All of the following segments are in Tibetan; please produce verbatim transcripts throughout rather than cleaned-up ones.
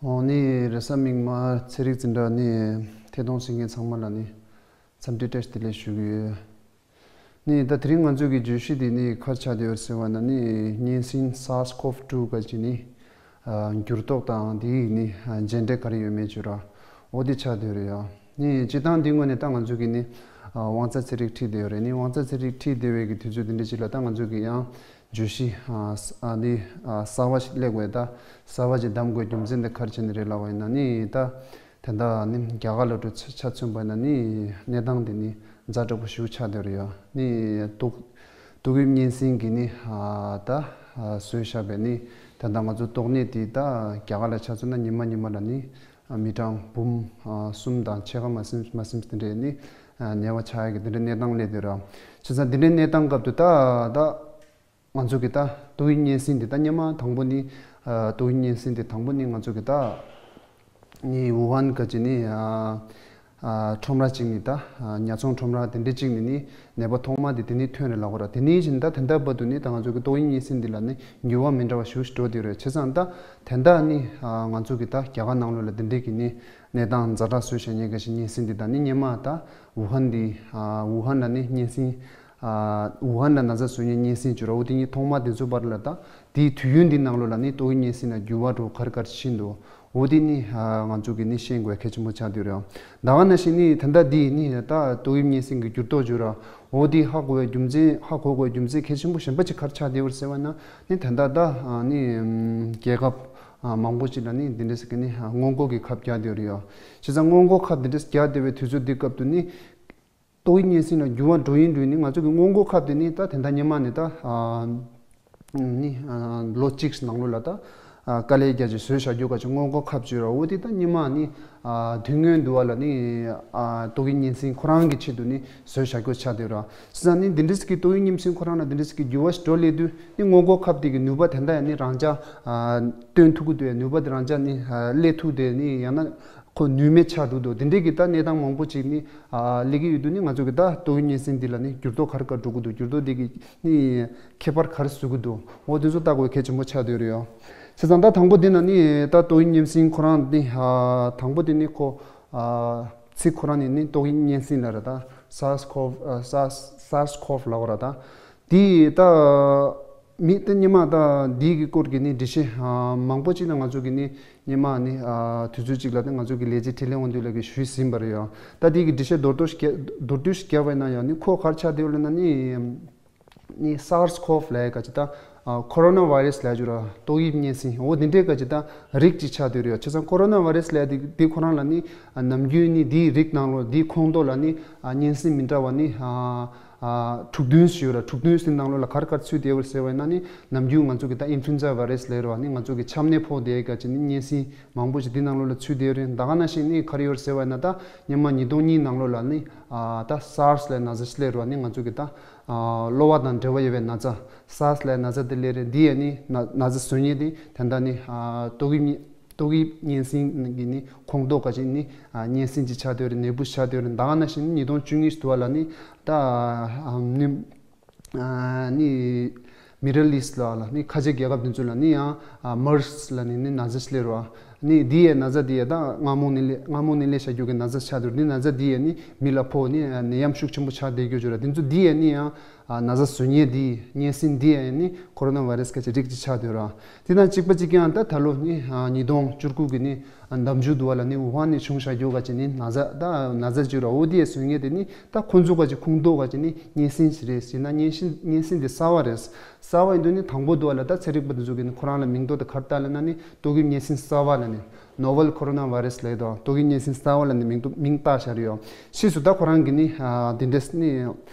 འོ་ནི་རེས་གཟའ་མིག་དམར་ཚན་རིག་འཛིན་གྲྭ་ནི་ཐད་གཏོང་གསན་མཁན་ཚང་མ་ལ་ནི་འཚམས་འདྲི་བཀྲ་ཤིས་བདེ་ལེགས་ཞུ་གི་ཡོད། ནི་ད་དེ་རིང་ང་ཚོ་གི་བརྗོད་གཞི་འདི་ནི་ག་རེ་ཆགས་བསྡད་ཡོད་ཟེར་བ་ན་ནི་གཉན་སྲིན་SARS-CoV two ག་ཅི་ནི་ཨ་འགྱུར་ལྡོག་དང་དེའི་ནི་ཨ་མཇལ་འཕྲད་ག་རེ་ཡོད་མེད་བརྗོད་ར། འོ་དེ་ཆགས་བསྡད་ཡོད་རེད་ཡ། ནི་སྤྱིར་བཏང་འདི་ངོས་ནས་ད་ང་ཚོ་གི་ནི་ཨ་དབང་རྩ་ཚན་རིག་ཁྲིད་བསྡད་ཡོད་རེད། ནི་དབང་རྩ་ཚན་རིག་ཁྲིད་བསྡད་པའི་གི་དུས་ཚོད་འདི་འདྲ་ཅིག་ལ་ད་ང་ཚོ་གི་ཡང་བརྗོད་གཞི་ཨ་ཨ་ནི་ཨ་གསར་བ་ཞིག་སླེབས་དགོས། ད་གསར་བ་ཅིག་བདམས་དགོས་རྒྱུ་མཚན་དེ་ག་རེ་བྱས་ནས་རེད་ལབ་པ་ཡིན་ན་ནི་ད་དེ་འདྲ་ནི་རྒྱ་གར་ལ་འགྲོ་ཆ་ཆ་མཚོན་པ་ཡིན་ན་ནི་གནས་སྟངས་དེ་ནི་ཛ་དྲག་པོ་ཞེ་པོ་ཆགས་བསྡད་ཡོད་རེད་ཡ། ནི་ཏོག་ཏོག་དབྱིབས་གཉན་སྲིན་གྱི་ནི་ཨ་ད་ཨ་བཟོས་བཞག་པའི་ནི་ད་ལྟ་ང་ཚོ་ཏོག་ནད་དེ་ད་རྒྱ་གར་ལ་ཆ་མཚོན་ན་ཉི་མ་ཉི་མ་ལ་ནི་ཨ་མི་གྲངས་འབུམ་ཨ་གསུམ་དང་ཕྱེད་ཀ་མ་ཟིན་མ་ཟིན་དེ་འདྲའི་ནི་ཨ་ནད་པ་ཆགས་ཡ་གི་དེ་འདྲའི་གནས་སྟངས་སླེབས་བསྡད་ཡོད་རེད། བྱས་ཙང་དེ་འདྲའི་གནས་སྟངས་སྐབས་དུ་ད་ད་ང་ཚོ་གི་ད་ཏོག་དབྱིབས་གཉན་སྲིན་འདི་ད་སྔོན་མ་དང་པོ་ནི་ཨ་ཏོག་དབྱིབས་གཉན་སྲིན་འདི་དང་པོ་ནི་ང་ཚོ་གི་ད་ནི་ཝུ་ཧན་ག་ཅི་ནི་ཨ་ཨ་ཁྲོམ་ར་གཅིག་ནི་ད་ཨ་ཉ་ཚོང་ཁྲོམ་ར་དེ་འདྲ་གཅིག་ནི་ནི་ནད་པ་ཐོག་མ་དེ་དེ་ནི་ཐོན་རེད་ལབ་དགོས་ར། དེ་ནི་བཞིན་ད་དེ་འདྲ་བར་དུ་ནི་ད་ང་ཚོ་གི་ཏོག་དབྱིབས་གཉན་སྲིན་འདི་ལ་ནི་འགྱུར་བ་མི་འདྲ་བ་ཞེ་པོ་ཞིག་འགྲོ་བསྡད་ཡོད་རེད། བྱས་ཙང་ད་དེ་འདྲ་ནི་ཨ་ང་ཚོ་གི་ད་རྒྱ་གར་ནང་ལོགས་ལ་དེ་འདྲའི་གི་ནི་གནས་སྟངས་ཛ་དྲག་བཟོས་བཞག་མཁན་ག་ཅི་གཉན་སྲིན་འདི་ད་ནི་སྔོན་མ་ད་ཝུ་ཧན་འདི་ཨ་ཝུ་ཧན་ལ་ནི་གཉན་སྲིན་ཨ་ཝུ་ཧན་ལ་ན་ཚ་བཟོ་མཁན་གཉན་སྲིན་བྱུང་ར། འོ་དེ་གཉིས་ཐོག་མ་དེ་ཚོ་བར་ལ་ད་དེའི་དུས་ཡུན་འདི་ནང་ལོགས་ལ་ནི་ཏོག་དབྱིབས་གཉན་སྲིན་ལ་འགྱུར་བ་འགྲོ་ག་རེ་ག་རེ་ཕྱིན་འདུག་འོ་དེ་ནི་ཨ་ང་ཚོ་གི་ནི་ཤེས་དགོས་གལ་ཆེན་པོ་ཆགས་བསྡད་ཡོད་རེད། ད་ག་ནང་བཞིན་ནི་ད་ལྟ་འདི་ནི་ད་ཏོག་དབྱིབས་གཉན་སྲིན་གྱི་འགྱུར་ལྡོག་བྱུང་ར། འོ་དེ་ཧ་གོ་བའི་རྒྱུ་མཚན་ཧ་གོ་དགོས་རྒྱུ་མཚན་གལ་ཆེན་པོ་གཞན་པ་ཅིག་ག་རེ་ཆགས་བསྡད་ཡོད་རེད་ཟེར་བ་ན་ནི་ད་ལྟ་ད་ཨ་ནི་ཨམ་རྒྱལ་ཁབ་ཨ་མང་པོ་ཅིག་ལ་ནི་འདི་འདྲ་ཟེར་གི་ནི་ཨ་སྔོན་འགོག་གི་ཁབ་རྒྱག་བསྡད་ཡོད་རེད་ཡ། བྱས་ཙང་སྔོན་འགོག་ཁབ་འདི་འདྲ་རྒྱག་བསྡད་པའི་དུས་ཚོད་འདི་སྐབས་དུ་ནི་ཏོག་དབྱིབས་གཉན་སྲིན་ལ་འགྱུར་བ་འགྲོ་ཡིན་འགྲོ་ཡིན་ནི་ང་ཚོ་གི་སྔོན་འགོག་ཁབ་དེ་ནི་ད་དེ་འདྲ་སྔོན་མ་ནས་ད་ཨ་ནི་ཨ་ལོ་གཅིག་ནང་ལོགས་ལ་ད་ཨ་དཀའ་ལས་རྒྱག་ཅིག་བཟོས་བཞག་རྒྱུ་ག་ཅིག་སྔོན་འགོག་ཁབ་ཅིག་ར། འོ་དེ་ད་སྔོན་མ་ནི་ཨ་དུས་སྔོན་དུ་བ་ལ་ནི་ཨ་ཏོག་དབྱིབས་གཉན་སྲིན་ཁོ་རང་གི་ཆེད་དུ་ནི་བཟོས་བཞག་རྒྱུ་ཆགས་བསྡད་ར། བྱས་ཙང་ནི་འདི་འདྲ་ཟེར་གི་ཏོག་དབྱིབས་གཉན་སྲིན་ཁོ་རང་ལ་འདི་འདྲ་ཟེར་གི་འགྱུར་བ་ཞིག་འགྲོ་སླེབས་དུས་ནི་སྔོན་འགོག་ཁབ་དེ་གི་ནུས་པ་དེ་འདྲ་ཡང་ནི་རང་འཇགས་ཨ་སྟོན་ཐུབ་ཀྱི་འདུག་ཡ། ནུས་པ་དེ་རང་འཇགས་ནི་ཨ་སླེབས་ཐུབ་དེ་ནི་ཡང་ན་ཁོ་ནུས་མེད་ཆགས་འགྲོ་འདུག་དེ་འདྲའི་གི་ད་གནས་སྟངས་མང་པོ་ཅིག་ནི་ཨ་སླེབས་ཀྱི་ཡོད་དུས་ནི་ང་ཚོ་གི་ད་ཏོག་དབྱིབས་གཉན་སྲིན་འདི་ལ་ནི་འགྱུར་ལྡོག་ག་རེ་ག་རེ་འགྲོ་གི་འདུག་འགྱུར་ལྡོག་འདི་གི་ནི་ཁྱད་པར་ག་རེ་བཟོ་གི་འདུག་འོ་དེ་ཚོ་ལྟ་དགོས་གལ་ཆེན་པོ་ཆགས་བསྡད་ཡོད་རེད་ཡ། བྱས་ཙང་ད་དང་པོ་འདི་ན་ནི་ད་ཏོག་དབྱིབས་གཉན་སྲིན་ཁོ་རང་ནི་ཨ་དང་པོ་འདི་ནི་ཁོ་ཨ་ཚིག་ཁོ་རང་ནི་ནི་ཏོག་དབྱིབས་གཉན་སྲིན་ལབ་ར། ད་SARS-CoV ཨ་SARS SARS-CoV ལབ་དགོས་ར། ད་དེ་ད་མི་ད་སྔོན་མ་ད་འདི་གི་སྐོར་གྱི་ནི་འགྲེལ་བཤད་ཨ་མང་པོ་ཅིག་ད་ང་ཚོ་གི་ནི་སྔོན་མ་ནི་ཨ་དུས་ཚོད་ཅིག་ལ་ད་ང་ཚོ་གི་ལས་བྱེད་འཕྲིན་ལས་དབང་འདུས་ལགས་ཀྱིས་ཞུས་ཟིན་པ་རེད་ཡ། ད་འདི་གི་འགྲེལ་བཤད་མདོར་བསྡུས་ཤིག་མདོར་བསྡུས་ཤིག་བརྒྱབ་པ་ཡིན་ན་ཡང་ནི་ཁོ་ག་རེ་ཆགས་བསྡད་ཡོད་ལབ་ན་ནི་ནི་SARS-CoV ལབ་ཡ་ག་ཅིག་ད་ཨ་ཁོ་རོ་ན་བྷའི་རེ་སི་ལབ་ཡ་ཅིག་ར། ཏོག་དབྱིབས་གཉན་སྲིན། འོ་འདི་འདྲའི་ག་ཅིག་ད་རིགས་ཅིག་ཆགས་བསྡད་ཡོད་རེད་ཡ། བྱས་ཙང་ཁོ་རོ་ན་བྷའི་རེ་སི་ལབ་ཡ་དེ་དེ་ཁོ་རང་ལ་ནི་ཨ་ནམ་རྒྱུན་ནི་དེའི་རིགས་ནང་ལོགས་དེའི་ཁོངས་གཏོགས་ལ་ནི་ཨ་གཉན་སྲིན་མི་འདྲ་བ་ནི་ཨ་ཨ་དྲུག་བདུན་ཞིག་ཡོད་ར། དྲུག་བདུན་ཟེར་ནང་ལོགས་ལ་ག་རེ་ག་རེ་ཚུད་བསྡད་ཡོད་རེད་ཟེར་བ་ཡིན་ན་ནི་ནམ་རྒྱུན་ང་ཚོ་གི་ད་ཨིན་ཕུ་ལུ་ཨེན་ཛ་བྷའི་རེ་སི་ལབ་ཡ་ར་བ་ནི་ང་ཚོ་གི་ཆམ་ནད་ཕོག་བསྡད་ཡ་ག་ཅིག་ནི་གཉན་སྲིན་མང་པོ་ཞིག་འདི་ནང་ལོགས་ལ་ཚུད་བསྡད་ཡོད་རེད། ད་ག་ནང་བཞིན་ནི་ག་རེ་ཡོད་རེད་ཟེར་བ་ཡིན་ན་ད་སྔོན་མ་ཉིས་སྟོང་གཉིས་ནང་ལོགས་ལ་ནི་ཨ་ད་SARS ལབ་ན་ཚ་ཞིག་སླེབས་ར་བ་ནི་ང་ཚོ་གི་ད་ཨ་གློ་བ་དང་འབྲེལ་བ་ཡོད་པའི་ན་ཚ་SARS ལབ་ན་ཚ་དེ་སླེབས་རེད། འདི་ཡ་ནི་ན་ན་ཚ་བཟོ་མཁན་དེ་ད་ལྟ་ནི་ཨ་ཏོག་དབྱིབས་གཉན་ཏོག་དབྱིབས་གཉན་སྲིན་གྱི་ནི་ཁོངས་གཏོགས་ག་ཅིག་ནི་ཨ་གཉན་སྲིན་ཅིག་ཆགས་བསྡད་ཡོད་རེད། ནད་འབུ་ཆགས་བསྡད་ཡོད་རེད། ད་ག་ནང་བཞིན་ཉིས་སྟོང་བཅུ་གཉིས་ཞིག་འདུག་བ་ལ་ནི་ད་ཨ་ནི་ཨ་ནི་མི་ཌལ་ཨིསཊ་ལ་ལ་ནི་ཁ་ཆེ་རྒྱལ་ཁབ་དེ་ཚོ་ལ་ནི་ཡང་ཨ་མར་སི་ལབ་ནི་ནི་ན་ཚ་ཞིག་སླེབས་ར་བ། ནི་འདི་ཡའི་ན་ཚ་འདི་ཡ་ད་མངར་མོ་ནི་ལས་མངར་མོ་ནི་ལས་བྱ་རྒྱུ་གི་ན་ཚ་ཆགས་འདུག་འདི་ན་ཚ་འདི་ཡ་ནི་མི་ལ་ཕོག་ནི་ནད་ཡམས་ཤུགས་ཆེན་པོ་ཆགས་བསྡད་རྒྱུ་ཅིག་ར། དེ་ཚོ་འདི་ཡ་ནི་ཡང་ཨ་ན་ཚ་བཟོ་མཁན་འདི་གཉན་སྲིན་འདི་ཡ་ནི་ཁོ་རོ་ན་བྷའི་རེ་སི་ག་ཅིག་རིགས་ཅིག་ཆགས་འདུག་ར། དེ་དང་གཅིག་པ་གཅིག་རྐྱང་ད་ད་ལོ་ནི་ཨ་ཉིས་སྟོང་བཅུ་དགུ་གི་ནི་ཨ་ཟླ་མཇུག་འདུག་བ་ལ་ནི་ཝུ་ཧན་ནས་བྱུང་བཞག་རྒྱུ་ག་ཅིག་ནི་ན་ཚ་ད་ན་ཚ་ཅིག་ར། འོ་འདི་ཡ་བཟོ་མཁན་དེ་ནི་ད་ཁོ་ཚོ་ག་ཅིག་ཁོངས་གཏོགས་ག་ཅིག་ནི་གཉན་སྲིན་ཞིག་རེད་ཟེར་ན་གཉན་སྲིན་གཉན་སྲིན་དེ་གསར་བ་རེད། གསར་བ་ཡིན་དུས་ནི་དང་པོ་འདུག་བ་ལ་ད་ཚན་རིག་པ་དེ་ཚོ་གིས་ནི་ཁོ་རང་ལ་མིང་འདོགས་དེ་ག་རེ་བཏགས་ལབ་ན་ནི་ཏོག་དབྱིབས་གཉན་སྲིན་གསར་བ་ལབ་ནི་Novel Coronavirus ལབ་དང་ཏོག་དབྱིབས་གཉན་སྲིན་གསར་བ་ལབ་ནི་མིང་འདོགས་མིང་བཏགས་བཞག་རེད་ཡོད། ཕྱིས་སུ་ད་ཁོ་རང་གིས་ནི་ཨ་དེ་འདྲས་ནི་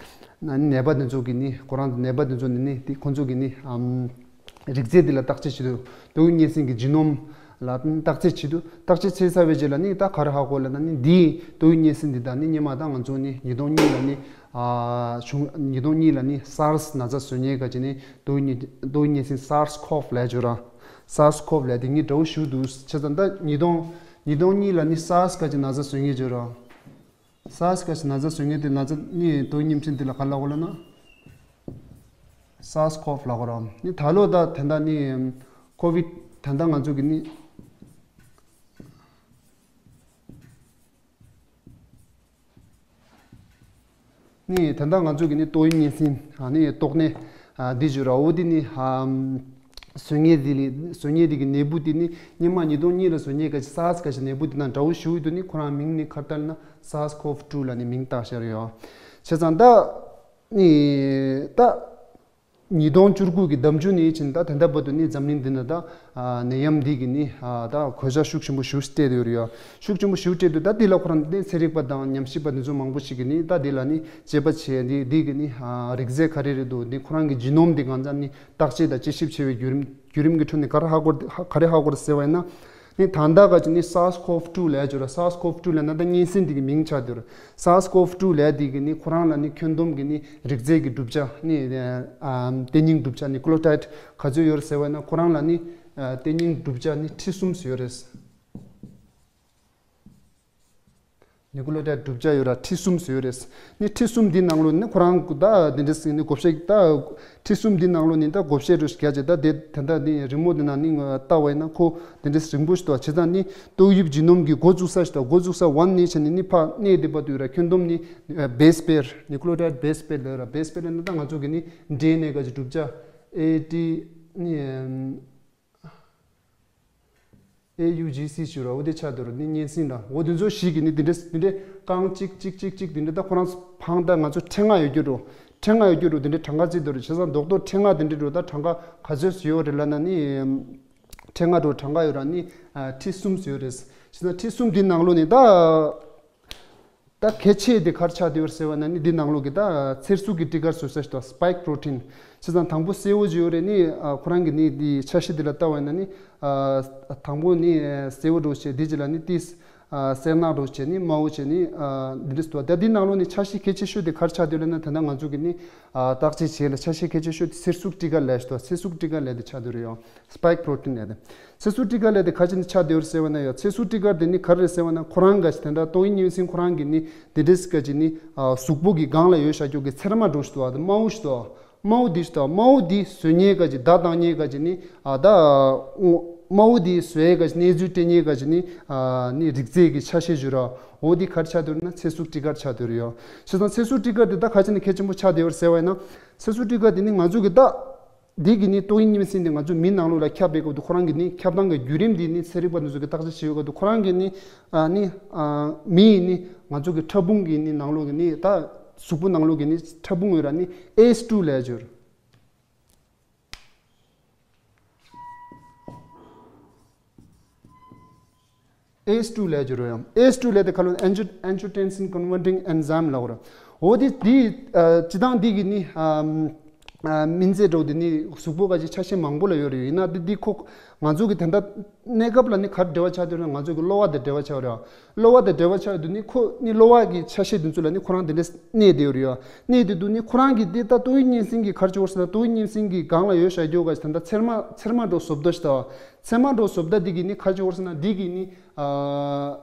ནད་པ་དེ་ཚོ་གིས་ནི་ཁོ་རང་ནད་པ་དེ་ཚོ་ནི་ནི་དེ་ཁོ་ཚོ་གིས་ནི་ཨམ་རིགས་རྫས་དེ་ལ་བརྟག་དཔྱད་བྱེད་དུས་ཏོག་དབྱིབས་གཉན་སྲིན་གྱི་ཇི་ནོམ་ལ་བརྟག་དཔྱད་བྱེད་དུས་བརྟག་དཔྱད་བྱས་ཚར་བའི་རྗེས་ལ་ནི་ད་ག་རེ་ཧ་གོ་ལབ་ན་ནི་འདིའི་ཏོག་དབྱིབས་གཉན་སྲིན་འདི་དང་ནི་སྔོན་མ་ད་ང་ཚོ་ནི་ཉིས་སྟོང་གཉིས་ལ་ནི་ཨ་བྱུང་ཉིས་སྟོང་གཉིས་ལ་ནི་SARS ན་ཚ་བཟོ་མཁན་ག་ཅིག་ནི་ཏོག་དབྱིབས་ཏོག་དབྱིབས་གཉན་སྲིན་SARS-CoV ལབ་ཡ་ཅིག་ཡོད་ར། SARS-CoV ལབ་ཡ་དེ་ངས་འདྲ་བོ་ཞིག་འདུག་བྱས་ཙང་ད་ཉིས་སྟོང་ཉིས་སྟོང་གཉིས་ལ་ནི་SARS ག་ཅིག་ན་ཚ་བཟོ་མཁན་ཅིག་ཡོད་ར། SARS ག་ཅིག་ན་ཚ་བཟོ་མཁན་དེ་ན་ཚ་ནི་ཏོག་དབྱིབས་གཉན་སྲིན་དེ་ལ་ག་རེ་ལབ་དགོས་ལབ་ན། SARS-CoV ལབ་དགོས་ར། ནི་ད་ལོ་ད་དེ་འདྲ་ནི་COVID ད་ལྟ་ང་ཚོ་གི་ནི་ ནི་ད་ལྟ་ང་ཚོ་གི་ནི་ཏོག་དབྱིབས་གཉན་སྲིན་ཨ་ནི་ཏོག་ནད་ཨ་འདི་བརྗོད་ར་འོ་འདི་ནི་ཨ་བཟོ་ཉེས་འདི་ལས་བཟོ་ཉེས་འདི་གི་ནད་འབུ་འདི་ནི་སྔོན་མ་ཉིས་སྟོང་གཉིས་ལ་བཟོ་ཉེས་ག་ཅི་SARS་ག་ཅི་ནད་འབུ་འདི་དང་འདྲ་བོ་ཞུ་འདུག་ནི་ཁོ་རང་མིང་ནི་ཁར་ཏར་ན་SARS-CoV two་ལ་ནི་མིང་བཏགས་ཤར་ཡོད། བྱས་ཙང་ད་ནི་ད་ཉིས་སྟོང་བཅུ་དགུ་གི་ཟླ་མཇུག་ནས་ཕྱིན་ད་ད་ལྟ་བར་དུ་ནི་འཛམ་གླིང་འདི་ན་ད་ཨ་ནད་ཡམས་འདི་གི་ནི་ཨ་ད་གོད་ཆག་ཤུགས་ཆེན་པོ་ཞིག་སྤྲད་དེ་ཡོད་རེད་ཡ། ཤུགས་ཆེན་པོ་ཞིག་སྤྲད་དུས་ད་འདི་ལ་ཁོ་རང་ནི་ཚན་རིག་པ་དང་ཉམས་ཞིབ་པ་འདི་ཚོ་མང་པོ་ཞིག་གིས་ནི་ད་འདི་ལ་ནི་དཔྱད་པ་བྱས་འདི་འདི་གི་ནི་ཨ་རིགས་རྫས་ག་རེ་རེད་འདུག་འདི་ཁོ་རང་གི་ཇི་ནོམ་འདི་གང་ཙམ་ནི་བརྟག་དཔྱད་དང་དཔྱད་ཞིབ་བྱས་པའི་བརྒྱུད་རིམ་བརྒྱུད་རིམ་གྱི་ཁྲོད་ནས་ག་རེ་ཧ་གོ་ག་རེ་ཧ་གོ་རེད་ཟེར་བ་ཡིན་ན། ནི་ད་ལྟ་ག་ཅི་ནི་SARS-CoV two་ལབ་ཡ་ཅིག་ར། SARS-CoV two་ལབ་ན་ད་གཉན་སྲིན་འདི་གི་མིང་ཆགས་འདུག་ར། SARS-CoV two་ལབ་ཡ་འདི་གི་ནི་ཁོ་རང་ལ་ནི་ཁྱོན་བསྡོམས་ཀྱི་ནི་རིགས་རྫས་ཀྱི་གྲུབ་ཆ་ནི་ཨམ་ལྟེ་སྙིང་གྲུབ་ཆ་ནི་ནིའུ་ཀི་ལེ་ཡོ་ཊའིཌ་ག་ཚོད་ཡོད་རེད་ཟེར་བ་ཡིན་ན་ཁོ་རང་ལ་ནི་ཨ་ལྟེ་སྙིང་གྲུབ་ཆ་ནི་ཁྲི་གསུམ་ཡོད་རེད། ནིའུ་ཀི་ལེ་ཡོ་ཊའིཌ་གྲུབ་ཆ་ཡོད་ར་ཁྲི་གསུམ་ཡོད་རེད། ནི་ཁྲི་གསུམ་འདི་ནང་ལོ་ནི་ཁོ་རང་གི་ད་འདི་འདྲ་ཟིན་ནི་བགོ་བཤའ་ད་ཁྲི་གསུམ་འདི་ནང་ལོ་ནི་ད་བགོ་བཤའ་རུ་བརྒྱབ་བྱས་ད་དེ་ད་ལྟ་ནི་རི་མོ་འདི་ནང་ནི་ལྟ་བ་ཡིན་ན་ཁོ་འདི་འདྲ་རིང་པོ་ཞིག་འདུག་བྱས་ཙང་ནི་ཏོག་དབྱིབས་ཇི་ནོམ་གྱི་འགོ་བཙུགས་ས་ཞིག་དང་འགོ་བཙུགས་ས་ཝན་ནས་བྱས་ནས་ནི་ཕར་གནས་བསྡད་པ་དུས་ར་ཁྱོན་བསྡོམས་ནི་བེ་སི་པེར་ནིའུ་ཀི་ལེ་ཡོ་ཊའིཌ་བེ་སི་པེར་ལབ་ར། བེ་སི་པེར་ལབ་ན་ད་ང་ཚོ་གི་ནི་ཌི་ཨེན་ཨེ་ག་ཅི་གྲུབ་ཆ་ཨེ་ཊི་ནི་ཨེ་ཡུ་ཇི་སི་ཞུ་ར་འོ་དེ་ཆགས་འདུག་ར། ནི་གཉན་སྲིན་ལ་འོ་དེ་ཚོ་ཞིག་གི་ནི་དེ་འདྲ་དེ་འདྲ་རྐང་གཅིག་གཅིག་གཅིག་གཅིག་དེ་འདྲ་ད་ཁོ་རང་ཕང་ད་ང་ཚོ་ཕྲེང་ང་ཡོད་རྒྱུ་རུ་ཕྲེང་ང་ཡོད་རྒྱུ་རུ་དེ་འདྲ་གྲངས་ཀ་བརྩིས་འདུག་ར། བྱས་ཙང་རྡོག་རྡོག་ཕྲེང་ང་དེ་འདྲ་རུ་ད་གྲངས་ཀ་ག་ཚོད་ཡོད་རེད་ལབ་ན་ནི་ཕྲེང་ང་རུ་གྲངས་ཀ་ཡོད་ར་ནི་ཁྲི་གསུམ་ཡོད་རེད། བྱས་ཙང་ཁྲི་གསུམ་དེ་ནང་ལོ་ནི་ད། ད་གལ་ཆེ་དེ་ག་རེ་ཆགས་བསྡད་ཡོད་ཟེར་བ་ན་ནི་འདི་ནང་ལོགས་ཀྱི་ད་ཚེར་གཟུགས་ཀྱི་ཊི་གར་བཟོ་ས་ཞིག་དང་སི་པའིཀ་པྲོ་ཊིན། བྱས་ཙང་དང་པོ་སེར་པོ་ཅིག་ཡོད་རེད་ནི་ཨ་ཁོ་རང་གི་ནི་འདི་ཆ་ཤས་འདི་ལ་ལྟ་བ་ཡིན་ན་ནི་ཨ་དང་པོ་ནི་སེར་པོ་འདྲ་བྱས་འདི་ཅིག་ལ་ནི་ཏིས་ཨ་སེར་ནག་འདྲ་བྱས་ནི་དམར་པོ་བྱས་ནི་ཨ་འདི་འདྲ་སུ་ད་འདི་ནང་ལོགས་ནི་ཆ་ཤས་གལ་ཆེ་ཤོས་དེ་ག་རེ་ཆགས་བསྡད་ཡོད་ལབ་ན་ད་ལྟ་ང་ཚོ་གི་ནི་ཨ་བརྟག་དཔྱད་བྱས་ལ་ཆ་ཤས་གལ་ཆེ་ཤོས་དེ་ཚེར་གཟུགས་ཊི་གར་ལབ་ཞིག་དང་ཚེར་གཟུགས་ཊི་གར་ལབ་དེ་ཆགས་བསྡད་ཡོད་རེད་ཡང་། སི་པའིཀ་པྲོ་ཊིན་ལབ་དེ། ཚེར་གཟུགས་ཊི་གར་ལབ་དེ་ག་ཅི་ནས་ཆགས་བསྡད་ཡོད་ཟེར་བ་ན་ཡང་ཚེར་གཟུགས་ཊི་གར་དེ་ནི་ག་རེ་རེད་ཟེར་བ་ན་ཁོ་རང་ག་ཅི་དེ་འདྲ་ཏོག་དབྱིབས་གཉན་སྲིན་ཁོ་རང་གི་ནི་དེ་འདྲས་ག་ཅི་ནི་ཨ་གཟུགས་པོ་གི་སྒང་ལ་ཡོད་བཞག་རྒྱུ་གི་ཚེར་མ་འདྲ་ཞིག་འདུག་བ་དེ་དམར་པོ་ཞིག་འདུག་དམར་པོ་འདི་ཞིག་འདུག་དམར་པོ་འདི་བཟོ་མཁན་ག་ཅི་བརྡ་བཏང་མཁན་ག་ཅི་ནི་ཨ་ད་དམར་པོ་འདི་བཟོ་ཡས་ག་ཅི་གནས་ཚུལ་སྤྲད་མཁན་ག་ཅི་ནི་ཨ་ནི་རིགས་རྫས་ཀྱི་ཆ་ཤས་ཞིག་ར་འོ་འདི་ག་རེ་ཆགས་བསྡད་ཡོད་ན་ཚེར་གཟུགས་ཊི་གར་ཆགས་བསྡད་ཡོད་རེད་ཡ། བྱས་ཙང་ཚེར་གཟུགས་ཊི་གར་དེ་ད་ག་ཅི་ནས་གལ་ཆེན་པོ་ཆགས་བསྡད་ཡོད་ཟེར་བ་ཡིན་ན་ཚེར་གཟུགས་ཊི་གར་དེ་ནི་ང་ཚོ་གི་ད། འདི་གི་ནི་ཏོག་དབྱིབས་གཉན་སྲིན་འདི་ང་ཚོ་མི་ནང་ལོགས་ལ་ཁྱབ་པའི་སྐབས་དུ་ཁོ་རང་གི་ནི་ཁྱབ་སྟངས་ཀྱི་བརྒྱུད་རིམ་འདི་ནི་ཚན་རིག་པ་འདི་ཚོ་གི་བརྟག་དཔྱད་བྱེད་པའི་སྐབས་དུ་ཁོ་རང་གི་ནི་ཨ་ནི་ཨ་མི་ཡི་ནི་ང་ཚོ་གི་ཕྲ་ཕུང་གི་ནི་ནང་ལོགས་ཀྱི་ནི་ད་གཟུགས་པོ་ནང་ལོགས་ཀྱི་ནི་ཕྲ་ཕུང་ཡོད་ར་ནི་ཨེས་ཊུ་ལབ་ཡ་ཅིག་ཡོད་རེད། ཨེས་ཊུ་ལབ་ཀྱི་རོ་ཡང་། ཨེས་ཊུ་ལབ་དེ་ཁ་ལོ་ཨན་ཇི་ཨན་ཇི་ཡོ་ཊེན་སིན་ཀོན་ཝར་ཊིང་ཨེན་ཛའིམ་ལབ་རོ། འོ་དེ་དེ་ཨ་སྤྱི་བཏང་འདི་གི་ནི་ཨ་ཨ་མིང་ཚིག་འགྲོ་དེ་ནི་གཟུགས་པོ་ག་ཅི་ཆ་ཤས་མང་པོ་ལ་ཡོད་རེད། ཡིན་ན་འདི་འདི་ཁོ་ང་ཚོ་གི་དེ་འདྲ་གནས་སྐབས་ལ་ནི་ག་རེ་འབྲེལ་བ་ཆགས་འདུག་ན་ང་ཚོ་གི་གློ་བ་དང་འབྲེལ་བ་ཆགས་རེད། གློ་བ་དང་འབྲེལ་བ་ཆགས་འདུག་ནི་ཁོ་ནི་གློ་བ་གི་ཆ་ཤས་དེ་ཚོ་ལ་ནི་ཁོ་རང་དེ་འདྲ་གནས་བསྡད་ཡོད་རེད། གནས་བསྡད་འདུག་ནི་ཁོ་རང་གི་འདི་ལྟ་ཏོག་དབྱིབས་གཉན་སྲིན་གི་ག་རེ་བྱུང་བ་ཟེར་ན་ཏོག་དབྱིབས་གཉན་སྲིན་གི་སྒང་ལ་ཡོད་བཞག་རྒྱུ་ག་ཞིག་ད་ལྟ་ཚེར་མ་ཚེར་མ་འགྲོ་བཟོ་ལྟ་ཞིག་ད། ཚེར་མ་འགྲོ་བཟོ་ལྟ་འདི་གི་ནི་ག་རེ་བྱུང་བ་ཟེར་ན་འདི་གི་ནི་ཨ་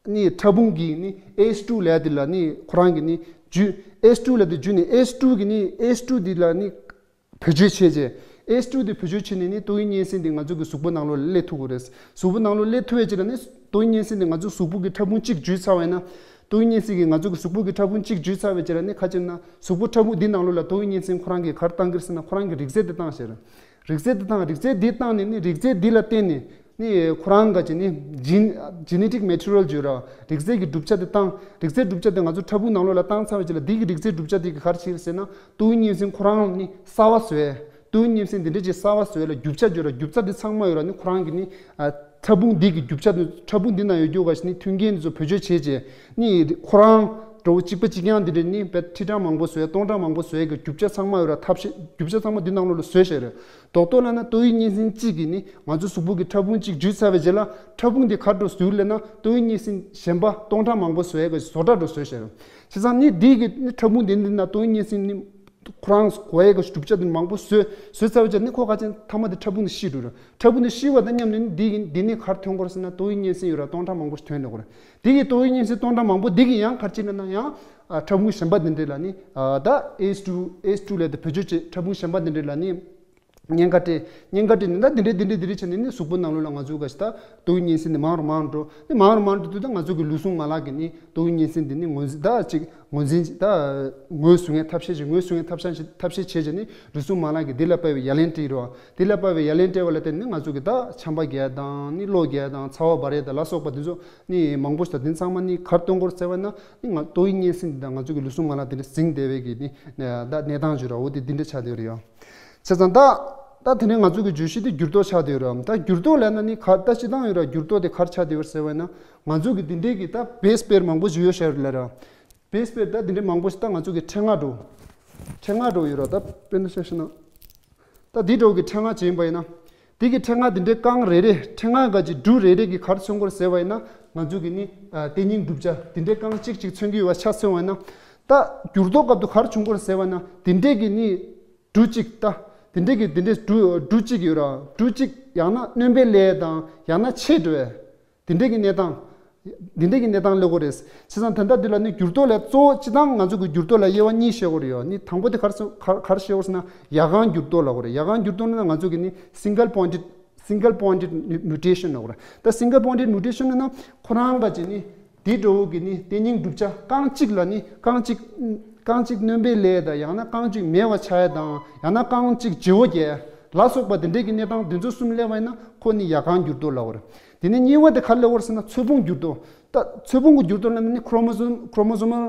ནི་ཕྲ་ཕུང་གི་ནི་ཨེས་ཊུ་ལབ་ཡ་དེ་ལ་ནི་ཁོ་རང་གི་ནི་བརྒྱུད་ཨེས་ཊུ་ལབ་ཡ་དེ་བརྒྱུད་ནི་ཨེས་ཊུ་གི་ནི་ཨེས་ཊུ་འདི་ལ་ནི་བེད་སྤྱོད་བྱས་རྗེས། ཨེས་ཊུ་དེ་བེད་སྤྱོད་བྱས་ནས་ནི་ཏོག་དབྱིབས་གཉན་སྲིན་དེ་ང་ཚོ་གི་གཟུགས་པོ་ནང་ལོགས་ལ་སླེབས་ཐུབ་ཀྱི་རེད། གཟུགས་པོ་ནང་ལོགས་སླེབས་ཐུབ་པའི་ཕྱིར་ནི་ཏོག་དབྱིབས་གཉན་སྲིན་དེ་ང་ཚོ་གཟུགས་པོ་གི་ཕྲ་ཕུང་གཅིག་འཇུས་ཚར་བས་ན། ཏོག་དབྱིབས་གཉན་སྲིན་གྱིས་ང་ཚོ་གི་གཟུགས་པོ་གི་ཕྲ་ཕུང་གཅིག་འཇུས་ཚར་བའི་ཕྱིར་ནི་ཁ་ཅིག་ན་གཟུགས་པོ་ཕྲ་ཕུང་འདི་ནང་ལོགས་ལ་ཏོག་དབྱིབས་གཉན་སྲིན་ཁོ་རང་གིས་ག་རེ་བཏང་གི་རེད་ཟེར་ན་ཁོ་རང་གིས་རིགས་རྫས་དེ་བཏང་ཤེར། རིགས་རྫས་དེ་བཏང་རིགས་རྫས་འདི་བཏང་ནས་ནི་རིགས་རྫས་འདི་ལ་བརྟེན་ནས། ནི་ཁོ་རང་ག་ཅི་ནི་ཇིན་ཇེ་ནེ་ཊིག་མེ་ཊི་རི་ཡལ་བརྗོད་ར། རིགས་རྫས་ཀྱི་གྲུབ་ཆ་དེ་བཏང་། རིགས་རྫས་གྲུབ་ཆ་དེ་ང་ཚོ་ཕྲ་ཕུང་ནང་ལོགས་ལ་བཏང་ཚར་བའི་རྗེས་ལ་འདི་གི་རིགས་རྫས་གྲུབ་ཆ་དེ་གི་ག་རེ་བྱེད་ཟེར་ན་ཏོག་དབྱིབས་གཉན་སྲིན་ཁོ་རང་ནི་གསར་བ་བཟོས། ཏོག་དབྱིབས་གཉན་སྲིན་འདི་འདྲ་ཅིག་གསར་བ་བཟོས་ལ་རྒྱུ་ཆ་བརྗོད་ར་རྒྱུ་ཆ་དེ་ཚང་མ་ཡོད་ར་ནི་ཁོ་རང་གི་ནི་ཨ་ཕྲ་ཕུང་འདི་གི་རྒྱུ་ཆ་དེ་ཕྲ་ཕུང་འདི་ནང་ཡོད་རྒྱུ་ག་ཞིག་ནི་མཐུན་རྐྱེན་འདི་ཚོ་བེད་སྤྱོད་བྱས་རྗེས་ནི་ཁོ་རང་འགྲོ་བོ་གཅིག་པ་གཅིག་རྐྱང་འདི་འདྲ་ནི་བས་ཁྲི་ཕྲག་མང་པོ་བཟོས་སྟོང་ཕྲག་མང་པོ་བཟོས་གི་རྒྱུ་ཆ་ཚང་མ་ཡོད་ར་ཐབས་ཤེས་རྒྱུ་ཆ་ཚང་མ་འདི་ནང་ལོགས་ལ་བཟོས་བཞག་རེད། རྡོག་རྡོག་ལབ་ན་ཏོག་དབྱིབས་གཉན་སྲིན་གཅིག་གིས་ནི་ང་ཚོ་གཟུགས་པོ་གི་ཕྲ་ཕུང་གཅིག་འཇུས་ཚར་བའི་རྗེས་ལ་ཕྲ་ཕུང་དེ་ག་འགྲོ་ཟུར་ལབ་ན་ཏོག་དབྱིབས་གཉན་སྲིན་གཞན་པ་སྟོང་ཕྲག་མང་པོ་བཟོ་ཡས་ཀྱི་བཟོ་གྲྭ་འགྲོ་བཟོས་བཞག་རེད། བྱས་ཙང་ནི་འདི་གི་ནི་ཕྲ་ཕུང་དེ་འདི་ན་ཏོག་དབྱིབས་གཉན་སྲིན་ནི་ཁོ་རང་གོ་ཡས་ཀྱི་གྲུབ་ཆ་དེ་མང་པོ་བཟོས་བཟོས་ཚར་བའི་རྗེས་ནི་ཁོ་ག་ཅན་ཐ་མ་དེ་ཕྲ་ཕུང་དེ་ཤི་འགྲོ་རེད། ཕྲ་ཕུང་དེ་ཤི་བ་དང་མཉམ་ནས་ནི་འདི་གི་འདི་ནི་ག་རེ་ཐོན་གོ་རེད་ཟེར་ན་ཏོག་དབྱིབས་གཉན་སྲིན་ཡོད་ར་སྟོང་ཕྲག་མང་པོ་ཞིག་ཐོན་ཡོང་གོ་རེད། འདི་གི་ཏོག་དབྱིབས་གཉན་སྲིན་སྟོང་ཕྲག་མང་པོ་འདི་གི་ཡང་ག་རེ་བྱས་ན་ཡང་ཨ་ཕྲ་ཕུང་གཞན་པ་དེ་འདྲ་ལ་ནི་ཨ་ད་ཨེས་ཊུ་ཨེས་ཊུ་ལབ་དེ་བེད་སྤྱོད་བྱེད་ཕྲ་ཕུང་གཞན་པ་དེ་འདྲ་ལ་ནི། གཉན་ཁ་སྤྲད། གཉན་ཁ་སྤྲད་ནས་ད་འདི་འདྲས་འདི་འདྲས་འདི་འདྲས་བྱས་ནས་ནི་གཟུགས་པོ་ནང་ལོགས་ལ་ང་ཚོ་ག་ཞིག་ད་ཏོག་དབྱིབས་གཉན་སྲིན་འདི་མང་རུ་མང་རུ་འགྲོ། ནི་མང་རུ་མང་རུ་འགྲོ་དུས་ད་ང་ཚོ་གི་ལུས་ཟུངས་མ་ལག་གི་ནི་ཏོག་དབྱིབས་གཉན་སྲིན་འདི་ནི་ངོས་འཛིན་ད་ཅིག་ངོས་འཛིན་ཅིག་ད་ངོས་བཟུང་ཡས་ཐབས་ཤེས་ཅིག་ངོས་བཟུང་ཡས་ཐབས་ཤེས་ཐབས་ཤེས་བྱས་བྱས་ནི་ལུས་ཟུངས་མ་ལག་གི་འདི་ལ་དཔག་པའི་ཡ་ལན་སྤྲད་རོགས། འདི་ལ་དཔག་པའི་ཡ་ལན་སྤྲད་པ་ལ་བརྟེན་ནས་ང་ཚོ་གི་ད་ཆམ་པ་རྒྱག་དང་ནི་གློ་རྒྱག་དང་ཚ་བ་འབར་ཡས་དང་ལ་སོགས་པ་འདི་ཚོ་ནི་མང་པོ་ཞིག་ད་འདི་ཚང་མ་ནི་གར་གཏོང་དགོས་ཟེར་བ་ན་ནི་ང་ཏོག་དབྱིབས་གཉན་སྲིན་འདི་དང་ང་ཚོ་གི་ལུས་ཟུངས་མ་ལག་འདི་འདྲ་ཟིང་བསྡད་པའི་གི་ནི་ད་གནས་སྟངས་ཅིག་ར་འོ་དེ་འདི་འདྲ་ཆགས་བསྡད་ཡོད་རེད་ཡ། བྱས་ཙང་ད་ད་དེ་ནས་ང་ཚོ་གི་བརྗོད་གཞི་དེ་འགྱུར་ལྡོག་ཆགས་བསྡད་ཡོད་ར། ད་འགྱུར་ལྡོག་ལབ་ན་ནི་ག་ད་སྤྱི་བཏང་ཡོད་ར། འགྱུར་ལྡོག་དེ་གར་ཆགས་བསྡད་ཡོད་ཟེར་བ་ན་ང་ཚོ་གི་འདི་འདྲའི་གི་ད་བེ་སི་པེར་མང་པོ་ཞིག་ཡོད་ཤག་ལ་ར། བེ་སི་པེར་ད་འདི་འདྲའི་མང་པོ་ཞིག་ད་ང་ཚོ་གི་ཕྲེང་བ་འགྲོ། ཕྲེང་བ་འགྲོ་ཡོད་ར། ད་དཔེར་ན་ཆ་བཞག་ན། ད་འདི་འདྲ་བོ་གི་ཕྲེང་བ་ཅིག་ཡིན་པ་ཡིན་ན། འདི་གི་ཕྲེང་བ་འདི་འདྲའི་རྐང་རེ་རེ་ཕྲེང་བ་ག་ཅིག་འབྲུ་རེ་རེ་གི་གར་མཚོན་དགོས་ཟེར་བ་ཡིན་ན་ང་ཚོ་གི་ནི་ཨ་དེ་སྙིང་གྲུབ་ཆ་འདི་འདྲའི་རྐང་གཅིག་གཅིག་མཚོན་གྱི་ཡོད་པ་ཆ་མཚོན་བ་ཡིན་ན། ད་འགྱུར་ལྡོག་སྐབས་དུ་གར་བྱུང་དགོས་ཟེར་བ་ཡིན་ན་འདི་འདྲའི་གི་ནི་འབྲུ་གཅིག་ད། འདི་འདྲའི་གི་འདི་འདྲའི་འབྲུ་འབྲུ་གཅིག་ཡོད་ར། འབྲུ་གཅིག་ཡང་ན་སྣོན་པའི་ལས་དང་ཡང་ན་ཆད་འགྲོ་བས། འདི་འདྲའི་གི་གནས་སྟངས། འདི་འདྲའི་གི་གནས་སྟངས་སླེབས་ཀྱི་རེད། བྱས་ཙང་ད་ལྟ་འདི་ལ་ནི་འགྱུར་ལྡོག་ལས་གཙོ་བོ་སྤྱི་བཏང་ང་ཚོ་གི་འགྱུར་ལྡོག་ལ་དབྱེ་བ་གཉིས་ཕྱེ་དགོས་རེད་ཡོད། ནི་དང་པོ་དེ་ག་རེ་ཟེར་ག་རེ་ག་རེ་ཕྱེ་དགོས་ཟེར་ན་ཡ་གང་འགྱུར་ལྡོག་ལབ་དགོས་རེད། ཡ་གང་འགྱུར་ལྡོག་ལབ་ན་ང་ཚོ་གི་ནི་single pointed single pointed mutation ལབ་དགོས་རེད། ད་single pointed mutation ལབ་ན་ཁོ་རང་ག་ཅིག་ནི་དེ་འདྲ་བོ་གི་ནི་དེ་སྙིང་གྲུབ་ཆ་རྐང་གཅིག་ལ་ནི་རྐང་གཅིག་རྐང་གཅིག་སྣོན་པའི་ལས་དང་ཡང་ན་རྐང་གཅིག་མེད་པ་ཆགས་ཡ་དང་ཡང་ན་རྐང་གཅིག་བརྗེ་བོ་རྒྱག་ལ་སོགས་པ་དེ་འདྲའི་གི་གནས་སྟངས་དེ་ཚོ་གསུམ་སླེབས་པ་ཡིན་ན་ཁོ་ནི་ཡ་གང་འགྱུར་ལྡོག་ལབ་དགོས་རེད། དེ་ནས་གཉིས་པ་དེ་ག་རེ་ལབ་དགོས་རེད་ཟེར་ན་ཚོས་ཕུང་འགྱུར་ལྡོག་ད་ཚོས་ཕུང་གི་འགྱུར་ལྡོག་ལབ་ན་ནི་chromosomal chromosomal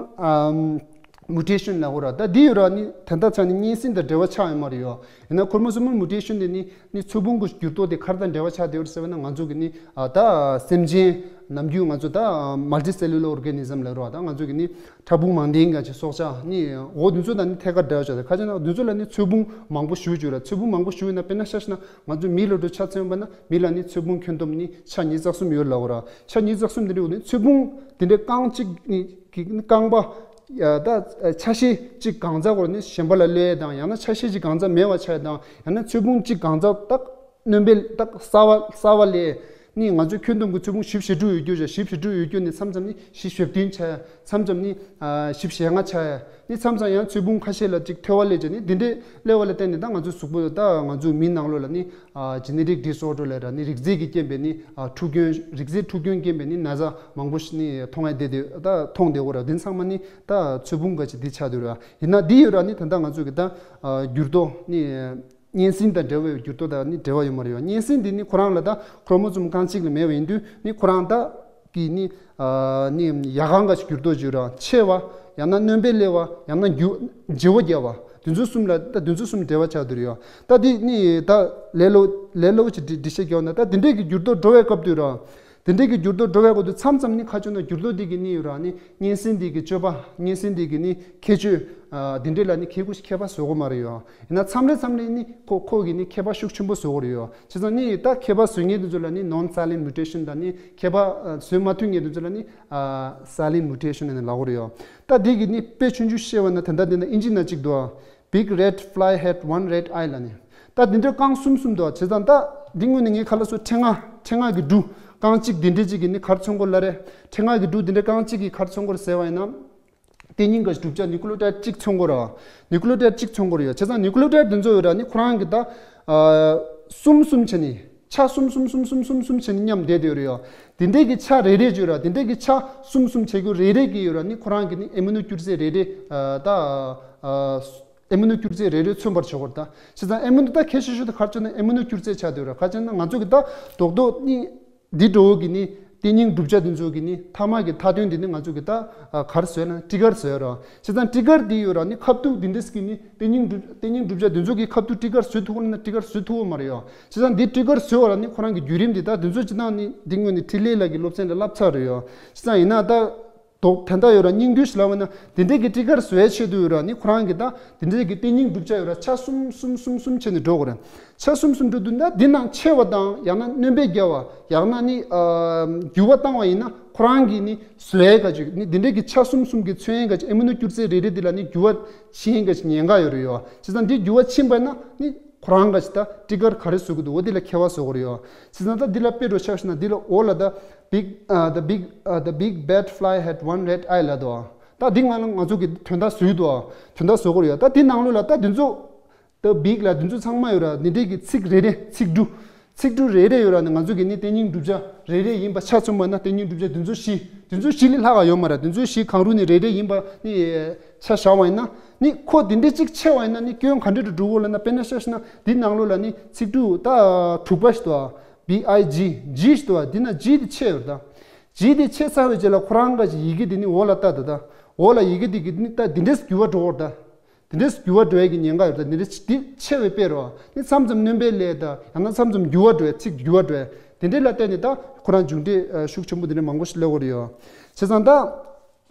mutation ལབ་དགོས་ར། ད་འདི་ཡོད་ར་ནི་ད་ལྟ་ཆ་ནི་གཉན་སྲིན་དང་འབྲེལ་བ་ཆགས་ཡོད་མ་རེད་ཡོད། ཡིན་ན་chromosomal mutation དེ་ནི་ནི་ཚོས་ཕུང་གི་འགྱུར་ལྡོག་དེ་ག་རེ་དང་འབྲེལ་བ་ཆགས་བསྡད་ཡོད་རེད་ཟེར་བ་ན་ང་ཚོ་གི་ནི་ཨ་ད་སེམས་ཅན་ནམ་རྒྱུན་ང་ཚོ་ད་multicellular organism ལབ་ར། ད་ང་ཚོ་གི་ནི་ཕྲ་ཕུང་མང་ལྡན་གྱི་སྲོག་ཆགས་ནི་འོ་དེ་ཚོ་དང་ནི་ཐད་ཀར་འབྲེལ་བ་ཆགས་ཏེ་ཁ་ཅིག་ན་དེ་ཚོ་ལ་ནི་ཚོས་ཕུང་མང་པོ་ཞིག་ཡོད་ར། ཚོས་ཕུང་མང་པོ་ཞིག་ཡོད་ན་དཔེར་ན་ཆ་བཞག་ན་ང་ཚོ་མི་ལ་འགྲོ་ཆ་མཚོན་པ་ན་མི་ལ་ནི་ཚོས་ཕུང་ཁྱོན་བསྡོམས་ནི་ཆ་ཉིས་རྩ་གསུམ་ཡོད་ལབ་ར། ཆ་ཉིས་རྩ་གསུམ་དེ་འདྲ་ཡོད་ནི་ཚོས་ཕུང་དེ་འདྲའི་རྐང་གཅིག་ནི་གི་རྐང་པ་ཡ་ད་ཆ་ཤས་གཅིག་གང་ཚ་བོར་ནི་གཞན་པ་ལ་སླེབས་དང་ཡང་ན་ཆ་ཤས་གཅིག་གང་ཚ་མེད་པ་ཆགས་དང་ཡང་ན་ཚོས་ཕུང་གཅིག་གང་ཚ་ཏག་སྣོན་པའི་ཏག་གསར་བ་གསར་བ་ལས་ནི་ང་ཚོའི་ཁྱོན་བསྡོམས་ཀྱི་ཚོས་ཕུང་བཞི་བཅུ་ཞེ་དྲུག་ཡོད་རྒྱུ་བཞི་བཅུ་ཞེ་དྲུག་ཡོད་རྒྱུ་ནི་མཚམས་མཚམས་ནི་བཞི་བཅུ་ཞེ་བདུན་ཆགས་ཡ། མཚམས་མཚམས་ནི་ཨ་བཞི་བཅུ་ཞེ་ལྔ་ཆགས་ཡ། ནི་མཚམས་མཚམས་ཡང་ཚོས་ཕུང་ཁ་ཤས་ལ་ཅིག་ཐོལ་བ་སླེབས་བྱས་ནི་འདི་འདྲའི་སླེབས་པ་ལ་བརྟེན་ནས་ད་ང་ཚོའི་གཟུགས་པོ་ད་ང་ཚོའི་མི་ནང་ལོགས་ལ་ནི་ཨ་genetic disorder ལབ་ར་ནི་རིགས་རྫས་ཀྱི་རྐྱེན་པས་ནི་ཨ་འཁྲུག་སྐྱོན་རིགས་རྫས་འཁྲུག་སྐྱོན་རྐྱེན་པས་ནི་ན་ཚ་མང་པོ་ཞིག་ནི་མཐོང་ཡ་བསྡད་དེ་ད་མཐོང་བསྡད་ཡོད་ར། འདི་ཚང་མ་ནི་ད་ཚོས་ཕུང་ག་ཅིག་འདི་ཆགས་བསྡད་ཡོད་ར། ཡིན་ན་འདི་ཡོད་ར་ནི་ད་ལྟ་ང་ཚོ་གི་ད་ཨ་འགྱུར་ལྡོག་ནི། གཉན་སྲིན་དང་འབྲེལ་བའི་འགྱུར་ལྡོག་དང་ནི་འབྲེལ་བ་ཡོད་མ་རེད་ཡོད། གཉན་སྲིན་འདི་ནི་ཁོ་རང་ལ་ད་chromosome རྐང་གཅིག་ལས་མེད་པ་ཡིན་དུས་ནི་ཁོ་རང་ད་གི་ནི་ཨ་ནི་ཡ་གང་ག་ཅིག་འགྱུར་ལྡོག་བྱེད་ར་ཆད་པ་ཡང་ན་སྣོན་པ་སླེབས་པ་ཡང་ན་འགྱུར་བརྗེ་བོ་རྒྱག་པ་དེ་ཚོ་གསུམ་ལ་ད་དེ་ཚོ་གསུམ་འབྲེལ་བ་ཆགས་བསྡད་ཡོད། ད་འདི་ནི་ད་ལས་སླ་ལས་སླ་པོ་ཅིག་འགྲེལ་བཤད་རྒྱག་ན་ད་དེ་འདྲས་ཀྱི་འགྱུར་ལྡོག་འགྲོ་བའི་སྐབས་དུས་ར། དེ་འདྲའི་གི་འགྱུར་ལྡོག་འགྲོ་བའི་སྐོར་དུ་མཚམས་མཚམས་ནི་ཁ་ཆུ་ན་འགྱུར་ལྡོག་འདི་གི་ནི་ཡོད་ར་ནི་གཉན་སྲིན་འདི་གི་སྤྱོད་པ་གཉན་སྲིན་འདི་གི་ནི་ཁྱད་ཆོས་ཨ་འདི་འདྲའི་ལ་ནི་ཁྱད་ཁུ་ཁྱད་པར་བཟོ་གི་མ་རེད་ཡོད། ཡིན་ན་མཚམས་རེ་མཚམས་རེ་ནི་ཁོ་ཁོ་གི་ནི་ཁྱད་པར་ཤུགས་ཆེན་པོ་བཟོ་གི་རེད་ཡོད། བྱས་ཙང་ནི་ད་ཁྱད་པར་བཟོ་མཁན་དེ་ཚོ་ལ་ནི་non silent mutation དང་ནི་ཁྱད་པར་ཨ་བཟོ་མ་ཐུབ་མཁན་དེ་ཚོ་ལ་ནི་ཨ་silent mutation ནི་ལབ་གི་རེད་ཡོད། ད་འདི་གི་ནི་དཔེ་ཆུང་ཆུང་བཤད་པ་ན་ད་ལྟ་འདི་ན་ཨིན་ཇི་ན་གཅིག་འདུག Big red fly had one red eye ལ་ནི། ད་འདི་འདྲ་རྐང་གསུམ་གསུམ་འདུག་བྱས་ཙང་ད་འདི་སྔོན་ནས་ངས་ཁ་ལ་སོ་ཕྲེང་ང་ཕྲེང་ང་གི་འབྲུ་རྐང་གཅིག་འདི་འདྲ་གཅིག་གི་ནི་གར་མཚོན་གོ་ལ་རེད། ཕྲེང་ང་གི་འབྲུ་འདི་འདྲ་རྐང་གཅིག་གི་གར་མཚོན་གོ་ཟེར་བ་ཡིན་ན། དེ་སྙིང་ག་གྲུབ་ཆ་ནིའུ་ཀླེ་ཊའིཌ་གཅིག་མཚོན་གོ་ར། ནིའུ་ཀླེ་ཊའིཌ་གཅིག་མཚོན་གོ་ར་ཡོད། བྱས་ཙང་ནིའུ་ཀླེ་ཊའིཌ་འདི་ཚོ་ཡོད་ར་ནི་ཁོ་རང་གི་ད་གསུམ་གསུམ་བྱས་ནི། ཆ་གསུམ་གསུམ་གསུམ་གསུམ་གསུམ་གསུམ་བྱས་ནས་མཉམ་བསྡད་དེ་ཡོད་རེད་ཡོད། དེ་འདྲའི་གི་ཆ་རེ་རེ་ཅིག་ཡོད་ར། དེ་འདྲའི་གི་ཆ་གསུམ་གསུམ་བྱེད་རྒྱུ་རེ་རེ་གི་ཡོད་ར་ནི་ཁོ་རང་གི་ནི་ཨེ་མི་ནོ་སྐྱུར་རྫས་རེ་རེ་ད་ཨེ་མི་ནོ་སྐྱུར་རྫས་རེ་རེ་མཚོན་པར་བྱེད་དགོས་རེད་ད། བྱས་ཙང་ཨེ་མི་ནོ་ད་ཁྱད་ཆེ་ཤོས་དེ་ག་རེ་ཆགས་ན་ཨེ་མི་ནོ་སྐྱུར་རྫས་ཆགས་བསྡད་ཡོད་ར། ག་རེ་ཆགས་ན་ང་ཚོ་གི་ད་རྡོག་རྡོག་གཉིས་འདི་འདྲ་བོ་གི་ནི། དེ་སྙིང་གྲུབ་ཆ་དེ་ཚོ་གི་ནི་ཐ་མ་གི་མཐའ་དོན་དེ་ནི་ང་ཚོ་གི་ད་གར་བཟོས་ན་ཊི་གར་བཟོས་རོགས། བྱས་ཙང་ཊི་གར་དེ་ཡོད་ར་ནི་ཁ་ཐུག་དེ་འདྲས་གི་ནི་དེ་སྙིང་གྲུབ་དེ་སྙིང་གྲུབ་ཆ་དེ་ཚོ་གི་ཁ་ཐུག་ཊི་གར་བཟོས་ཐུབ་ན་ཊི་གར་བཟོས་ཐུབ་མ་རེད་ཡོ། བྱས་ཙང་འདི་ཊི་གར་བཟོས་བ་ར་ནི་ཁོ་རང་གི་བརྒྱུད་རིམ་དེ་ད་དེ་ཚོ་སྤྱི་བཏང་ནི་འདི་སྔོན་ནི་འཕྲིན་ལས་ལགས་ཀྱི་སློབ་ཚན་ལ་བསླབ་ཚར་རེད་ཡོ། བྱས་ཙང་ཡིན་ན་ད། དོག་དེ་འདྲ་ཡོད་ར་སྙིང་བསྡུས་ཤིག་ལབ་པ་ན་དེ་འདྲས་ཀྱི་ཊི་གར་བཟོ་ཡའི་ཆེད་དུ་ཡོད་ར་ནི་ཁོ་རང་གི་ད་དེ་འདྲས་ཀྱི་དེ་སྙིང་གྲུབ་ཆ་ཡོད་ར་ཆ་གསུམ་གསུམ་གསུམ་གསུམ་བྱས་ནས་འགྲོ་དགོས་ར། ཆ་གསུམ་གསུམ་འགྲོ་དུས་ད་འདི་ནང་ཆད་པ་དང་ཡང་ན་སྣོན་པ་རྒྱག་པ་ཡང་ན་ནི་ཨ་འགྱུར་བ་བཏང་བ་ཡིན་ན་ཁོ་རང་གི་ནི་བཟོ་ཡའི་ག་ཅིག་ནི་དེ་འདྲས་ཀྱི་ཆ་གསུམ་གསུམ་གྱི་མཚོན་ཡའི་ག་ཅིག་ཨེ་མི་ནོ་སྐྱུར་རྫས་རེ་རེ་འདི་ལ་ནི་འགྱུར་བ་ཕྱིན་ཡའི་ག་ཅིག་ཉེན་ཁ་ཡོད་ར་ཡོ། བྱས་ཙང་འདི་འགྱུར་བ་ཕྱིན་པ་ན་ནི། ཁོ་རང་ག་ཅིག་ད་ཊི་གར་ག་རེ་བཟོ་གི་འདུག་འོ་དེ་ལ་ཁྱད་པར་བཟོ་གི་རེད་ཡོ། བྱས་ཙང་ད་འདི་ལ་དཔེ་འགྲོ་ཆགས་ཤིག་ན་འདི་ལ་འོ་ལ་ད་big uh, the big uh, the big bad fly had one red eye ལ་དོ། ད་འདི་ང་ལ་ང་ཚོ་གི་དོན་དག་བཟོས་འདུག་དོན་དག་བཟོ་གི་རེད་ཡོ། ད་འདི་ནང་ལོགས་ལ་ད་འདི་ཚོ་ ད་བིག་ལ་འདི་ཚོ་ཚང་མ་ཡོད་ར། འདི་འདྲའི་གི་ཚིག་རེ་རེ་ཚིག་འབྲུ། ཚིག་འབྲུ་རེ་རེ་ཡོད་ར་ནི་ང་ཚོ་གི་ནི་གཏན་ཉིང་བསྒྲུབ་བྱ་རེ་རེ་ཡིན་པ་ཆ་མཚོན་པ་ན་གཏན་ཉིང་བསྒྲུབ་བྱ་འདི་ཚོ་བཞི། འདི་ཚོ་བཞི་ལས་ལྷག་ག་ཡོད་མ་ར། འདི་ཚོ་བཞི་གང་རུང་ནི་རེ་རེ་ཡིན་པ་ནི་ཆ་བཞག་པ་ཡིན་ན་ནི་ཁོ་འདི་འདྲའི་གཅིག་ཆེ་བ་ཡིན་ན་ནི་སྐྱོན་ག་འདྲ་འདྲ་འགྲོ་གོ་ལབ་ན། དཔེར་ན་ཆ་བཞག་ན་འདི་ནང་ལོགས་ལ་ནི་ཚིག་འབྲུ་ད་དྲུག་པ་ཞིག་འདུག་བི་ཨའི་ཇི་ཇི་ཞིག་འདུག་འདི་ན་ཇི་འདི་ཆེ་ཡོད་ད། ཇི་འདི་ཆེ་ཚར་བའི་རྗེས་ལ་ཁོ་རང་ག་ཞིག་ཡི་གེ་འདི་ནི་འོག་ལ་ལྟ་ད་ད། འོག་ལ་ཡི་གེ་འདི་གི་ནི་ད་འདི་འདྲས་འགྱུར་བ་འགྲོ་གོ་ད། དེ་འདྲའི་འགྱུར་བ་འགྲོ་ཡས་ཀྱི་ཉེན་ཁ་ཡོད་ད། དེ་འདྲའི་དེ་ཆེ་བའི་དཔེ་རོ། ནི་མཚམས་མཚམས་སྣོན་པའི་ལས་དང་ཡང་ན་མཚམས་མཚམས་འགྱུར་བ་འགྲོ་ཡས་ཚིག་འགྱུར་བ་འགྲོ་ཡས་དེ་འདྲའི་ལ་བརྟེན་ནས་ད་ཁོ་རང་མཇུག་འབྲས་ཤུགས་ཆེན་པོ་དེ་འདྲ་མང་པོ་ཞིག་སླེབས་ཀྱི་ཡོད་རེད་ཡོ། བྱས་ཙང་ད་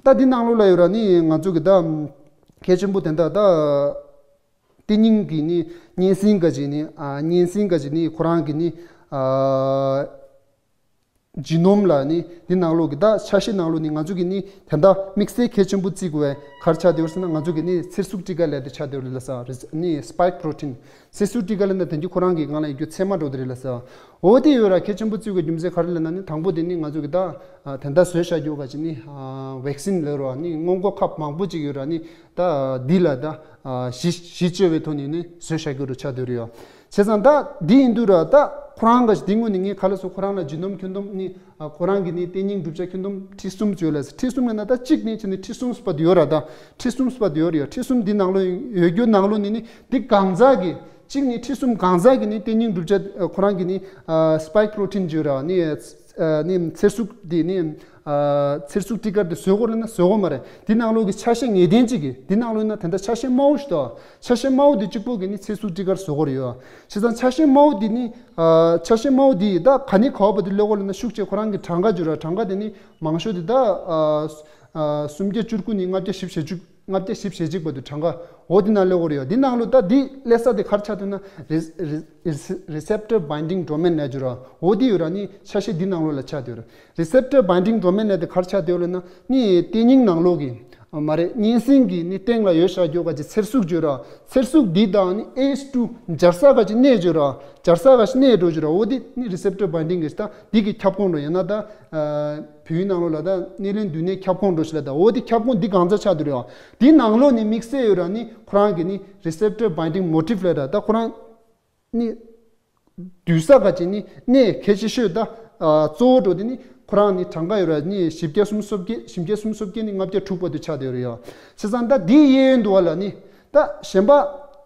ད་འདི་ནང་ལོགས་ལ་ཡོད་ར་ནི་ང་ཚོ་གི་ད་གལ་ཆེན་པོ་དེ་འདྲ་ད་གཏན་ཉིང་གི་ནི་སྙན་སེང་ག་ཅིག་ནི་ཨ་སྙན་སེང་ག་ཅིག་ནི་ཁོ་རང་གི་ནི་ཨ། ཇི་ནོམ་ལ་ནི་འདི་ནང་ལོགས་ཀྱི་ད་ཆ་ཤས་ནང་ལོགས་ནི་ང་ཚོ་གི་ནི་དེ་འདྲ་དམིགས་བསལ་གལ་ཆེན་པོ་བརྩི་དགོས་པའི་ག་རེ་ཆགས་བསྡད་ཡོད་ཟེར་ན། ང་ཚོ་གི་ནི་ཚེར་གཟུགས་སྤྲི་དཀར་ལབ་དེ་ཆགས་བསྡད་ཡོད་རེད་ལ་ས་རེད། ནི་སི་པའིཀ་པྲོ་ཊིན། ཚེར་གཟུགས་སྤྲི་དཀར་ལབ་ན་དེ་འདྲ་ཁོ་རང་གི་སྒང་ལ་ཡོད་རྒྱུ་ཚད་མ་འགྲོ་བསྡད་རེད་ལ་ས། འོ་དེ་ཡོད་ར་གལ་ཆེན་པོ་བརྩི་དགོས་རྒྱུ་མཚན་ག་རེ་ལབ་ན་ནི་དང་པོ་དེ་ནི་ང་ཚོ་གི་ད་དེ་འདྲ་བཟོས་བཞག་རྒྱུ་ག་ཅིག་ནི་ཝེག་སིན་ལབ་ར་ནི་སྔོན་འགོག་ཁབ་མང་པོ་ཅིག་ཡོད་ར་ནི། ད་འདི་ལ་ད་གཞི་གཞི་བཅོལ་བའི་ཐོག་ནས་ནི་བཟོས་བཞག་རྒྱུ་རུ་ཆགས་བསྡད་ཡོད་རེད་ཡོ། བྱས་ཙང་ད་འདི་ཡིན་དུས་ར་ད་ཁོ་རང་ག་ཞིག་འདི་སྔོན་ནས་ངས་ག་ལ་སོ་ཁོ་རང་ལ་ཇི་ནོམ་ཁྱོན་བསྡོམས་ནི་ཁོ་རང་གི་ནི་གཏན་ཉིང་བསྒྲུབ་བྱ་ཁྱོན་བསྡོམས་ཁྲི་གསུམ་བརྗོད་ལ། ཁྲི་གསུམ་ལ་ན་ད་གཅིག་ནི་ཆེ་ནི་ཁྲི་གསུམ་སྤ་དུ་ཡོད་ར། ད་ཁྲི་གསུམ་སྤ་དུ་ཡོད་རེད་ཡོ། ཁྲི་གསུམ་འདི་ནང་ལོ་ཡོད་རྒྱུ་ནང་ལོ་ནི་ནི་འདི་གང་ཟག་གི་གཅིག་ནི་ཁྲི་གསུམ་གང་ཟག་གི་ནི་གཏན་ཉིང་བསྒྲུབ་བྱ་ཁོ་རང་གི་ནི་སི་པའིཀ་པྲོ་ཊིན་བརྗོད་ར་ནི། ནི་ཚེར་གཟུགས་འདི་ནི་ཚེར་གཟུགས་སྤྲི་དཀར་འདི་བཟོ་དགོས་རེད་ན་བཟོ་དགོས་མ་རེད། འདི་ནང་ལོགས་ཀྱི་ཆ་ཤས་ངེས་གཏན་གཅིག་གི་འདི་ནང་ལོགས་ན་དེ་འདྲ་ཆ་ཤས་དམའ་བོ་ཞིག་འདུག་ཆ་ཤས་དམའ་བོ་འདི་གཅིག་པོ་གི་ནི་ཚེར་གཟུགས་སྤྲི་དཀར་བཟོ་དགོས་རེད་ཡོ། བྱས་ཙང་ཆ་ཤས་དམའ་བོ་འདི་ནི་ཆ་ཤས་དམའ་བོ་འདི་ད་ག་ནས་ག་བ་བར་དུ་སླེབས་དགོས་ལབ་ན་ཤུགས་ཆེ་ཁོ་རང་གི་གྲངས་ཀ་བརྗོད་ར། གྲངས་ཀ་དེ་ནི་མང་ཤོས་དེ་ད་སུམ་བརྒྱ་བཅུ་དགུ་ནས་ལྔ་བརྒྱ་བཞི་བཅུ་ཞེ་གཅིག་ལྔ་བརྒྱ་བཞི་བཅུ་ཞེ་གཅིག་བར་དུ་གྲངས་ཀ་འོ་དེ་ན་སླེབས་དགོས་རེད་ཡོ། འདི་ནང་ལོགས་ད་འདི་སླེབས་ས་དེ་ག་རེ་ཆགས་འདུག་ན་རི་རི་རི་སེབ་ཊར་བའིན་ཌིང་ཌོ་མེན་ལབ་ཀྱི་ར། འོ་དེ་ཡོད་ར་ནི་ཆ་ཤས་འདི་ནང་ལོགས་ལ་ཆགས་བསྡད་ཡོད་ར། རི་སེབ་ཊར་བའིན་ཌིང་ཌོ་མེན་ལབ་དེ་ག་རེ་ཆགས་བསྡད་ཡོད་ལབ་ན་ནི་གཏན་ཉིང་ནང་ལོགས་ཀྱི་མ་རེད། སྙན་སེང་གི་ནི་སྟེང་ལ་ཡོད་བཞག་རྒྱུ་ག་ཅིག་ཚེར་གཟུགས་བརྗོད་ར། ཚེར་གཟུགས་འདི་དང་ནི་ཨེ་ཨེཆ་ཊུ་སྦྱར་ས་ག་ཅིག་གནས་བརྗོད་ར། སྦྱར་ས་ག་ཅིག་གནས་འགྲོ་བརྗོད་ར། འོ་དེ་ནི་རི་སེབ་ཊར་བའིན་ཌིང་གི་ད་འདི་གི་ཁྱབ་ཁོངས་ར། ཡང་ན་ད་བོད་ཡིག་ནང་ལོགས་ལ་ད་སྣེ་ལེན་མདུན་ནས་ཁྱབ་ཁོངས་འགྲོ་ཞིག་ལ་ད་འོ་དེ་ཁྱབ་ཁོངས་འདི་གང་ཚ་ཆགས་འདུག་རེད་བ། དེའི་ནང་ལོགས་ནས་དམིགས་བསལ་ཡོད་ར་ནི་ཁོ་རང་གི་ནི་རི་སེབ་ཊར་བའིན་ཌིང་མོ་ཊིབ་ལབ་ར། ད་ཁོ་རང་ནི་འདུས་ས་ག་ཅིག་ནི་གནས་གལ་ཆེ་ཤོས་ད་གཙོ་བོ་འགྲོ་དེ་ནི་ཁོ་རང་ནི་གྲངས་ཀ་ཡོད་ར་ནི་བཞི་བརྒྱ་སུམ་ཅུ་སོ་བརྒྱད། བཞི་བརྒྱ་སུམ་ཅུ་སོ་བརྒྱད་ནི་ལྔ་བརྒྱ་དྲུག་བར་དུ་ཆགས་བསྡད་ཡོད་རེད་ཡ། བྱས་ཙང་ད་འདིའི་གཡས་གཡོན་དུ་བ་ལ་ནི་ད་གཞན་པ་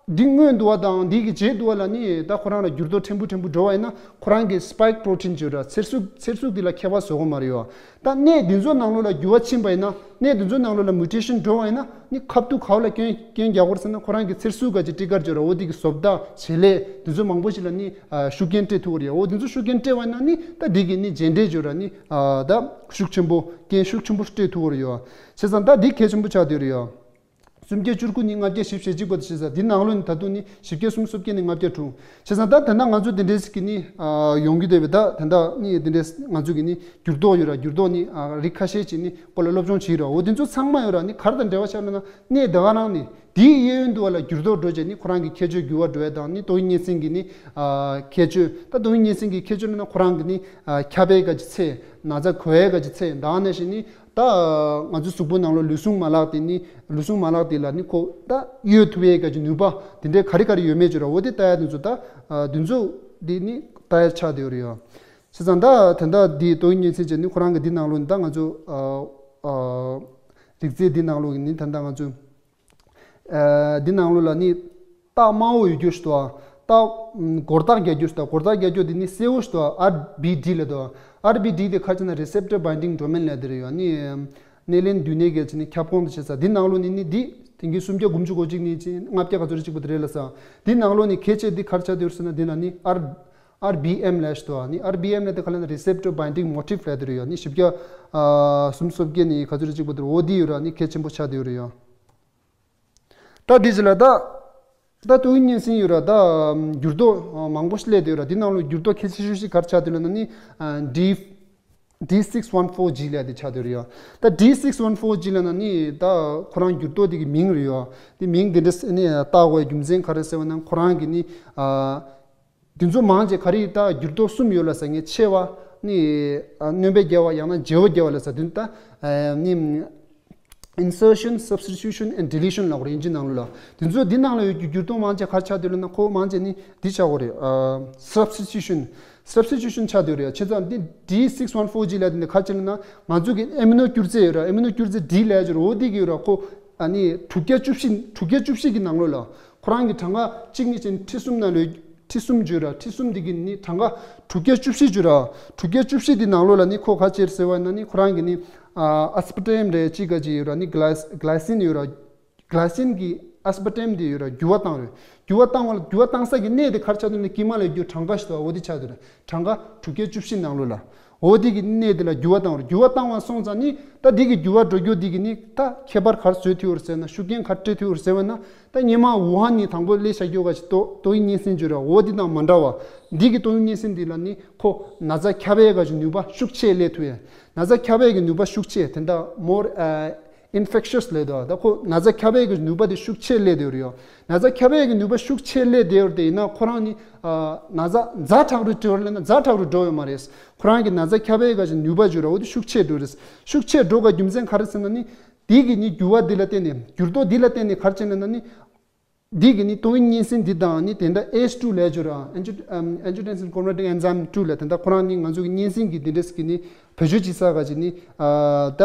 འདི་སྔོན་དུ་བ་དང་འདི་གི་རྗེས་དུ་བ་ལ་ནི་ད་ཁོ་རང་ལ་འགྱུར་ལྡོག་ཕྲན་བུ་ཕྲན་བུ་འགྲོ་བ་ཡིན་ན་ཁོ་རང་གི་སི་པའིཀ་པྲོ་ཊིན་བརྗོད་ར། ཚེར་གཟུགས་ཚེར་གཟུགས་འདི་ལ་ཁྱད་པར་བཟོ་གི་མ་རེད་ཡ། ད་གནས་འདི་ཚོ་ནང་ལོགས་ལ་འགྱུར་བ་ཕྱིན་པ་ཡིན་ན། གནས་འདི་ཚོ་ནང་ལོགས་ལ་མུ་ཊེ་ཤན་འགྲོ་བ་ཡིན་ན་ནི་ཁ་ཐུག་ག་བ་ལ་སྐྱོན་སྐྱོན་རྒྱག་དགོས་ཟེར་ན་ཁོ་རང་གི་ཚེར་གཟུགས་ག་ཅིག་སྤྲི་དཀར་བརྗོད་ར། འོ་དེ་གི་བཟོ་ལྟ་བྱེད་ལས་འདི་ཚོ་མང་པོ་ཞིག་ལ་ནི་ཤུགས་རྐྱེན་སྤྲད་ཐུབ་ཀྱི་རེད། འོ་དེ་ཚོ་ཤུགས་རྐྱེན་སྤྲད་པ་ཡིན་ན་ནི་ད་འདི་གི་ནི་རྗེས་འབྲས་བརྗོད་ར་ནི་ད་ཤུགས་ཆེན་པོ་རྐྱེན་ཤུགས་ཆེན་པོ་སྤྲད་ཐུབ་ཀྱི་རེད་ཡ། བྱས་ཙང་ད་འདི་གལ་ཆེན་པོ་ཆགས་བསྡད་ཡོད་རེད་ཡ། སུམ་བརྒྱ་བཅུ་དགུ་ནས་ལྔ་བརྒྱ་བཞི་བཅུ་ཞེ་གཅིག་བར་དུ་བྱས་ཙང་འདི་ནང་ལོགས་ནས་ད་དུང་ནི་བཞི་བརྒྱ་སུམ་ཅུ་སོ་བརྒྱད་ནས་ལྔ་བརྒྱ་དྲུག་བྱས་ཙང་ད་ད་ལྟ་ང་ཚོ་འདི་འདྲའི་ཞིག་གི་ནི་ཡོང་གི་འདུག་པས། ད་ད་ལྟ་ནི་འདི་འདྲའི་ང་ཚོ་གི་ནི་འགྱུར་ལྡོག་ཡོད་ར། འགྱུར་ལྡོག་ནི་རིགས་ཁ་ཤས་ཅིག་ནི་པོ་ལ་སློབ་སྦྱོང་བྱེད་ར། འོ་འདི་ཚོ་ཚང་མ་ཡོད་ར་ནི་ག་རེ་དང་འབྲེལ་བ་ཆགས་ན་ན་གནས་ད་ག་རང་ནི་དེའི་གཡས་གཡོན་དུ་བ་ལ་འགྱུར་ལྡོག་འགྲོ་བྱས་ནི་ཁོ་རང་གི་ཁྱད་ཆོས་འགྱུར་བ་འགྲོ་ཡ་དང་ནི་ཏོག་དབྱིབས་གཉན་སྲིན་གི་ནི་ཁྱད་ཆོས། ད་ཏོག་དབྱིབས་གཉན་སྲིན་གི་ཁྱད་ཆོས་ན་ན་ཁོ་རང་གི་ནི་ཁྱབ་པའི་ག་ཅིག་ཚད། ན་ཚ་འགོས་ཡ་ག་ཅིག་ཚད། ད་ནང་བཞིན་ནི། ད་ང་ཚོའི་གཟུགས་པོའི་ནང་ལ་ལུས་ཟུངས་མ་ལག་དེ་ནི་ལུས་ཟུངས་མ་ལག་དེ་ལ་ནི་ཁོ་ད་གཡོལ་ཐུབ་ཡས་ག་ཅིག་ནུས་པ་དེ་འདྲའི་ག་རེ་ག་རེ་ཡོད་མེད་ཅིག་ར། འོ་དེ་ལྟ་ཡ་དེ་ཚོ་ད་དེ་ཚོ་དེ་ནི་ལྟ་ཡ་ཆགས་བསྡད་ཡོད་རེད་ཡ། བྱས་ཙང་ད་དེ་འདྲ་དེ་ཏོག་དབྱིབས་གཉན་སྲིན་བྱས་ནི་ཁོ་རང་གི་འདི་ནང་ལོགས་ནི་ད་ང་ཚོ་རིགས་རྫས་འདི་ནང་ལོགས་ཀྱི་ནི་ད་ལྟ་ང་ཚོ་འདི་ནང་ལོགས་ལ་ནི་རྟགས་དམར་པོ་ཡོད་རྒྱུ་ཞིག་འདུག་རྟགས་སྒོར་རྟགས་རྒྱག་རྒྱུ་ཞིག་འདུག་སྒོར་རྟགས་རྒྱག་རྒྱུ་འདི་ནི་སེར་པོ་ཞིག་འདུག་ཨར་བི་ཌི་ལབ་འདུག་ཨར་བི་ཌི་དེ་ག་རེ་ཟེར་ན་རི་སེབ་ཊར་བའིན་ཌིང་ཌོ་མེན་ལབ་དེ་རེད་ཡ། ནི་སྣེ་ལེན་མདུན་ནས་གལ་ཆེ་ནི་ཁྱབ་ཁོངས་དུ་བྱེད་ས་འདི་ནང་ལོགས་ནི་ནི་འདི་དེང་གི་སུམ་བརྒྱ་དགུ་བཅུ་གོ་གཅིག་ནི་ཅི་ལྔ་བརྒྱ་ག་ཚོད་རེ་གཅིག་པོ་དེ་རེད་ལ་ས། འདི་ནང་ལོགས་ནི་གལ་ཆེ་འདི་ག་རེ་ཆགས་བསྡད་ཡོད་ཟེར་ན་འདི་ན་ནི་ཨར་ཨར་བི་ཨེམ་ལབ་ཞིག་འདུག་ནི་ཨར་བི་ཨེམ་ལབ་དེ་ག་ལ་ན་རི་སེབ་ཊར་བའིན་ཌིང་མོ་ཊིབ་ལབ་དེ་རེད་ཡ། ནི་བཞི་བརྒྱ་སུམ་ཅུ་སོ་བརྒྱད་ནི་ག་ཚོད་རེ་གཅིག་པོ་དེ་རེད། འོ་འདི་ཡོད་ར་ནི་གལ་ཆེན་པོ་ཆགས་བསྡད་ཡོད་རེད་ཡ། ད་འདི་ཅི་ལ་ད། ད་ཏོག་དབྱིབས་གཉན་སྲིན་ཡོད་ར། ད་འགྱུར་ལྡོག་མང་པོ་ཞིག་སླེབས་བསྡད་ཡོད་ར། འདི་ནང་ལོགས་འགྱུར་ལྡོག་གལ་ཆེ་ཤོས་ཤིག་ག་རེ་ཆགས་བསྡད་ཡོད་ལབ་ན་ནི་ཌི་ཌི་སིགས་ཝན་ཕོར་ཇི་ལབ་དེ་ཆགས་བསྡད་ཡོད་ར་ཡ། ད་ཌི་སིགས་ཝན་ཕོར་ཇི་ལབ་ན་ནི་ད་ཁོ་རང་འགྱུར་ལྡོག་དེ་གི་མིང་རེད་ཡ། དེ་མིང་དེ་འདྲ་ནི་བཏགས་དགོས་རྒྱུ་མཚན་ག་རེ་ཟེར་བ་ན་ཁོ་རང་གི་ནི་ཨ། དེ་ཚོ་མང་ཆེ་ག་རེ་ད་འགྱུར་ལྡོག་གསུམ་ཡོད་ལ་ཟེར་ངས་ཆེ་བ་ནི་ཨ་སྣོན་པ་རྒྱས་པ་ཡང་ན་བརྗེ་པོ་རྒྱས་པ་ལ་ཟེར་དུས་ད་ཨ་ནི། insertion, substitution and deletion ལབ་དགོས་རེད། དབྱིན་ཇི་ནང་ལོགས་ལ། དེ་ཚོ་འདི་ནང་ལ་ཡོད་རྒྱུ་འགྱུར་ལྡོག་མང་ཆེ་ག་རེ་ཆགས་བསྡད་ཡོད་ལབ་ན། ཁོ་མང་ཆེ་ནི་འདི་ཆགས་ཀྱི་ཡོད་རེད། ཨ། substitution, substitution ཆགས་བསྡད་ཡོད་རེད། བྱས་ཙང་འདི་D six one four G ལབ་དེ་འདི་ག་རེ་ཆགས་ལབ་ན། ང་ཚོ་གི་ཨེ་མི་ནོ་སྐྱུར་རྫས་ཡོད་རེད། ཨེ་མི་ནོ་སྐྱུར་རྫས་D ལབ་ཡོད་རེད། འོ་འདི་གི་ཡོད་རེད། ཁོ་ཨ་ནི་དྲུག་བརྒྱ་བཅུ་བཞི། དྲུག་བརྒྱ་བཅུ་བཞི་གི་ནང་ལོགས་ལ། ཁོ་རང་གི་གྲངས་ཀ་གཅིག་གཉིས་བྱས་ནས་ཁྲི་གསུམ་ནང་ལོགས། ཁྲི་གསུམ་བརྗོད་ར། ཁྲི་གསུམ་འདི་གི་ནི་གྲངས་ཀ་དྲུག་བརྒྱ་བཅུ་བཞི་བརྗོད་ར། དྲུག་བརྒྱ་བཅུ་བཞི་འདི་ནང་ལོགས་ལ་ནི་ཁོ་ག་རེ་བྱས་ཟེར་བ་ན་ནི། ཁོ་རང་གི་ནི་ཨ་ཨ་སི་པར་ཊེམ་རེད། གཅིག་ག་གཅིག་ཡོད་ར། ནི་གླའི་གླའི་སིན་ཡོད་ར། གླའི་སིན་གྱི་ཨ་སི་པར་ཊེམ་འདི་ཡོད་ར། འགྱུར་བ་བཏང་རེད། འགྱུར་བ་བཏང་བ་ལ། འགྱུར་བ་བཏང་ས་གི་གནས་དེ་ག་རེ་ཆགས་འདུག་ན། དཀྱིལ་མ་ལ་ཡོད་རྒྱུ་གྲངས་ཀ་ཞིག་འདུག་འོ་དེ་ཆགས་འདུག་ར། གྲངས་ཀ་དྲུག་བརྒྱ་བཅུ་བཞི་ནང་ལོགས་ལ། འོ་དེ་གི་གནས་དེ་ལ་འགྱུར་བ་བཏང་བ་རེད། འགྱུར་བ་བཏང་བ་སོང་ཙང་ནི། ད་དེ་གི་འགྱུར་བ་འགྲོ་རྒྱུ་དེ་གི་ནི་ད་ཁྱད་པར་ག་རེ་བཟོས་ཐུབ་ཡོད་རེད་ཟེར་ན། ཤུགས་རྐྱེན་ག་རེ་སྤྲད་ཐུབ་ཡོད་རེད་ཟེར་བ་ན། ད་སྔོན་མ་ཝུ་ཧན་ནས་དང་པོ་སླེབས་བཞག་རྒྱུ་ག་ཅིག་ཏོག་ཏོག་དབྱིབས་གཉན་སྲིན་བརྗོད་ར། འོ་དེ་དང་མ་འདྲ་བ། འདི་གི་ཏོག་དབྱིབས་གཉན་སྲིན་འདི་ལ་ནི་ཁོ་ན་ཚ་ཁྱབ་ཡས་ག་ཅིག་ནུས་པ་ཤུགས་ཆེ་སླེབས་ཐུབ་ཡས། ན་ཚ་ཁྱབ་ཡས་ཀྱི་ནུས་པ་ཤུགས་ཆེ། དེ་འདྲ་མོར་ཨ་ཨིན་ཕེག་ཤི་ཡས་ལབ་འདུག་ད་ཁོ་ན་ཚ་ཁྱབ་ཡས་ཀྱི་ནུས་པ་དེ་ཤུགས་ཆེ་སླེབས་བསྡད་ཡོད་རེད་ཡོ། ན་ཚ་ཁྱབ་ཡས་ཀྱི་ནུས་པ་ཤུགས་ཆེ་སླེབས་བསྡད་ཡོད་རེད་དེ། ཡིན་ན་ཁོ་རང་ནི་ཨ་ན་ཚ་ཛ་དྲག་རུ་འགྲོ་རེད་ལབ་ན་ཛ་དྲག་རུ་འགྲོ་ཡོད་མ་རེད། ཁོ་རང་གི་ན་ཚ་ཁྱབ་ཡས་ག་ཅིག་ནུས་པ་བརྗོད་ར། འོ་དེ་ཤུགས་ཆེ་འགྲོ་རེད། ཤུགས་ཆེ་འགྲོ་ག་རྒྱུ་མཚན་ག་རེ་ཟེར་ན་ནི། འདི་གི་ནི་འགྱུར་བ་འདི་ལ་བརྟེན་ནས། འགྱུར་ལྡོག་འདི་ལ་བརྟེན་ནས་ག་རེ་བྱས་ན་ནི། འདི་གི་ནི་ཏོག་དབྱིབས་གཉན་སྲིན་འདི་དང་ནི་དེ་འདྲ་ཨེཆ་ཊུ་ལབ་ཡོད་ར། ཨན་ཇི་ཨམ་ཨན་ཇི་ཊེན་སིན་ཀོ་ཝར་ཊིག་ཨེན་ཛའིམ་ཊུ་ལབ། དེ་འདྲ་ཁོ་རང་ནི་ང་ཚོ་གི་གཉན་སྲིན་གྱི་འདི་འདྲ་ཟེར་གི་ནི་བེད་སྤྱོད་བྱེད་ས་ག་ཅིག་ནི་ཨ་ད་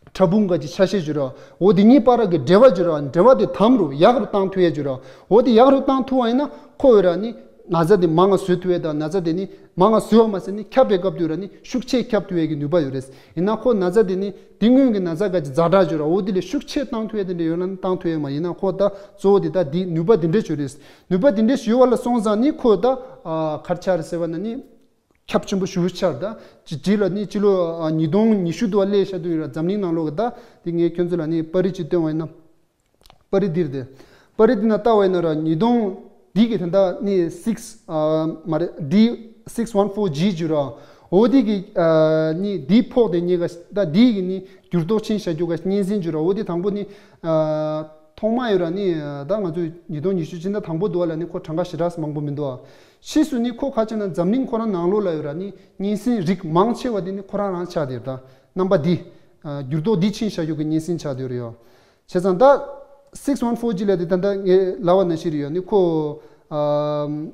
ཕྲ་ཕུང་ག་ཅིག་ཆ་ཤས་བརྗོད་ར། འོ་དེ་གཉིས་བར་གྱི་འབྲེལ་བ་བརྗོད་ར། འབྲེལ་བ་དེ་དམ་རུ་ཡག་རུ་བཏང་ཐུབ་ཡས་བརྗོད་ར། འོ་དེ་ཡག་རུ་བཏང་ཐུབ་པ་ཡིན་ན་ཁོ་ཡོད་ར་ནི། ན་ཚ་དེ་མང་ང་བཟོ་ཐུབ་ཡས་དང་། ན་ཚ་དེ་ནི་མང་ང་བཟོ་བ་མ་ཟད་ནི་ཁྱབ་པའི་སྐབས་དུ་ར་ནི་ཤུགས་ཆེ་ཁྱབ་ཐུབ་ཡས་ཀྱི་ནུས་པ་ཡོད་རེད། ཡིན་ན་ཁོ་ན་ཚ་དེ་ནི་དེ་སྔོན་གྱི་ན་ཚ་ག་ཅིག་ཛ་དྲག་བརྗོད་ར། འོ་དེ་ལས་ཤུགས་ཆེ་བཏང་ཐུབ་ཡས་དེ་འདྲ་ཡོད་ན་བཏང་ཐུབ་ཡས་མ། ཡིན་ན་ཁོ་ད་གཙོ་བོ་དེ་ད་དེ་ནུས་པ་དེ་འདྲ་ཡོད་རེད། ནུས་པ་དེ་འདྲ་ཡོད་པ་ལ་སོང་ཙང་ནི་ཁོ་ད་ཨ་ག་རེ་ཆགས་རེད་ཟེར་བ་ན་ནི། ཁྱབ་ཆེན་པོ་ཞེ་པོ་ཆགས་རེད། ད་ཅི་ཅི་ལ་ནི་ཕྱི་ལོ་ཨ་ཉིས་སྟོང་ཉི་ཤུ་དུ་བ་སླེབས་བཞག་དུས་ཡོད་ར། འཛམ་གླིང་ནང་ལོགས་ཀྱི་ད་དེ་ངས་ཁྱོད་ཚོ་ལ་ནི་པར་རིས་ཅིག་སྟོན་པ་ཡིན་ན། པར་རིས་འདིར་དེ། པར་རིས་འདི་ན་ལྟ་བ་ཡིན་ན་ར། ཉིས་སྟོང་འདི་གི་དེ་འདྲ་ནི་སིགས་ཨ་མ་རེད། ཌི་སིགས་ཝན་ཕོར་ཇི་བརྗོད་ར། འོ་འདི་གི་ཨ་ནི་འདི་ཕོག་དེ་གཉིས་ཀ་ད་འདི་གི་ནི་འགྱུར་ལྡོག་ཕྱིན་བཞག་རྒྱུ་ག་གཉན་སྲིན་བརྗོད་ར། འོ་འདི་དང་པོ་ནི་ཨ་ཐོག་མ་ཡོད་ར་ནི། ད་ང་ཚོ་ཉིས་སྟོང་ཉི་ཤུ་སྤྱི་ཟླ་དང་པོ་དུ་བ་ལ་ནི་ཁོ་གྲངས་ཀ་ཞེ་དྲག་མང་པོ་མི་འདུག་ཨ། ཕྱིས་སུ་ནི་ཁོ་ག་ཅིག་ན་འཛམ་གླིང་ཁོ་རང་ནང་ལོགས་ལ་ཡོད་ར་ནི་གཉན་སྲིན་རིགས་མང་ཆེ་བ་དེ་ནི་ཁོ་རང་རང་ཆགས་དེ་ཡོད། ད་རྣམ་པ་འདི་ཨ་འགྱུར་ལྡོག་འདི་ཕྱིན་བཞག་རྒྱུ་གི་གཉན་སྲིན་ཆགས་དེ་ཡོད་རེད་ཡོ། བྱས་ཙང་ད་སིགས་ཝན་ཕོར་ཇི་ལབ་དེ་ད་ལྟ་ངས་ལབ་པ་ནང་བཞིན་རེད་ཡོད་ནི་ཁོ། ཨམ།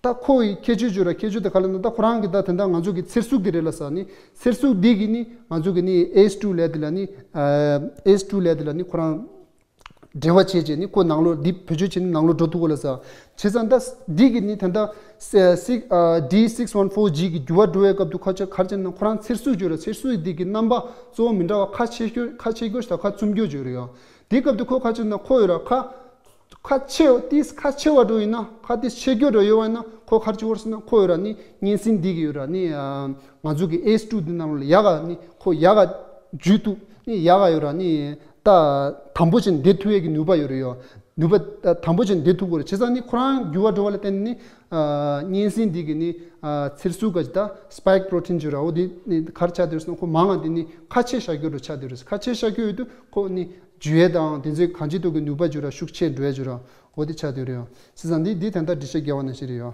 ད་ཁོ་ཡི་ཁྱད་ཆོས་བརྗོད་ར། ཁྱད་ཆོས་དེ་ག་ལ་ན། ད་ཁོ་རང་གི་ད་དེ་འདྲ་ང་ཚོ་གི་ཚེར་གཟུགས་དེ་རེད་ལ་ས་ནི། ཚེར་གཟུགས་འདི་གི་ནི་ང་ཚོ་གི་ནི་ཨེཆ་ཊུ་ལབ་དེ་ལ་ནི་ཨ་ཨེཆ་ཊུ་ལབ་དེ་ལ་ནི་ཁོ་རང་འབྲེལ་བ་བྱས་བྱས་ནི་ཁོ་ནང་ལོགས་འདི་བེད་སྤྱོད་བྱས་ནི་ནང་ལོགས་འགྲོ་ཐུབ་གོ་ལ་ས། བྱས་ཙང་ད་འདི་གི་ནི་ད་ལྟ་སི་སིགས་ཨ་ཌི་སིགས་ཝན་ཕོར་ཇི་གི་འགྱུར་བ་འགྲོ་བའི་སྐབས་དུ་ཁ་ཆེ་ག་རེ་བྱས་ན་ཁོ་རང་ཚེར་གཟུགས་བརྗོད་ར། ཚེར་གཟུགས་འདི་གི་རྣམ་པ་གཙོ་བོ་མི་འདྲ་བ་ཁ་ཕྱེ་ཤོས་ཁ་ཕྱེ་ཤོས་ད་ཁ་བཙུམ་རྒྱུ་བརྗོད་རེད་ཡོ། དེའི་སྐབས་དུ་ཁོ་ག་ཅིག་ན་ཁོ་ཡོད་ར་ཁ་ཁ་ཆེ་ཏིས་ཁ་ཆེ་བ་འགྲོ་ཡིན་ན། ཁ་ཏིས་ཆེ་རྒྱུ་འགྲོ་ཡོད་བ་ཡིན་ན་ཁོ་ག་ཅིག་བོར་སོང་ན། ཁོ་ཡོད་ར་ནི་གཉན་སྲིན་འདི་གི་ཡོད་ར་ནི་ཨ་ང་ཚོ་གི་ཨེཆ་ཊུ་འདི་ནང་ལ་ཡག་ག་ནི་ཁོ་ཡག་ག་འཇུ་ཐུབ་ནི་ཡག་ག་ཡོད་ར་ནི་ད་དམ་པོ་ཅན་བསྡད་ཐུབ་ཡས་ཀྱི་ནུས་པ་ཡོད་རེད་ཡོ། ནུས་པ་ད་དམ་པོ་ཅན་བསྡད་ཐུབ་གོ་རེད། བྱས་ཙང་ནི་ཁོ་རང་འགྱུར་བ་འགྲོ་བ་ལ་བརྟེན་ནི་ཨ་གཉན་སྲིན་འདི་གི་ནི་ཨ་ཚེར་གཟུགས་ག་ཅིག་ད་སི་པའིཀ་པྲོ་ཊིན་བརྗོད་ར། འོ་འདི་ནི་ག་རེ་ཆགས་བསྡད་སོང་ན་ཁོ་མང་ང་འདི་ནི་ཁ་ཕྱེ་བཞག་རྒྱུ་འགྲོ་ཆགས་བསྡད་རེད། ཁ་ཕྱེ་བཞག་རྒྱུ་ཡོད་དུས་ཁོ་ནི་འཇུ་ཡས་དང་དེ་ཚོའི་གང་ཅི་ཐུབ་ཀྱི་ནུས་པ་བརྗོད་ར། ཤུགས་ཆེ་འགྲོ་ཡས་བརྗོད་ར། འོ་དེ་ཆགས་བསྡད་རེད་ཡོ། བྱས་ཙང་འདི་འདི་ད་ལྟ་འགྲེལ་བཤད་རྒྱག་པ་ནང་བཞིན་རེད་ཡོ།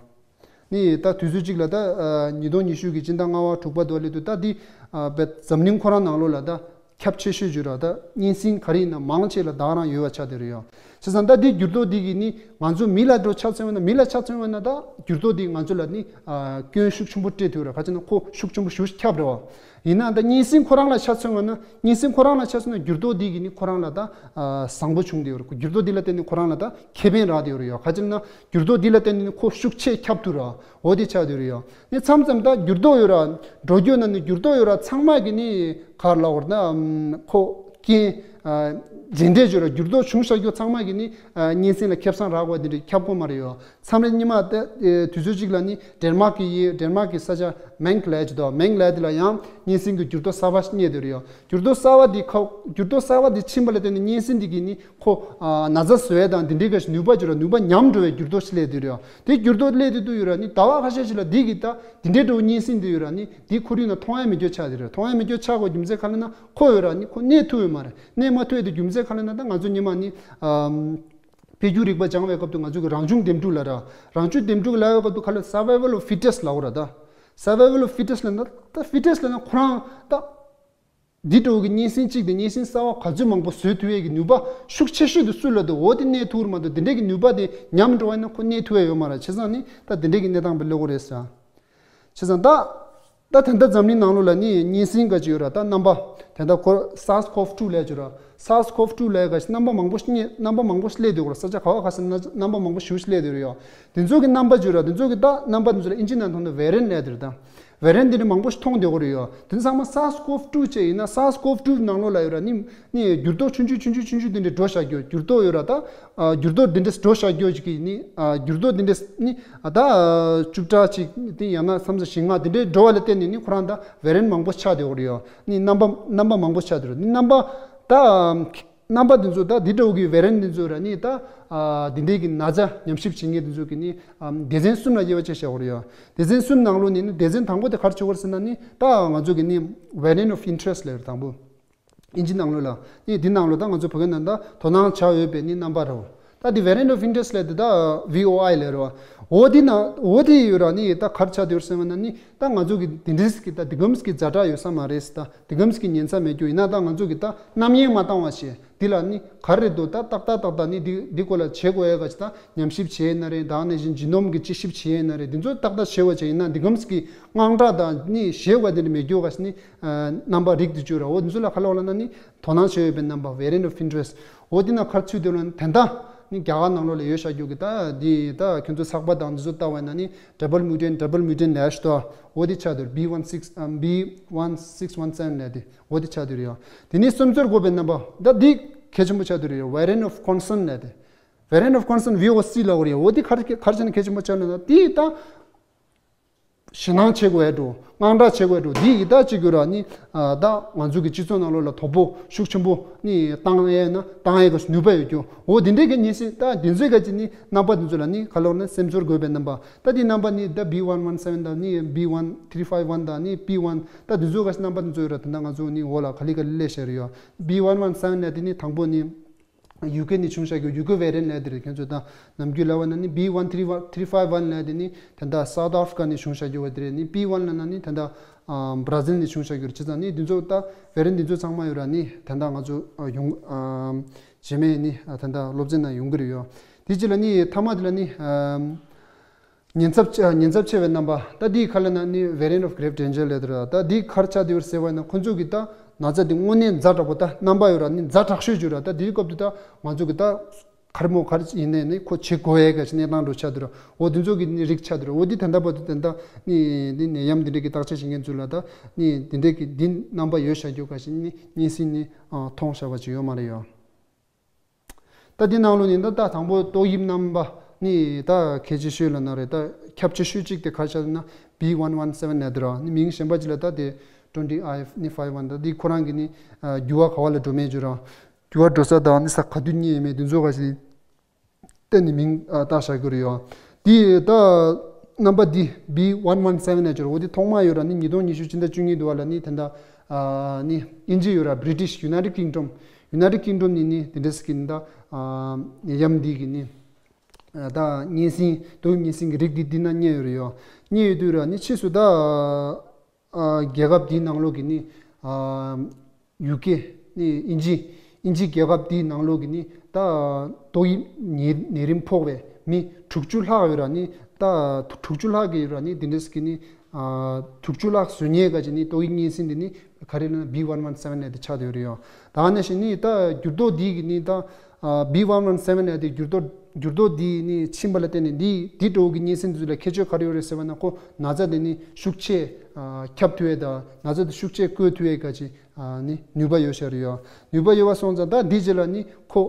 ནི་ད་དུས་ཚོད་གཅིག་ལ་ད་ཨ་ཉིས་སྟོང་ཉི་ཤུ་གི་སྤྱི་ཟླ་ལྔ་པ་དྲུག་པ་དུ་བ་སླེབས་དུས་ད་འདི་ཨ་བས་འཛམ་གླིང་ཁོ་རང་ནང་ལོགས་ལ་ད་ཁྱབ་ཆེ་ཤོས་བརྗོད་ར། ད་གཉན་སྲིན་ག་རེ་ཡིན་ན་མང་ཆེ་ལ་ད་ག་རང་ཡོད་པ་ཆགས་བསྡད་རེད་ཡོ། བྱས་ཙང་ད་འདི་འགྱུར་ལྡོག་འདི་གིས་ནི་ང་ཚོ་མི་ལ་འགྲོ་ཆ་མཚོན་པ་ན། མི་ལ་ཆ་མཚོན་པ་ན་ད་འགྱུར་ལྡོག་འདི་ང་ཚོ་ལ་ནི་ཨ་སྐྱོན་ཤུགས་ཆེན་པོ་སྤྲད་ཐུབ་ར། ག་ཅི་ན་ཁོ་ཤུགས་ཆེན་པོ་ཞེ་པོ་ཁྱབ་རེད་བ། ཡིན་ན་ད་གཉན་སྲིན་ཁོ་རང་ལ་ཆ་མཚོན་པ་ན། གཉན་སྲིན་ཁོ་རང་ལ་ཆ་མཚོན་ན་འགྱུར་ལྡོག་འདི་གིས་ནི་ཁོ་རང་ལ་ད་ཨ་བཟང་པོ་བྱུང་བསྡད་ཡོད་རེད། འགྱུར་ལྡོག་འདི་ལ་བརྟེན་ནས་ཁོ་རང་ལ་ད་ཁེ་ཕན་རག་བསྡད་ཡོད་རེད་ཡོ། ག་ཅི་ན་འགྱུར་ལྡོག་འདི་ལ་བརྟེན་ནས་ནི་ཁོ་ཤུགས་ཆེ་ཁྱབ་ཐུབ་ར། འོ་དེ་ཆགས་བསྡད་ཡོད་རེད་ཡོ། ནི་མཚམས་མཚམས་ད་འགྱུར་ལྡོག་ཡོད་ར། འགྲོ་རྒྱུ་ན་ནི་འགྱུར་ལྡོག་ཡོད་ར་ཚང་མ་གིས་ནི་ག་རེ་ལབ་དགོས་རེད་ན། ཨམ་ཁོ་རྐྱེན་ཨ་རྗེས་འབྲས་བརྗོད་ར། འགྱུར་ལྡོག་བྱུང་བཞག་རྒྱུ་ཚང་མ་གིས་ནི་ཨ་གཉན་སྲིན་ལ་ཁེ་བཟང་རག་པ་དེ་འདྲ་ཁྱབ་ཀྱི་མ་རེད་ཡོ། མཚམས་རེ་སྔོན་མ་ད་ཨེ་དུས་ཚོད་གཅིག་ལ་ནི་ཌེན་མཱག་གི་ཡི་ཌེན་མཱག་གི་ས་ཆ་མེང་ལབ་ཅིག་འདུག་མེང་ལབ་དེ་ལ་ཡང་གཉན་སྲིན་གྱི་འགྱུར་ལྡོག་གསར་པ་ཞིག་རྙེད་བསྡད་ཡོད་རེད་ཡོ། འགྱུར་ལྡོག་གསར་པ་འདི་ཁ་འགྱུར་ལྡོག་གསར་པ་འདི་ཕྱིན་པ་ལ་བརྟེན་ནས་གཉན་སྲིན་འདི་གིས་ནི་ཁོ་ཨ་ན་ཚ་བཟོ་ཡས་དང་འདི་འདྲའི་ག་ཞིག་ནུས་པ་བརྗོད་ར། ནུས་པ་ཉམས་འགྲོ་བའི་འགྱུར་ལྡོག་ཞིག་སླེབས་བསྡད་ཡོད་རེད་ཡོ། དེ་འགྱུར་ལྡོག་སླེབས་བསྡད་དུས་ཡོད་ར་ནི་ཟླ་བ་ཁ་ཤས་ཤིག་ལ་འདི་གིས་ད་འདི་འདྲའི་འགྲོ་བའི་གཉན་སྲིན་འདི་ཡོད་ར་ནི་འདི་ཁོར་ཡུག་ནང་མཐོང་ཡས་མེད་རྒྱུ་ཆགས་བསྡད་རེད། མཐོང་ཡས་མེད་རྒྱུ་ཆགས་དགོས་རྒྱུ་མཚན་ག་རེ་ན་ཁོ་ཡོད་ར་ནི་ཁོ་གནས་ཐུབ་ཡོད་མ་རེད། གནས་མ་ཐུབ་ཡས་དེ་རྒྱུ་མཚན་ག་རེ་ན་ད་ང་ཚོ་སྔོན་མ་ནི་ཨམ། འཕེལ་འགྱུར་རིག་པ་སྦྱང་བའི་སྐབས་དུ་ང་ཚོ་གི་རང་བྱུང་འདེམས་སྒྲུག་ལབ་ར། རང་བྱུང་འདེམས་སྒྲུག་ལབ་ཡོད་སྐབས་དུ་ག་ལ་survival of fittest ལབ་དགོས་ར། ད་survival of fittest ལབ་ན་ད་ཕི་ཊེ་སི་ཊི་ལབ་ན་ཁོ་རང་ད་ འདི་འདྲ་བོ་གི་གཉན་སྲིན་གཅིག་དེ་གཉན་སྲིན་གསར་བ་ག་ཚོད་མང་པོ་བཟོ་ཐུབ་ཡས་ཀྱི་ནུས་པ་ཤུགས་ཆེ་ཤོས་དེ་སུ་ལ་འདུག་འོ་དེ་གནས་ཐུབ་རེད་མ་གཏོགས་དེ་འདྲས་ཀྱི་ནུས་པ་དེ་ཉམས་འགྲོ་བ་ཡིན་ན་ཁོ་གནས་ཐུབ་ཡས་ཡོད་མ་རེད། བྱས་ཙང་ནི་ད་དེ་འདྲས་ཀྱི་གནས་སྟངས་པ་སླེབས་ཀྱི་རེད་ཟེར། བྱས་ཙང་ད། ད་ད་ལྟ་འཛམ་གླིང་ནང་ལོགས་ལ་ནི་གཉན་སྲིན་ག་ཅིག་ཡོད་ར། ད་རྣམ་པ་ད་ལྟ་ཁོ་SARS-CoV two ལབ་ཀྱི་ར། SARS-CoV two ལབ་ཀྱི་རྣམ་པ་མང་པོ་ཞིག་རྣམ་པ་མང་པོ་ཞིག་སླེབས་བསྡད་ཀྱི་ར། ས་ཆ་ག་བ་ག་ས་ན་རྣམ་པ་མང་པོ་ཞིག་སླེབས་བསྡད་ཀྱི་ར་ཡོད། དེ་ཚོ་གི་རྣམ་པ་ཅིག་ཡོད་ར། དེ་ཚོ་གི་ད་རྣམ་པ་དེ་ཚོ་ལ་ཨིན་ཇི་ནང་ཐོག་ནས་variant ལབ་ཀྱི་ར། ད་variant དེ་འདྲ་མང་པོ་ཞིག་མཐོང་བསྡད་ཀྱི་ར་ཡོད། དེ་ཚང་མ་SARS-CoV two ཅིག་ཡིན་ན་SARS-CoV two ནང་ལོགས་ལ་ཡོད་ར་ནི་ནི་འགྱུར་ལྡོག་ཆུང་ཆུང་ཆུང་ཆུང་ཆུང་ཆུང་དེ་འདྲ་འགྲོ་བཞག་རྒྱུ། འགྱུར་ལྡོག་ཡོད་ར། ད་ཨ་འགྱུར་ལྡོག་དེ་འདྲ་འགྲོ་བཞག་རྒྱུ་ཅིག་གི་ནི་ཨ་འགྱུར་ལྡོག་དེ་འདྲ་ནི་ཨ་ད་ཨ་བཅུ་ཕྲག་གཅིག་དེ་ཡང་ན་མཚམས་བཞི་ལྔ་དེ་འདྲའི་འགྲོ་བ་ལ་བརྟེན་ནས་ནི་ཁོ་རང་ད་variant མང་པོ་ཆགས་བསྡད་ཡོད་རེད་ཡོད། ནི་རྣམ་པ་རྣམ་པ་མང་པོ་ཆགས་བསྡད་ཡོད་རེད། ནི་རྣམ་པ་ད་རྣམ་པ་དེ་ཚོ་ད་འདི་འདྲ་བོ་གི་variant དེ་ཚོ་ར་ནི་ད་ཨ་འདི་འདྲའི་གི་ན་ཚ་ཉམས་ཞིབ་བྱེད་མཁན་དེ་ཚོ་གི་ནི་ཨ་སྡེ་ཚན་གསུམ་ལ་དབྱེ་བ་ཕྱེ་བཞག་ཡོད་རེད་ཡོད། སྡེ་ཚན་གསུམ་ནང་ལོགས་ནས་ནི་སྡེ་ཚན་དང་པོ་དེ་ག་རེ་བྱེད་དགོས་རེད་ཟེར་ན་ནི་ད་ང་ཚོ་གི་ནི་variant of interest ལབ་རེད་དང་པོ། ཨིན་ཇི་ནང་ལོགས་ལ། ནི་འདི་ནང་ལོགས་ད་ང་ཚོ་བོད་སྐད་ནང་ད་དོ་སྣང་བྱ་འོས་པའི་ནི་རྣམ་པ་རེད། ད་འདི་variant of interest ལབ་དེ་ད་V O I ལབ་རེད་བ། འོ་འདི་ན་འོ་འདི་ཡོད་ར་ནི་ད་ག་རེ་ཆགས་བསྡད་ཡོད་ཟེར་བ་ན་ནི་ད་ང་ཚོ་གི་འདི་འདྲས་ཀྱི་ད་འདི་གམ་གྱི་ཛ་དྲག་ཡོད་ས་མ་རེད། ད་འདི་གམ་གྱི་ཉེན་ཚ་མེད་རྒྱུ་ཡིན་ན་ད་ང་ཚོ་གི་ད་རྣམ་གཡེང་མ་བཏང་བ་བྱས། འདི་ལ་ནི་ག་རེ་འདུག་ད་ཏག་ཏག་ཏག་ཏག་ནི་འདི་འདི་སྐོར་ལ་བྱེད་དགོས་ཡ་ག་ཅི་ད་ཉམས་ཞིབ་བྱས་ན་རེད། ད་ནས་བཞིན་genome གི་དཔྱད་ཞིབ་བྱས་ན་རེད། འདི་ཚོ་ཏག་ཏག་བྱས་པ་བྱས་ཡིན་ན་འདི་གམ་གྱི་དངངས་སྐྲག་དང་ནི་ཞེད་པ་འདི་འདྲ་མེད་རྒྱུ་ག་ཅི་ནི། རྣམ་པ་རིགས་དེ་བཅུ་ར། འོ་འདི་ཚོ་ལ་ག་རེ་ལབ་ན་ནི་དོ་སྣང་བྱེད་འོས་པའི་རྣམ་པ་variant of interest། འོ་འདི་ན་ག་རེ་ཚུད་དེ་ལབ་ན་ད་ལྟ་ནི་རྒྱ་གར་ནང་ལོགས་ལ་ཡོད་བཞག་རྒྱུ་གི་ད་འདི་ད་ཁྱོད་ཚོ་ཚགས་པར་དང་འདི་ཚོ་ལྟ་བ་ན་ནི་double mutant double mutant ལབ་ཞིག་འདུག་འོ་འདི་ཆགས་འདུག B one six ཨམ་B one six one seven ལབ་དེ་འོ་འདི་ཆགས་འདུག་རེད་ཡ། དེ་ནི་སེམས་ཚོར་དགོས་པའི་རྣམ་པ་ད་འདི་གལ་ཆེན་པོ་ཆགས་འདུག་རེད་ཡ། Variant of concern ལབ་དེ། Variant of concern V O C ལབ་དགོས་རེད་ཡ། འོ་འདི་ག་རེ་ག་རེ་བྱས་ན་གལ་ཆེན་པོ་ཆགས་ན་ད་འདི་ད། ཞེད་སྣང་བྱེད་དགོས་འགྲོ། དངངས་སྐྲག་བྱེད་དགོས་འགྲོ། འདི་ཡི་ད་གཅིག་གྱུར་ར་ནི། ཨ་ད་ང་ཚོ་གི་སྤྱི་ཚོགས་ནང་ལོགས་ལ་དོ་ཕོག་ཤུགས་ཆེན་པོ་ནི་བཏང་ཡས་ན་བཏང་ཡས་ག་ནུས་པ་ཡོད་རྒྱུ། འོ་འདི་འདྲའི་གི་ཉེན་སྲིད་ད་འདི་ཚོའི་ག་ཅི་ནི་རྣམ་པ་འདི་ཚོ་ལ་ནི་ག་ལོར་ན་སེམས་ཚོར་དགོས་པའི་རྣམ་པ། ད་འདི་རྣམ་པ་ནི་ད་B one one seven དང་ནི་B one three five one དང་ནི་P one ད་འདི་ཚོ་ག་ཅི་རྣམ་པ་འདི་ཚོ་ཡོད་ར། ད་ང་ཚོ་ནི་འོ་ལ་ག་ལི་ག་ལི་ལས་བཤད་རེད་ཡོད། B one one seven ནས་དེ་ནི་དང་པོ་ནི། ཡུ་ཀེ་ནས་བྱུང་བཞག་རྒྱུ། ཡུ་ཀེ་ཝེ་རི་ཡན་ཊི་ལབ་དེ་རེད། ཁྱོད་ཚོས་ད་ནམ་རྒྱུན་ལབ་པ་ན་ནི་B one three one three five one ལབ་དེ་ནི་ད་ལྟ་South Africa ནས་བྱུང་བཞག་རྒྱུ་བ་དེ་རེད། ནི་P one ལབ་ན་ནི་ད་ལྟ་Brazil ནས་བྱུང་བཞག་རྒྱུ་རེད། བྱས་ཙང་ནི་འདི་ཚོ་ད་ཝེ་རི་ཡན་ཊི་འདི་ཚོ་ཚང་མ་ཡོད་ར། ནི་ད་ལྟ་ང་ཚོ་ཡོང་རྗེས་མའི་ནི་ད་ལྟ་སློབ་ཚན་ནང་ཡོང་གི་རེད་ཡོད། དེ་རྗེས་ལ་ནི་མཐའ་མ་དེ་ལ་ནི། ཉེན་ཚབས་ཆེ་ཉེན་ཚབས་ཆེ་བའི་རྣམ་པ། ད་འདིའི་ཁ་ལ་ན་ནི་variant of grave danger ལབ་དུས་ར། ད་འདིའི་ཁར་ཆགས་དེ་བར་ཟེར་བ་ན་ཁོ་ཚོ་གི་ད་ན་ཚ་འདི་དངོས་གནས་ཛ་དྲག་པོ་ད་རྣམ་པ་ཡོད་ར། ནི་ཛ་དྲག་ཤོས་བརྗོད་ར། ད་འདིའི་སྐབས་དུ་ད་ང་ཚོ་གི་ད་གར་མོ་གར་ཡིན་ནས་ནི་ཁོ་བྱེད་དགོས་ཡས་ག་ཞིག་གནས་སྟངས་འགྲོ་ཆགས་དུས་ར། འོ་འདི་ཚོ་གི་ནི་རིགས་ཆགས་དུས་ར། འོ་འདི་ད་ལྟ་བར་དུ་ད་ལྟ་ནི་འདི་ནད་ཡམས་འདི་འདྲ་གི་བརྟག་དཔྱད་བྱེད་མཁན་ཚོ་ལ་ད་ནི་འདི་འདྲ་གི་འདི་རྣམ་པ་ཡོད་བཞག་རྒྱུ་ག་ཞིག་ནི་གཉན་སྲིན་ནི་མཐོང་བཞག་པ་ཅིག་ཡོད་མ་རེད་ཡོད། ད་འདི་ནང་ལོགས་ནས་ད་ད་དང་པོ་ཏོག་དབྱིབས་རྣམ་པ་ནི་ད་གལ་ཆེ་ཤོས་ལ་ན་རེད། ད་ཁྱབ་ཆེ་ཤོས་གཅིག་དེ་ག་རེ་ཆགས་ན་B one one seven ནས་དུ་ར། ནི་མིང་གཞན་པ་ཅིག་ལ་ད་དེ་twenty I ནི་five one ད་འདི་ཁོ་རང་གི་ནི་འགྱུར་བ་ག་བ་ལ་འགྲོ་མེད་འགྱུར་ར། འགྱུར་བ་འགྲོ་ས་དང་ནི་ས་ག་དུས་རྙེད་ཡོད་མེད་འདི་ཚོ་ག་ཞིག་བརྟེན་ནས་མིང་བཏགས་བཞག་གི་རེད་ཡོད། འདི་ད་རྣམ་པ་འདི་B one one seven ནས་འགྱུར་བ་འདི་ཐོག་མ་ཡོད་ར། ནི་ཉིས་སྟོང་ཉི་ཤུ་སྤྱི་ཟླ་བཅུ་གཉིས་དུ་བ་ལ་ནི་དེ་འདྲ་ནི་ཨིན་ཇི་ཡོད་ར། British United Kingdom United Kingdom ནི་ནི་དེ་འདྲ་ཟེར་གི་ནི་ད་ནད་ཡམས་འདི་གི་ནི་ད་གཉན་སྲིན་ཏོག་དབྱིབས་གཉན་སྲིན་གི་རིགས་འདི་འདི་ན་རྙེད་ཡོད་རེད་ཡོད། རྙེད་ཡོད་དུས་ར་ནི་ཕྱིས་སུ་ད་རྒྱལ་ཁབ་འདིའི་ནང་ལོགས་ཀྱི་ནི་ཡུ་ཀེ་ནི་ཨིན་ཇི་ཨིན་ཇི་རྒྱལ་ཁབ་འདིའི་ནང་ལོགས་ཀྱི་ནི་ད་ཏོག་དབྱིབས་ནད་ནད་རིམས་ཕོག་པའི་མི་དྲུག་ཅུ་ལྷག་ཡོད་ར། ནི་ད་དྲུག་ཅུ་ལྷག་གི་ཡོད་ར། ནི་འདི་འདྲས་ཀྱི་ནི་དྲུག་ཅུ་ལྷག་བཟོ་མཁན་ག་ཅིག་ནི་ཏོག་དབྱིབས་གཉན་སྲིན་འདི་ནི་ག་རེ་ལབ་ན་B one one seven ནས་དེ་ཆགས་བསྡད་ཡོད་རེད་ཡོད། ད་ནང་བཞིན་ནི་ད་འགྱུར་ལྡོག་འདི་གི་ནི་ད་B one one seven ནས་དེ་འགྱུར་ལྡོག་འགྱུར་ལྡོག་འདི་ནི་ཕྱིན་པ་ལ་བརྟེན་ནས་འདི་འདི་འདྲ་བོ་གི་གཉན་སྲིན་འདི་ཚོ་ལ་ཁྱད་ཆོས་ག་རེ་ཡོད་རེད་ཟེར་བ་ན་ཁོ་ན་ཚ་དེ་ནི་ཤུགས་ཆེ་ཁྱབ་ཐུབ་ཡས་དང་ན་ཚ་དེ་ཤུགས་ཆེ་བཀོད་ཐུབ་ཡས་ག་ཅིག་ནི་ནུས་པ་ཡོད་ཤག་རེད་ཡོད། ནུས་པ་ཡོད་པ་སོང་ཙང་ད་འདི་རྗེས་ལ་ནི་ཁོ་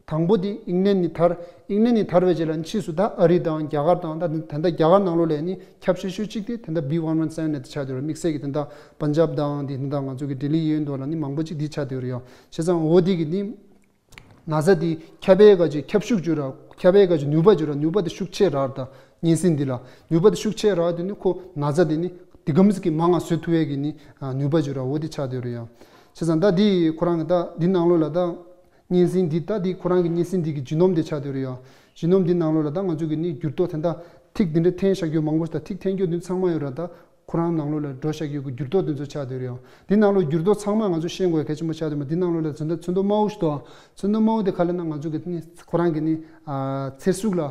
དང་པོ་དེ་ཨིང་ལན་ནས་དར། ཨིང་ལན་ནས་དར་བའི་རྗེས་ལ་ནི་ཕྱིས་སུ་ད་ཨ་རི་དང་རྒྱ་གར་དང་ད་ད་ལྟ་རྒྱ་གར་ནང་ལོགས་ལ་ནི་ཁྱབ་ཤས་ཤོས་གཅིག་དེ་ད་ལྟ་B one one seven ནས་དེ་ཆགས་བསྡད་ཡོད་རེད། དམིགས་བསལ་གྱི་ད་ལྟ་པན་ཇབ་དང་དེ་ད་ལྟ་ང་ཚོ་གི་ལྡི་ལི་ཡན་དུ་ལ་ནི་མང་པོ་ཅིག་འདི་ཆགས་བསྡད་ཡོད་རེད་ཡོད། བྱས་ཙང་འོ་དེ་གི་ནི་ན་ཚ་དེ་ཁྱབ་པའི་ག་ཅིག་ཁྱབ་ཤུགས་བརྗོད་ར། ཁྱབ་པའི་ག་ཅིག་ནུས་པ་བརྗོད་ར། ནུས་པ་དེ་ཤུགས་ཆེ་ར། ད་གཉན་སྲིན་འདི་ལ་ནུས་པ་དེ་ཤུགས་ཆེ་ར་དེ་ནི་ཁོ་ན་ཚ་དེ་ནི་དེ་གམ་ཟིག་གི་མང་ང་བཟོ་ཐུབ་ཡས་ཀྱི་ནི་ནུས་པ་བརྗོད་ར། འོ་དེ་ཆགས་བསྡད་ཡོད་རེད་ཡ། བྱས་ཙང་ད་འདི་ཁོ་རང་གི་ད་འདི་ནང་ལོགས་ལ་ད་གཉན་སྲིན་འདི་ད་འདི་ཁོ་རང་གི་གཉན་སྲིན་འདི་གི་ཇི་ནོམ་དེ་ཆགས་བསྡད་ཡོད་རེད་ཡ། ཇི་ནོམ་འདི་ནང་ལོགས་ལ་ད་ང་ཚོ་གི་ནི་འགྱུར་ལྡོག་དེ་འདྲ་ཐིག་འདི་འདྲ་འཐེན་བཞག་རྒྱུ་མང་པོ་ཞིག་ད་ཐིག་འཐེན་རྒྱུ་འདི་ཚང་མ་ཡོད་ར། ད་ ཁོ་རང་ནང་ལོགས་ལ་འགྲོ་བཞག་ཡོད་ཀྱི་འགྱུར་ལྡོག་དེ་ཚོ་ཆགས་བསྡད་ཡོད་རེད་ཡ། འདི་ནང་ལོགས་འགྱུར་ལྡོག་ཚང་མ་ང་ཚོ་ཤེས་དགོས་གལ་ཆེན་པོ་ཆགས་བསྡད་ཡོད། འདི་ནང་ལོགས་ལ་ཚོན་མདོག་ཚོན་མདོག་དམར་པོ་ཞིག་འདུག་ཚོན་མདོག་དམར་པོ་དེ་ག་ལ་ན་ང་ཚོ་གི་ནི་ཁོ་རང་གི་ནི་ཨ་ཚེར་གཟུགས་ལ་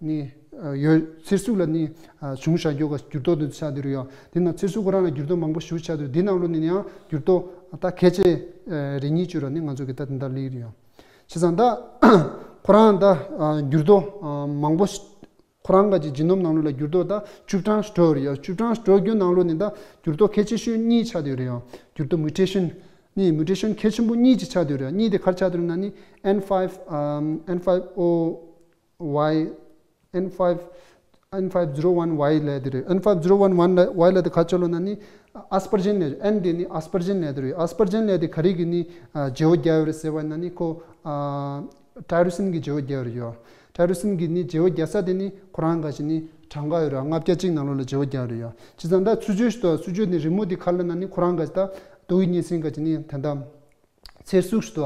ནི་ཨ་ཡོད། ཚེར་གཟུགས་ལ་ནི་ཨ་བྱུང་བཞག་ཡོད་ཀྱི་འགྱུར་ལྡོག་དེ་ཚོ་ཆགས་བསྡད་ཡོད་རེད་ཡ། འདི་ནང་ཚེར་གཟུགས་ཁོ་རང་ལ་འགྱུར་ལྡོག་མང་པོ་ཞིག་ཆགས་བསྡད་ཡོད། འདི་ནང་ལོགས་ནི་ཡང་འགྱུར་ལྡོག་ད་གལ་ཆེ་ཨ་རེ་གཉིས་ཅིག་ར་ནི་ང་ཚོ་གི་ད་དེ་འདྲ་ལི་རེད་ཡ། བྱས་ཙང་ད་ཁོ་རང་ད་ཨ་འགྱུར་ལྡོག་ཨ་མང་པོ་ཞིག་ཁོ་རང་ག་གི་ཇི་ནོམ་ནང་ལོགས་ལ་འགྱུར་ལྡོག་ད་བཅུ་གྲངས་འགྲོ་རེད་ཡ། བཅུ་གྲངས་འགྲོ་རྒྱུ་ནང་ལོགས་ནི་ད་འགྱུར་ལྡོག་གལ་ཆེ་ཤོས་གཉིས་ཆགས་བསྡད་ཡོད་རེད་ཡ། འགྱུར་ལྡོག་མུ་ཊེ་ཤན་ནི་མུ་ཊེ་ཤན་གལ་ཆེན་པོ་གཉིས་ཅིག་ཆགས་བསྡད་ཡོད་རེད་ཡ། གཉིས་དེ་ག་རེ་ཆགས་བསྡད་ཡོད་ན་ནི་ཨེན་ཕའིབ་ཨམ་ཨེན་ཕའིབ་ཨོ་ཝའི་ཨེན་ཕའིབ་ཨེན་ཕའིབ་ཛི་རོ་ཝན་ཝའི་ལབ་དེ་རེད། ཨེན་ཕའིབ་ཛི་རོ་ཝན་ཝའི་ལབ་དེ་ག་རེ་ཆགས་ལབ་ན་ནི་ཨ་སི་པར་ཇིན་ལབ། ཨེན་དེ་ནི་ཨ་སི་པར་ཇིན་ལབ་དེ་རེད། ཨ་སི་པར་ཇིན་ལབ་དེ་ག་རེ་གི་ནི་ཨ་བརྗེ་པོ་རྒྱག་ཡོད་རེད་ཟེར་བ་ཡིན་ན་ནི་ཁོ་ཨ་ཊའི་རོ་སིན་གྱི་བརྗེ་པོ་རྒྱག་ཡོད་རེད་ཡ། ཊའི་རོ་སིན་གྱི་ནི་བརྗེ་པོ་རྒྱག་ས་དེ་ནི་ཁོ་རང་ག་ཅིག་ནི་གྲངས་ཀ་ཡོད་རེད། ལྔ་བརྒྱ་གཅིག་ནང་ལོགས་ལ་བརྗེ་པོ་རྒྱག་ཡོད་རེད་ཡ། བྱས་ཙང་ད་ཚུར་བརྗེ་ཞིག་ཏུ་ཚུར་བརྗེ་ནི་རི་མོ་དེ་ག་ལ་ན་ནི་ཁོ་རང་ག་ཅིག་ད་ཏོག་དབྱིབས་གཉན་སྲིན་ག་ཅིག་ནི་དེ་འདྲ་ཚེར་གཟུགས་ཤིག་ཏུ་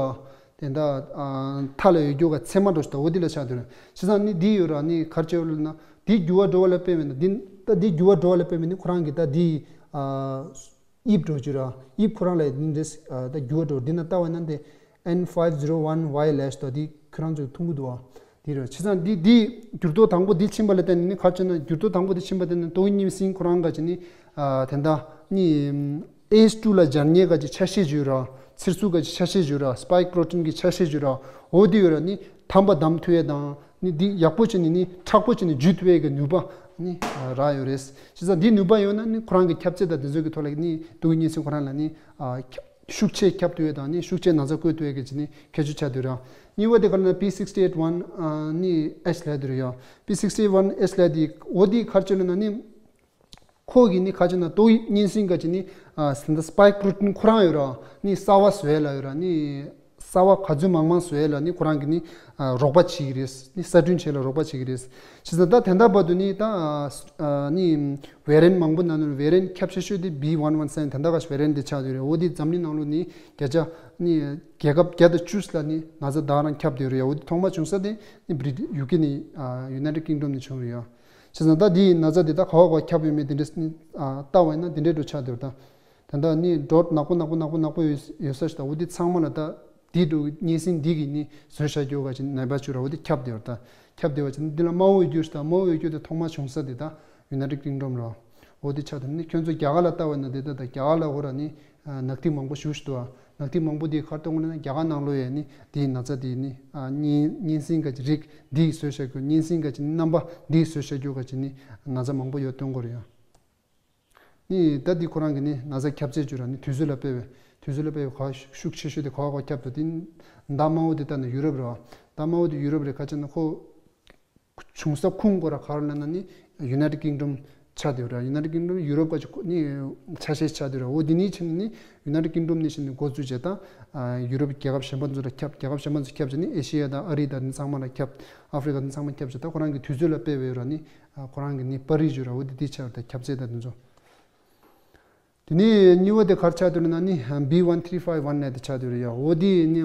དེ་འདྲ་ཨ་མཐའ་ལ་ཡོད་རྒྱུ་ག་ཚེར་མ་འདྲ་ཞིག་ཏུ་འོ་དེ་ལ་ཆགས་བསྡད་ཡོད་རེད། བྱས་ཙང་ནི་འདི་ཡོད་ར་ནི་ག་རེ་བྱས་ཡོད་ལབ་ན་འདི་འགྱུར་བ་འགྲོ་བ་ལ་དཔེ་མེད་ན་འདི་ད་འདི་འགྱུར་བ་འགྲོ་བ་ལ་དཔེ་མེད་ནི་ཁོ་རང་གི་ད་འདི་ཨ། དབྱིབས་འགྲོ་རྒྱུ་ར། དབྱིབས་ཁོ་རང་ལ་ཡིན་འདྲེས་ད་འགྱུར་བ་འགྲོ། འདི་ན་ལྟ་བ་ན་འདི་ཨེན་ཕའིབ་ཛི་རོ་ཝན་ཝའི་ལབ་ཞིག་ཏུ་འདི་ཁྱོད་རང་ཚོས་མཐོང་གི་འདུག་བ། འདི་རེད། བྱས་ཙང་འདི་འདི་འགྱུར་ལྡོག་དང་པོ་འདི་ཕྱིན་པ་ལ་བརྟེན་ནས་ནི་ག་རེ་བྱས་ན་འགྱུར་ལྡོག་དང་པོ་འདི་ཕྱིན་པ་བརྟེན་ནས་ཏོག་དབྱིབས་གཉན་སྲིན་ཁོ་རང་ག་ཅིག་ནི་ཨ་དེ་འདྲ་ནི་ཨེ་ཨེཆ་ཊུ་ལ་སྦྱར་མཁན་ག་ཅིག་ཆ་ཤས་ཅིག་ཡོད་ར། ཚེར་གཟུགས་ག་ཅིག་ཆ་ཤས་ཅིག་ཡོད་ར། སི་པའིཀ་པྲོ་ཊིན་གྱི་ཆ་ཤས་ཅིག་ཡོད་ར། འོ་འདི་ཡོད་ར་ནི་དམ་པ་བསྡམས་ཐུབ་ཡས་དང་། ནི་འདི་ཡག་པོ་བྱས་ནས་ནི་མཁྲེགས་པོ་བྱས་ནས་འཇུ་ཐུབ་ཡས་ཀྱི་ནུས་པ་ནི་རག་ཡོད་རེད། བྱས་ཙང་འདི་ནུས་པ་ཡོད་ན་ནི་ཁོ་རང་གི་ཁྱབ་ཚད་དང་དེ་ཚོ་གི་ཐོག་ལ་ནི་ཏོག་དབྱིབས་གཉན་སྲིན་ཁོ་རང་ལ་ནི་ཨ་ཁྱབ་ཤུགས་ཆེ་ཁྱབ་ཐུབ་ཡས་དང་ནི་ཤུགས་ཆེ་ན་ཚ་བཀོད་ཐུབ་ཡས་ཀྱི་བྱས་ནི་ཁྱད་ཆོས་ཆགས་བསྡད་རེད། གཉིས་པ་དེ་ག་ལ་ན་པི་སིག་སི་ཊི་ཨེཊ་ཝན་ནི་ཨེཆ་ལབ་བསྡད་རེད་ཡ། པི་སིག་སི་ཊི་ཨེཊ་ཝན་ཨེཆ་ལབ་དེ་འོ་དེ་ག་རེ་བྱས་ལབ་ན་ནི། ཁོ་གི་ནི་ག་ཅིག་ན་ཏོག་དབྱིབས་གཉན་སྲིན་ག་ཅིག་ནི་ཨ་སི་པའིཀ་པྲོ་ཊིན་ཁོ་རང་ཡོད་ར། ནི་གསར་བ་བཟོ་ཡས་ལ་ཡོད་ར། ནི་གསར་བ་ག་ཚོད་མང་མང་བཟོ་ཡས་ལ་ནི་ཁོ་རང་གི་ནི་ཨ་རོགས་པ་བྱེད་ཀྱི་རེད། ནི་གསར་སྐྲུན་བྱེད་ལ་རོགས་པ་བྱེད་ཀྱི་རེད། བྱས་ཙང་ད་དེ་འདྲ་བར་དུ་ནི་ད་ཨ་ནི་ཝེ་རི་ཡན་ཊི་མང་པོ་ནང་ནས་ཝེ་རི་ཡན་ཊི་ཁྱབ་ཆེ་ཤོས་དེ་བི་ཝན་ཝན་སེ་ཝན་དེ་འདྲ་ག་ཞིག་ཝེ་རི་ཡན་ཊི་དེ་ཆགས་ཡོད་རེད། འོ་དེ་འཛམ་གླིང་ནང་ལོགས་ནི་བརྒྱ་ཆ་ནི་རྒྱལ་ཁབ་བརྒྱ་དང་བཅུ་ལ་ནི་ན་ཚ་ད་རང་ཁྱབ་བསྡད་ཡོད་རེད། འོ་དེ་ཐོག་མ་བྱུང་ས་དེ་ནི་བྷི་རི་ཊི་ཡུ་ཀེ་ནི་ཨ་ཡུ་ནའི་ཊེཌ་ཀིང་ཌམ་ནས་བྱུང་ཡོད་རེད་ཡ། བྱས་ཙང་ད་འདིའི་ན་ཚ་འདི་ད་ག་བ་ག་ཁྱབ་ཡོད་མེད་དེ་འདྲས་ནི་ཨ་ལྟ་བ་ཡིན་ན་དེ་འདྲས་འགྲོ་ཆགས་འདུག་ད་ད་ལྟ་ནི་ཌོག་ཊར་ནག་པོ་ནག་པོ་ནག་པོ་ནག་པོ་ཡོད་ཡོད་ས་ཞིག་ད་འོ་དེ་ཚང་མ་ལ་ད་འདི་འགྲོ་གཉན་སྲིན་འདི་གི་ནི་བཟོས་བཞག་རྒྱུ་ག་ཅིག་ནད་པ་བཅུ་ར་འོ་དེ་ཁྱབ་བསྡད་ཡོད་རེད། ད་ཁྱབ་བསྡད་པ་ཅིག་ནི་འདི་ལ་དམར་པོ་ཡོད་རྒྱུ་ཞིག་ད་དམར་པོ་ཡོད་རྒྱུ་དེ་ཐོག་མ་བྱུང་ས་དེ་ད་ཡུ་ནའི་ཊེཌ་ཀིང་ཌམ་ར། འོ་དེ་ཆགས་འདུག་ནི་ཁྱོད་ཚོ་རྒྱ་གར་ལ་ལྟ་བ་ཡིན་ན་དེ་ད་ད་རྒྱ་གར་ལ་འོ་ར་ནི་ནག་ཐིག་མང་པོ་ཞིག་ཞིག་འདུག་ནག་ཐིག་མང་པོ་དེ་ག་རེ་སྟོན་གྱི་ན་རྒྱ་གར་ནང་ལོགས་ཡ་ནི་དེའི་ན་ཚ་དེ་ནི་ཨ་གཉན་གཉན་སྲིན་ག་ཅིག་རིགས་འདི་བཟོས་བཞག་རྒྱུ། གཉན་སྲིན་ག་ཅིག་ནི་རྣམ་པ་འདི་བཟོས་བཞག་རྒྱུ་ག་ཅིག་ནི་ན་ཚ་མང་པོ་ཡོད་སྟོན་གྱི་རེད་ཡ། ནི་ད་འདི་ཁོ་རང་གི་ནི་ན་ཚ་ཁྱབ་ཚད་བཅུ་ར་ནི་དུས་ཚོད་ལ་དཔག་པའི་དུས་ཚོད་ལ་དཔག་པའི་ག་ཤུགས་ཆེ་ཤོས་དེ་ག་བ་ག་ཁྱབ་འདུག་དེ་ནི་མདའ་དམར་པོ་དེ་ལྟ་ན་ཡུ་རོབ་རེད་བ། མདའ་དམར་པོ་དེ་ཡུ་རོབ་རེད། ག་ཅིག་ན་ཁོ་བྱུང་ས་ཁུངས་སྐོར་ར་ག་རེ་ལབ་ན་ནི་ཡུ་ནའི་ཊེཌ་ཀིང་ཌམ་ཆགས་བསྡད་ཡོད་ར། ཡུ་ནའི་ཊེཌ་ཀིང་ཌམ་ཡུ་རོབ་ག་ཅིག་ནི་ཆ་ཤས་ཆགས་བསྡད་ཡོད་ར། འོ་འདི་ནས་ཕྱིན་ནི་ཡུ་ནའི་ཊེཌ་ཀིང་ཌམ་ནས་ཕྱིན་ནི་འགོ་བཙུགས་བྱས་ད་ཡུ་རོབ་རྒྱལ་ཁབ་གཞན་པ་ཚོ་ལ་ཁྱབ། རྒྱལ་ཁབ་གཞན་པ་ཚོ་ཁྱབ་བྱས་ནི་ཨེ་ཤི་ཡ་དང་ཨ་རི་དང་འདི་ཚང་མ་ལ་ཁྱབ། ཨ་ཧྥི་རི་ཀ་འདི་ཚང་མ་ཁྱབ་བྱས་ད་ཁོ་རང་གི་དུས་ཚོད་ལ་དཔག་པའི་ཡོད་ར་ནི་ཁོ་རང་གི་ནི་པར་རིས་ཡོད་ར། འོ་འདི་འདི་ཆགས་ཡོད་ར། ད་ཁྱབ་ཚད་དང་འདི་ཚོ། དེ་ནས་གཉིས་པ་དེ་ག་རེ་ཆགས་བསྡད་ཡོད་ན་ནི་བི་ཝན་ཐི་རི་ཕའིབ་ཝན་ལབ་དེ་ཆགས་བསྡད་ཡོད་རེད་ཡ། འོ་དེ་ནི་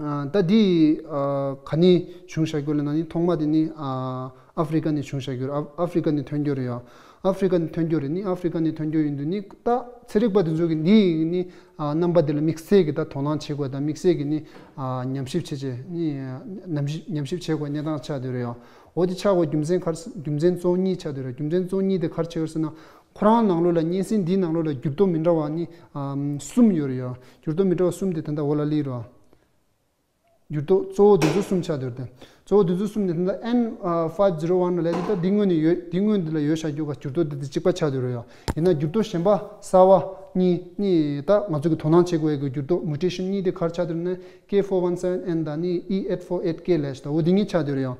ཨ་ད་དེ་ཨ་ག་ནས་བྱུང་བཞག་རྒྱུ་ལབ་ན་ནི་ཐོག་མ་དེ་ནི་ཨ་ཨ་ཧྥི་རི་ཀ་ནས་བྱུང་བཞག་རྒྱུ་རེད། ཨ་ཨ་ཧྥི་རི་ཀ་ནས་ཐོན་རྒྱུ་རེད་ཡ། ཨ་ཧྥི་རི་ཀ་ནས་ཐོན་རྒྱུ་རེད། ནི་ཨ་ཧྥི་རི་ཀ་ནས་ཐོན་རྒྱུ་ཡིན་དུས་ནི་ད་ཚན་རིག་པ་དེ་ཚོ་གི་འདི་ནི་ཨ་རྣམ་པ་དེ་ལ་དམིགས་བསལ་གྱི་ད་དོ་སྣང་བྱེད་དགོས་དང་དམིགས་བསལ་གྱི་ནི་ཨ་ཉམས་ཞིབ་བྱེད་ཆེད་ནི་ཉམས་ཞིབ་ཉམས་ཞིབ་བྱེད་དགོས་གནས་སྟངས་ཆགས་བསྡད་ཡོད་རེད་ཡ། འོ་དེ་ཆགས་དགོས་རྒྱུ་མཚན་ག་རེ་རྒྱུ་མཚན་གཙོ་བོ་གཉིས་ཆགས་བསྡད་ཡོད་རེད། རྒྱུ་མཚན་གཙོ་བོ་གཉིས་དེ་ག་རེ་ཆགས་ཡོད་ཟེར་ན། ཁོ་རང་ནང་ལོགས་ལ་གཉན་སྲིན་འདིའི་ནང་ལོགས་ལ་འགྱུར་ལྡོག་མི་འདྲ་བ་ནི་ཨམ་གསུམ་ཡོད་རེད་ཡ། འགྱུར་ལྡོག་མི་འདྲ་བ་གསུམ་དེ་ད་ལྟ་འོག་ལ་སླེབས་རེད་བ། འགྱུར་ལྡོག་གཙོ་བོ་འདི་ཚོ་གསུམ་ཆགས་བསྡད་ཡོད་རེད། གཙོ་བོ་འདི་ཚོ་གསུམ་ནི་ད་ལྟ་ཨེན་ཕའིབ་ཛི་རོ་ཝན་ལབ་དེ་ད་འདི་སྔོན་ནས་ཡོད། འདི་སྔོན་འདི་ལ་ཡོད་བཞག་རྒྱུ་ག་འགྱུར་ལྡོག་འདི་འདི་གཅིག་པ་ཆགས་བསྡད་ཡོད་རེད་ཡ། ཡིན་ན་འགྱུར་ལྡོག་གཞན་པ་གསར་བ་གཉིས་ནི་ད་ང་ཚོ་གི་དོ་སྣང་བྱེད་དགོས་ཡ་གི་འགྱུར་ལྡོག་མུ་ཊེ་ཤན་གཉིས་དེ་ག་རེ་ཆགས་བསྡད་ཡོད་ན་ཀེ་ཕོར་ཝན་སེ་ཝན་ཨེན་དང་ནི་ཨི་ཨེཊ་ཕོར་ཨེཊ་ཀེ་ལབ་ཞིག་ད་འོ་འདི་གཉིས་ཆགས་བསྡད་ཡོད་རེད་ཡ།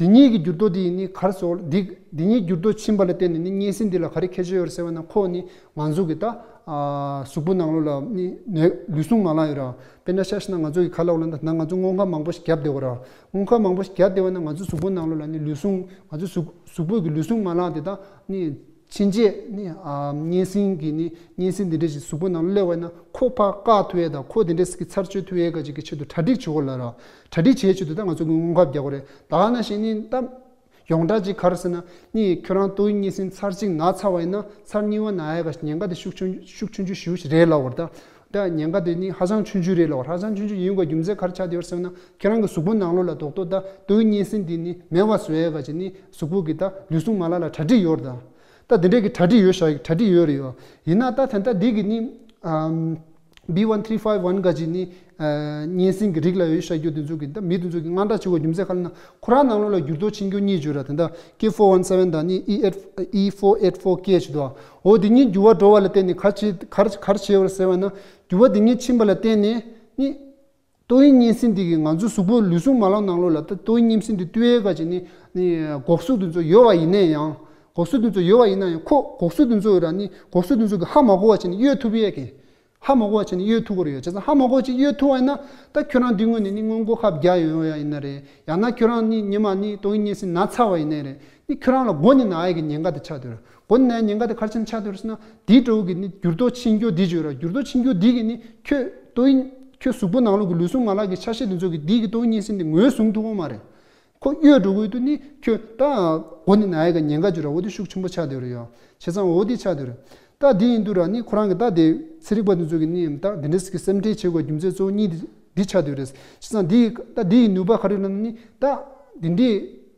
དེ་གཉིས་ཀྱི་འགྱུར་ལྡོག་དེ་ཡིན་ནི་ག་རེ་ཟེར། འདི་དེ་གཉིས་འགྱུར་ལྡོག་ཕྱིན་པ་ལ་བརྟེན་ནས་ནི་གཉན་སྲིན་འདི་ལ་ག་རེ་ཁྱད་ཆོས་ཡོད་རེད་ཟེར་བ་ན་ཁོ་ནི་ང་ཚོ་གི་ད་ཨ་གཟུགས་པོ་ནང་ལོགས་ལ་ནི་ནད་ལུས་ཟུངས་མ་ལངས་ཡོད་ར། དཔེར་ན་ཆ་བཞག་ན་ང་ཚོ་གི་ཁ་ལག་ལ་ད་ང་ཚོ་སྔོ་ཁ་མང་པོ་ཞིག་བརྒྱབ་བསྡད་ཡོད་ར། སྔོ་ཁ་མང་པོ་ཞིག་བརྒྱབ་བསྡད་པ་ན་ང་ཚོ་གཟུགས་པོ་ནང་ལོགས་ལ་ནི་ལུས་ཟུངས་ང་ཚོ་གཟུགས་གཟུགས་པོ་གི་ལུས་ཟུངས་མ་ལངས་དེ་ད་ནི་ཕྱིན་ཆད་ནི་ཨ་གཉན་སྲིན་གྱི་ནི་གཉན་སྲིན་འདི་འདྲ་ཞིག་གཟུགས་པོ་ནང་ལ་སླེབས་པ་ན་ཁོ་ཕར་བཀག་ཐུབ་ཡས་དང་ཁོ་དེ་འདྲ་ཞིག་གི་ཚར་གཅོད་ཐུབ་ཡས་ག་ཅིག་གི་ཆེད་དུ་གྲ་སྒྲིག་བྱེད་དགོས་ལ་ར། གྲ་སྒྲིག་བྱེད་ཆེད་དུ་ད་ང་ཚོ་གི་སྔོ་ཁ་བརྒྱབ་དགོས་རེད། ད་ག་ནང་བཞིན་ནི་ད་ ཡོངས་གྲགས་ཅིག་ག་རེ་ཟེར་ན་ནི་ཁྱོད་རང་ཏོག་དབྱིབས་གཉན་སྲིན་ཚར་གཅིག་ན་ཚར་བ་ཡིན་ན་ཚར་གཉིས་པ་ན་ཡ་ག་ཉེན་ཁ་དེ་ཤུགས་ཆུང་ཤུགས་ཆུང་ཆུང་ཞེ་པོ་ཅིག་རེད་ལབ་པ་རེད་ད། ད་ཉེན་ཁ་དེ་ནི་ཧ་ཅང་ཆུང་ཆུང་རེད་ལབ་པ། ཧ་ཅང་ཆུང་ཆུང་ཡིན་པའི་རྒྱུ་མཚན་ག་རེ་ཆགས་བསྡད་ཡོད་ཟེར་ན་ཁྱོད་རང་གི་གཟུགས་པོ་ནང་ལོགས་ལ་རྡོག་རྡོག་ད་ཏོག་དབྱིབས་གཉན་སྲིན་དེ་ནི་མེད་པ་བཟོ་ཡ་ག་ཅིག་ནི་གཟུགས་པོ་གི་ད་ལུས་ཟུངས་མ་ལག་ལ་གྲ་སྒྲིག་ཡོད་རེད་ད། ད་དེ་འདྲས་ཀྱི་གྲ་སྒྲིག་ཡོད་ཤག་གྲ་སྒྲིག་ཡོད་རེད་ཡོད། ཡིན་ན་ད་ད་ལྟ་འདི་གི་ནི་ཨམ། B one three five one ག་ཅིག་ནི་ཨ་གཉན་སྲིན་གྱི་རིགས་ལ་ཡོད་ཤག་རྒྱུ་དེ་ཚོ་གི་ད་མི་དེ་ཚོ་གི་དངངས་སྐྲག་བྱེད་དགོས་རྒྱུ་མཚན་ག་རེ་ན་ཁོ་རང་ནང་ལོགས་ལ་འགྱུར་ལྡོག་ཆེན་རྐྱང་གཉིས་བརྗོད་ར། དེ་འདྲ་K four one seven དང་ནི་E eight E four eight four K ཅིག་འདུག་འོ་དེ་གཉིས་འགྱུར་བ་འགྲོ་བ་ལ་བརྟེན་ནས་ག་ཅིག་ག་རེ་ག་རེ་བྱས་པ་རེད་ཟེར་བ་ན་འགྱུར་བ་དེ་གཉིས་ཕྱིན་པ་ལ་བརྟེན་ནས་ནི། ཏོག་དབྱིབས་གཉན་སྲིན་འདི་གིས་ང་ཚོའི་གཟུགས་པོ་ལུས་ཟུངས་མ་ལག་ནང་ལོགས་ལ་ད་ཏོག་དབྱིབས་གཉན་སྲིན་འདི་བཏུལ་ཡས་ག་ཅིག་ནི་ནི་འགོག་གཟུགས་དེ་ཚོ་ཡོད་པ་ཡིན་ན་ཡང་འགོག་གཟུགས་དེ་ཚོ་ཡོད་པ་ཡིན་ན་ཡང་ཁོ་འགོག་གཟུགས་དེ་ཚོ་ར་ནི་འགོག་གཟུགས་དེ་ཚོ་གིས་ཧ་མ་གོ་བ་བྱས་ནས་གཡོལ་ཐུབ་ཡས་ཀྱི། ཧ་མ་གོ་བ་བྱས་ནས་གཡོལ་ཐུབ་ཀྱི་རེད་ཡོད། བྱས་ཙང་ཧ་མ་གོ་བ་ཅིག་གཡོལ་ཐུབ་པ་ཡིན་ན་ད་ཁྱོད་རང་འདི་སྔོན་ནས་ནི་སྔོན་འགོག་ཁབ་རྒྱག་ཡོད་ཡ་ཡིན་ན་རེད། ཡང་ན་ཁྱོད་རང་ནི་སྔོན་མ་ནི་ཏོག་དབྱིབས་གཉན་སྲིན་ན་ཚར་བ་ཡིན་ན་རེད། ནི་ཁྱོད་རང་ལ་མགོ་ནས་ན་ཡས་ཀྱི་ཉེན་ཁ་དེ་ཆགས་སྡོད་རེད། མགོ་ནས་ན་ཡས་ཉེན་ཁ་དེ་ག་རེ་བྱས་ནས་ཆགས་སྡོད་རེད་ཟེར་ན་དེའི་འགྲོ་གི་ནི་འགྱུར་ལྡོག་ཆེན་རྐྱང་འདི་བརྗོད་ར། འགྱུར་ལྡོག་ཆེན་རྐྱང་འདི་གི་ནི་ཁྱོད་ཏོག་དབྱིབས་ཁྱོད་གཟུགས་པོ་ནང་ལོགས་ཀྱི་ལུས་ཟུངས་མ་ལག་གི་ཆ་ཤས་དེ་ཚོ་གི་འདི་གི་ཏོག་དབྱིབས་གཉན་སྲིན་དེ་ངོས་བཟུང་ཐུབ་ཀྱི་མ་རེད། ཁོ་གཡོལ་འགྲོ་གི་འདུག་ནི་ཁྱོད་ད་མགོ་ནས་ན་ཡས་ཀྱི་ཉེན་ཁ་བརྗོད་ར། འོ་དེ་ཤུགས་ཆེན་པོ་ཆགས་སྡོད་རེད་ཡོད། བྱས་ཙང་འོ་དེ་ཆགས་སྡོད་རེད། ད་འདི་ཡིན་དུས་ར་ནི་ཁོ་རང་གི་ད་དེ་ཚན་རིག་པ་དེ་ཚོ་གི་ནི་ད་དེ་འདྲས་ཀྱི་སེམས་ཁྲལ་བྱེད་དགོས་རྒྱུ་མཚན་གཙོ་བོ་གཉིས་དེ། འདི་ཆགས་བསྡད་རེད། བྱས་ཙང་འདི་ད་འདི་ཡི་ནུས་པ་ག་རེ་ལབ་ན་ནི་ད་འདི་འདྲའི་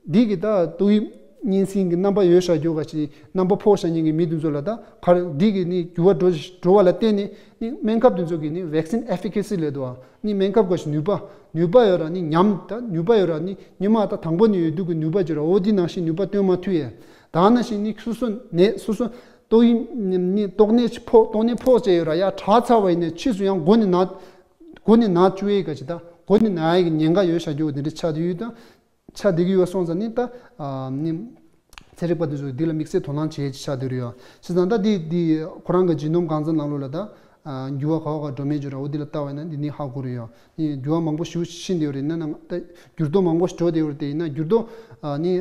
འདི་གི་ད་ཏོག་དབྱིབས་གཉན་སྲིན་གྱི་རྣམ་པ་ཡོད་བཞག་རྒྱུ་ག་ཅིག་རྣམ་པ་ཕོག་བཞག་མཁན་གྱི་མི་དེ་ཚོ་ལ་ད་ག་རེ་འདི་གི་ནི་འགྱུར་བ་འགྲོ་འགྲོ་བ་ལ་བརྟེན་ནས་ནི་སྨན་ཁབ་དེ་ཚོ་གི་ནི་vaccine efficacy ལབ་འདུག་བ། ནི་སྨན་ཁབ་ག་ཅིག་ནུས་པ་ནུས་པ་ཡོད་ར་ནི་ཉམས་ད་ནུས་པ་ཡོད་ར་ནི་སྔོན་མ་ད་དང་པོ་ནས་ཡོད་དུས་ཀྱི་ནུས་པ་བརྗོད་ར། འོ་འདི་ནང་བཞིན་ནུས་པ་སྟོན་མ་ཐུབ་ཡས། ད་ནང་བཞིན་ནི་སོ་སོ་ནད་སོ་སོ་ཏོག་དབྱིབས་ནི་ཏོག་ནད་ཕོག་ཏོག་ནད་ཕོག་བྱས་ཡོད་ར། ཡ་དྲག་ཚར་བ་ཡིན་ནའི་ཕྱིས་སུ་ཡང་མགོ་ནས་ན་མགོ་ནས་ན་བཅུག་ཡས་ག་ཅིག་ད་མགོ་ནས་ན་ཡས་ཀྱི་ཉེན་ཁ་ཡོད་བཞག་རྒྱུ་དེ་འདྲ་ཆགས་བསྡད་ཡོད་ད། ཆགས་བསྡད་ཀྱི་ཡོད་སོང་ཙང་ནི་ད་ནི་ཚན་རིག་པ་དེ་ཚོས་འདི་ལ་དམིགས་བསལ་དོ་སྣང་བྱེད་ཡས་ཅིག་ཆགས་བསྡད་རེད་ཡོད། བྱས་ཙང་ད་འདི་འདི་ཁོ་རང་གི་ཇི་ནོམ་གང་ཟག་ནང་ལོགས་ལ་ད་འགྱུར་བ་ག་བ་ག་འགྲོ་མེད་འགྱུར་ར། འོ་འདི་ལ་ལྟ་བ་ཡིན་ན་འདི་ནི་ཧ་གོ་རེད་ཡོད། ནི་འགྱུར་བ་མང་པོ་ཞིག་ཕྱིན་བསྡད་ཡོད་རེད། ཡིན་ན་ད་འགྱུར་ལྡོག་མང་པོ་ཞིག་འགྲོ་བསྡད་ཡོད་རེད། དེ་ཡིན་ན་འགྱུར་ལྡོག་ནི།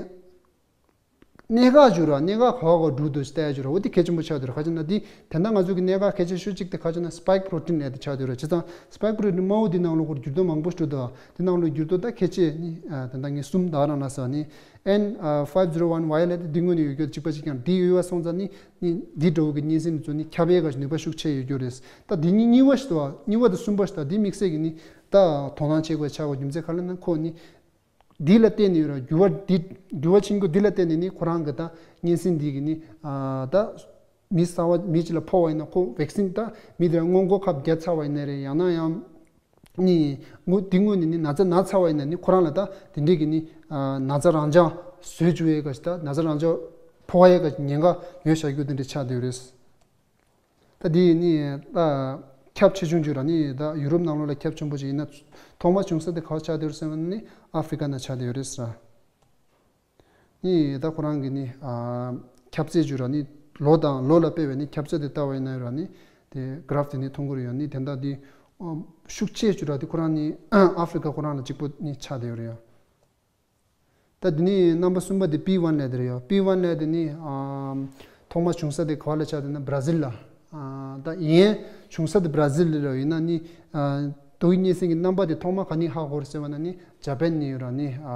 གནད་འགག་བརྗོད་ར་གནད་འགག་ག་བ་ག་འགྲོ་འདུག་ལྟ་ཡ་བརྗོད་ར། འོ་དེ་གལ་ཆེན་པོ་ཆགས་འདུག་ར། ག་ཅི་ན་དེ་ད་ལྟ་ང་ཚོ་གི་གནད་འགག་གལ་ཆེ་ཤོས་གཅིག་དེ་ག་ཅི་ན་spike protein ལབ་དེ་ཆགས་འདུག་ར། བྱས་ཙང་spike protein དམར་པོ་དེ་ནང་ལོགས་ཁོར་འགྱུར་ལྡོག་མང་པོ་འགྲོ་འདུག་དེ་ནང་ལོགས་འགྱུར་ལྡོག་ད་གལ་ཆེ་ནི་ད་ལྟ་ངས་གསུམ་ད་རང་ལ་ཟ་ནི་N five zero one Y ལབ་དེ་འདི་སྔོན་ནས་ཡོད་རྒྱུ་གཅིག་པ་གཅིག་རྐྱང་འདི་ཡོད་པ་སོང་ཙང་ནི་ནི་འདི་འདྲ་བོ་གི་གཉན་སྲིན་ཚོ་ནི་ཁྱབ་ཡས་ག་ནུས་པ་ཤུགས་ཆེ་ཡོད་རྒྱུ་རེད། ད་འདི་གཉིས་གཉིས་པ་ཞིག་འདུག་བ། གཉིས་པ་དང་གསུམ་པ་ཞིག་ད་འདི་དམིགས་བསལ་གྱི་ནི་ད་དོ་སྣང་བྱེད་དགོས་ཆགས་པ་རྒྱུ་མཚན་ག་ལ་ན་ཁོ་ནི། འདི་ལ་བརྟེན་ནས་ཡོད་ར། འགྱུར་བ་འདི་འགྱུར་བ་ཆེན་པོ་འདི་ལ་བརྟེན་ནས་ནི་ཁོ་རང་གི་ད་གཉན་སྲིན་འདི་གི་ནི་ཨ་ད་མི་གསར་པ་མི་གཅིག་ལ་ཕོག་པ་ཡིན་ན་ཁོ་vaccine ད་མི་དེ་ལ་སྔོན་འགོག་ཁབ་བརྒྱབ་ཚར་བ་ཡིན་ན་རེད། ཡང་ན་ཡང་ནི་སྔོན་འདི་སྔོན་ནས་ནི་ན་ཚ་ན་ཚར་བ་ཡིན་ན་ནི་ཁོ་རང་ལ་ད་དེ་འདྲས་ཀྱི་ནི་ཨ་ན་ཚ་རང་འཇགས་བཟོས་བཅུག་ཡས་ག་ཞིག་ད་ན་ཚ་རང་འཇགས་ཕོག་ཡས་ག་ཉེན་ཁ་ཡོད་བཞག་རྒྱུ་དེ་འདྲས་ཆགས་བསྡད་ཡོད་རེད། ད་འདི་ནི་ད་ཁྱབ་ཆེ་ཆུང་བརྗོད་ར་ནི་ད་ཡུ་རོབ་ནང་ལོགས་ལ་ཁྱབ་ཆེན་པོ་ཅིག་ཡིན་ན་ཐོག་མ་བྱུང་ས་དེ་ག་བ་ཆགས་བསྡད་ཡོད་ཟེར་བ་ནི་ཨ་ཧྥི་ཀ་ན་ཆགས་བསྡད་ཡོད་རེད་ཟེར། ནི་ད་ཁོ་རང་གི་ནི་ཨ་ཁྱབ་ཚད་བརྗོད་ར་ནི་ལོ་དང་ལོ་ལ་དཔེ་བའི་ནི་ཁྱབ་ཚད་དེ་ལྟ་བ་ཡིན་ན་ཡོད་ར་ནི་དེ་graph དེ་ནི་མཐོང་གི་རེད་ཡོད། ནི་དེ་འདྲ་དེ་ཤུགས་ཆེ་བརྗོད་ར་དེ་ཁོ་རང་ནི་ཨ་ཧྥི་ཀ་ཁོ་རང་ལ་གཅིག་པོ་ནི་ཆགས་བསྡད་ཡོད་རེད་ཡོད། ད་འདི་ནི་རྣམ་པ་གསུམ་པ་དེ་པི་ཝན་ལབ་དེ་རེད་ཡོད། པི་ཝན་ལབ་དེ་ནི་ཨ་ཐོག་མ་བྱུང་ས་དེ་ག་བ་ལ་ཆགས་དེ་ན་བྷ་ར་ཟིལ་ལ། ཨ་ད་ཡན་བྱུང་ས་དེ་བྷ་ར་ཟིལ་ལ་ཡིན་ན་ནི་ཨ་ཏོག་དབྱིབས་གཉན་སྲིན་གྱི་རྣམ་པ་དེ་ཐོག་མ་ག་ནས་ཧ་གོ་རེད་ཟེར་བ་ན་ནི་ཇ་པན་ནས་ཡོད་ར་ནི་ཨ་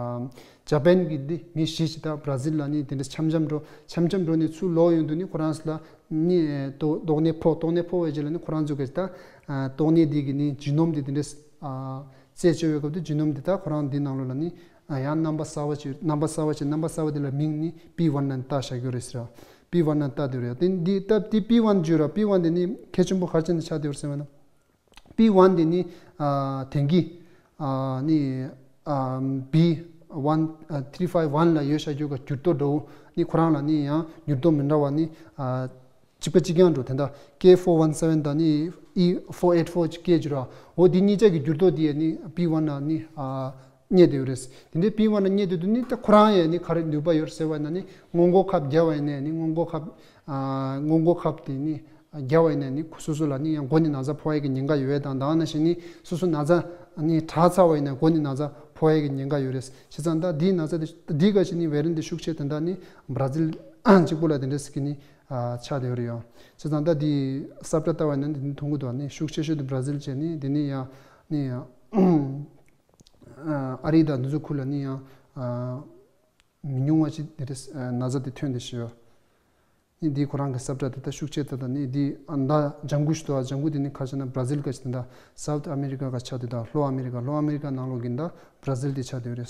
ཇ་པན་གྱི་འདི་མི་བཞི་ཞིག་ད་བྷ་ར་ཟིལ་ལ་ནི་དེ་འདྲ་འཆམ་འཆམ་འགྲོ་འཆམ་འཆམ་འགྲོ་ནས་ཚུར་ལོག་ཡོང་དུས་ནི་ཁོ་རང་ཚོ་ལ་ནི་ཏོག་ཏོག་ནད་ཕོག་ཏོག་ནད་ཕོག་པའི་རྗེས་ལ་ནི་ཁོ་རང་ཚོ་གི་ད་ཨ་ཏོག་ནད་འདི་གི་ནི་ཇི་ནོམ་དེ་དེ་འདྲ་ཨ་རྩད་གཅོད་པའི་སྐབས་དུ་ཇི་ནོམ་དེ་དག་ཁོ་རང་འདི་ནང་ལོགས་ལ་ནི་ཡང་རྣམ་པ་གསར་པ་ཅིག་རྣམ་པ་གསར་པ་ཅིག་རྣམ་པ་གསར་པ་དེ་ལ་མིང་ནི་པི་ཝན་ནན་བཏགས་བཞག་རྒྱུ་རེད་ཟེར། པི་ཝན་ནན་བཏགས་དེ་རེད། དེ་འདི་སྟབས་དེ་པི་ཝན་བརྗོད་ར། པི་ཝན་དེ་ནི་གལ་ཆེན་པོ་ག་རེ་བྱས་ནས་ཆགས་བསྡད་ཡོད་ཟེར་བ་ན། པི་ཝན་དེ་ནི་ཨ་དེང་གི་ཨ་ནི་ཨ་B one three five one ལ་ཡོད་བཞག་རྒྱུ་ག་འགྱུར་ལྡོག་འདྲ་བོ་ནི་ཁོ་རང་ལ་ནི་ཡང་འགྱུར་ལྡོག་མི་འདྲ་བ་ནི་ཨ་གཅིག་པ་གཅིག་རྐྱང་འགྲོ། དེ་འདྲ་K four one seven དང་ནི་E four eight four ཅིག་སྐད་ཅིག་ར། འོ་འདི་གཉིས་ཆ་གི་འགྱུར་ལྡོག་འདི་ཡ་ནི་པི་ཝན་ལ་ནི་ཨ་རྙེད་བསྡད་ཡོད་རེད། དེ་འདྲའི་པི་ཝན་ལ་རྙེད་བསྡད་དུས་ནི་ད་ཁོ་རང་ཡ་ནི་ག་རེ་ནུས་པ་ཡོད་རེད་ཟེར་བ་ན་ནི་སྔོན་འགོག་ཁབ་བརྒྱབ་པ་ཡིན་ནའི་ནི་སྔོན་འགོག་ཁབ་ཨ་སྔོན་འགོག་ཁབ་དེ་ནི་བརྒྱབ་པ་ཡིན་ནའི་ནི་སོ་སོ་ལ་ནི་ཡང་མགོ་ནས་ན་ཚ་ཕོག་ཡ་གི་ཉེན་ཁ་ཡོད་པ་དང་། དེ་ནང་བཞིན་ནི་སོ་སོ་ན་ཚ་ནི་དྲག་ཚར་བ་ཡིན་ནའི་མགོ་ནས་ན་ཚ་ཕོག་ཡ་གི་ཉེན་ཁ་ཡོད་རེད། བྱས་ཙང་ད་འདིའི་ན་ཚ་དེ་འདི་ག་ཞིག་ནི་བེ་རན་དེ་ཤུགས་ཆེ་དེ་འདྲ་ནི་བྷ་ར་ཟིལ་གཅིག་པོ་ལ་དེ་འདྲ་ཟེར་གི་ནི་ཨ་ཆགས་བསྡད་ཡོད་རེད་ཡང་། བྱས་ཙང་ད་འདི་ས་བཀྲ་ལྟ་བ་ཡིན་ན་འདི་ནི་མཐོང་གི་འདུག་ནི་ཤུགས་ཆེ་ཤོས་དེ་བྷ་ར་ཟིལ་བྱས་ནི་འདི་ནི་ཡང་ནི་ཡང་ཨ་རི་དང་འདི་ཚོ་ཁུལ་ལ་ནི་ཡང་ཨ་ མི་ཉུང་བ་ཅིག་དེ་འདྲའི་ན་ཚ་དེ་ཐོན་བསྡད་ཤག་ཡོད། ནི་འདི་ཁོ་རང་གི་ས་བཀྲ་དེ་ད་ཤུགས་ཆེ་ད་ད་ནི་འདི་ཨ་ད་ལྗང་ཁུ་ཞིག་འདུག་ལྗང་ཁུ་དེ་ནི་ག་རེ་ཟེར་ན་བྷ་ར་ཟིལ་ག་ཅིག་དེ་འདྲ་སའུ་ཐི་ཨ་མེ་རི་ཀ་ག་ཆགས་དེ་ད་ལྷོ་ཨ་མེ་རི་ཀ་ལྷོ་ཨ་མེ་རི་ཀ་ནང་ལོགས་ཀྱི་ད་བྷ་ར་ཟིལ་དེ་ཆགས་དེ་རེད།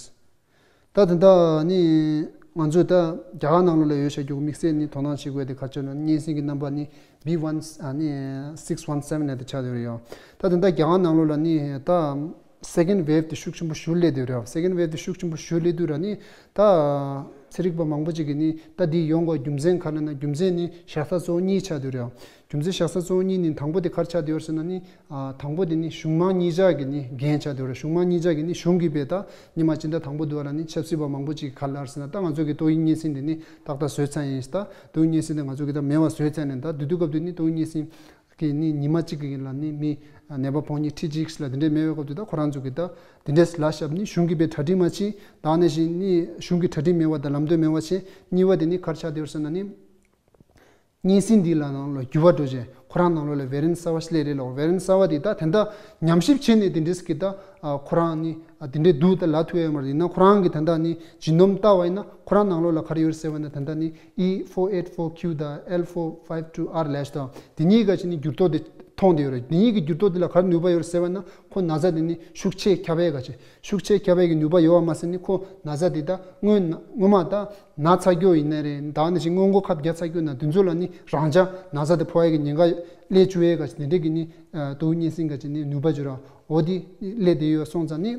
ད་དེ་འདྲ་ནི་ང་ཚོས་ད་རྒྱ་གར་ནང་ལོགས་ལ་ཡོད་བྱ་རྒྱུ་དམིགས་བསལ་ནི་དོ་སྣང་བྱེད་དགོས་དེ་ག་ཅིག་ལ་ནི་གཉན་སྲིན་གྱི་རྣམ་པ་ནི་བྷི་ཝན་ཨ་ནི་སིགས་ཝན་སེ་ཝན་ལབ་དེ་ཆགས་དེ་རེད་ཡོད། ད་དེ་འདྲ་རྒྱ་གར་ནང་ལོགས་ལ་ནི་ད་སེ་ཀེན་ཌི་ཝེབ་དེ་ཤུགས་ཆེན་པོ་ཞེ་པོ་སླེབས་དེ་རེད། སེ་ཀེན་ཌི་ཝེབ་དེ་ཤུགས་ཆེན་པོ་ཞེ་པོ་སླེབས་དུས་ར་ནི་ད་ཚན་རིག་པ་མང་པོ་ཅིག་གིས་ནི་ད་འདི་ཡོང་དགོས་རྒྱུ་མཚན་ག་རེ་ན་རྒྱུ་མཚན་ནི་བཞག་ས་གཙོ་བོ་གཉིས་ཆགས་དེ་རེད། རྒྱུ་མཚན་བཞག་ས་གཙོ་བོ་གཉིས་ནི་དང་པོ་དེ་ག་རེ་ཆགས་དེ་ཡོད་ཟེར་ན་ནི་ཨ་དང་པོ་དེ་ནི་གཞུང་མང་གཉིས་ཆ་གི་ནི་འགན་ཆགས་དེ་རེད། གཞུང་མང་གཉིས་ཆ་གི་ནི་གཞུང་གིས་བས་ད་ཉི་མ་སྤྱི་ཟླ་དང་པོ་དུས་ར་ནི་ཆབ་སྲིད་པ་མང་པོ་ཅིག་ག་རེ་ལབ་ཟེར་ན་ད་ང་ཚོ་གི་ཏོག་དབྱིབས་གཉན་སྲིན་དེ་ནི་ཏག་ཏག་བཟོས་ཚར་ཡིན། ད་ཏོག་དབྱིབས་གཉན་སྲིན་དེ་ང་ཚོ་གི་ད་མེད་པ་བཟོས་ཚར་ནས་ད་དུས་དུས་སྐབས་དུས་ནི་ཏོག་དབྱིབས་གཉན་སྲིན་གི་ནི་ཉི་མ་གཅིག་གི་ལ་ནི་མི་ནད་པ་ཕོ་ཉ་ཁྲི་གཅིག་ལ་དེ་འདྲས་མེད་པའི་སྐབས་དུས་ད་ཁོ་རང་ཚོ་གི་ད་དེ་འདྲས་ལ་ཞབས་ནི་གཞུང་གི་བས་གྲ་སྒྲིག་མ་བྱེད་ད་ནས་བཞིན་ནི་གཞུང་གི་གྲ་སྒྲིག་མེད་པ་དང་ལམ་སྟོན་མེད་པ་བྱེད། གཉིས་པ་དེ་ནི་ག་རེ་ཆགས་དེ་རེད་ཟེར་ན་ནི་གཉན་སྲིན་འདི་ལ་ནང་ལ་འགྱུར་བ་འགྲོ་བྱས་ཁོ་རང་ནང་ལོགས་ལ་ཝེ་རི་ཡན་ཊི་གསར་བ་ཞིག་སླེབས་རེད་ལ། ཝེ་རི་ཡན་ཊི་གསར་བ་དེ་ད་དེ་འདྲ་ཉམས་ཞིབ་བྱས་ནས་དེ་འདྲས་ཀྱི་ད་ཁོ་རང་ནི་དེ་འདྲས་འདུག་ད་ལབ་ཐུབ་ཡ་མ་རེད། ཡིན་ན་ཁོ་རང་གི་ད་ལྟ་ནི་ཇི་ནོམ་བལྟས་པ་ཡིན་ན་ཁོ་རང་ནང་ལོགས་ལ་ག་རེ་ཡོད་རེད་ཟེར་བ་ན་ད་ལྟ་ནི་ཨི་ཕོར་ཨེཊ་ཕོར་ཁྱུ་དང་ཨེལ་ཕོར་ཕའིབ་ཊུ་ཨར་ལབ་ཤག་ད་དེ་གཉིས་ཀ་ཅིག་ནི་འགྱུར་ལྡོག་དེ་མཐོང་བསྡད་ཡོད་རེད། དེ་གཉིས་ཀྱི་འགྱུར་ལྡོག་དེ་ལ་ག་རེ་ནུས་པ་ཡོད་རེད་ཟེར་བ་ན་ཁོ་ན་ཚ་དེ་ནི་ཤུགས་ཆེ་ཁྱབ་པའི་ག་ཅིག་ཤུགས་ཆེ་ཁྱབ་པའི་གི་ནུས་པ་ཡོད་པ་མ་ཟད་ནི་ཁོ་ན་ཚ་དེ་ད་སྔོན་ན་སྔོན་མ་ད་ན་ཚ་རྒྱུ་ཡིན་ནའི་རེད། ད་ནི་ཞིག་སྔོན་འགོག་ཁབ་རྒྱག་ཚར་རྒྱུ་ན་དེ་ཚོ་ལ་ནི་རང་འཇགས་ན་ཚ་དེ་ཕོག་ཡ་གི་ཉེན་ཁ་སླེབས་བཅུག་ཡས་ག་ཅིག་དེ་འདྲས་གི་ནི་ཏོག་དབྱིབས་གཉན་སྲིན་ག་ཅིག་ནི་ནུས་པ་ཅིག་ར་འོ་དེ་སླེབས་བསྡད་ཡོད་སོང་ཙང་ནི།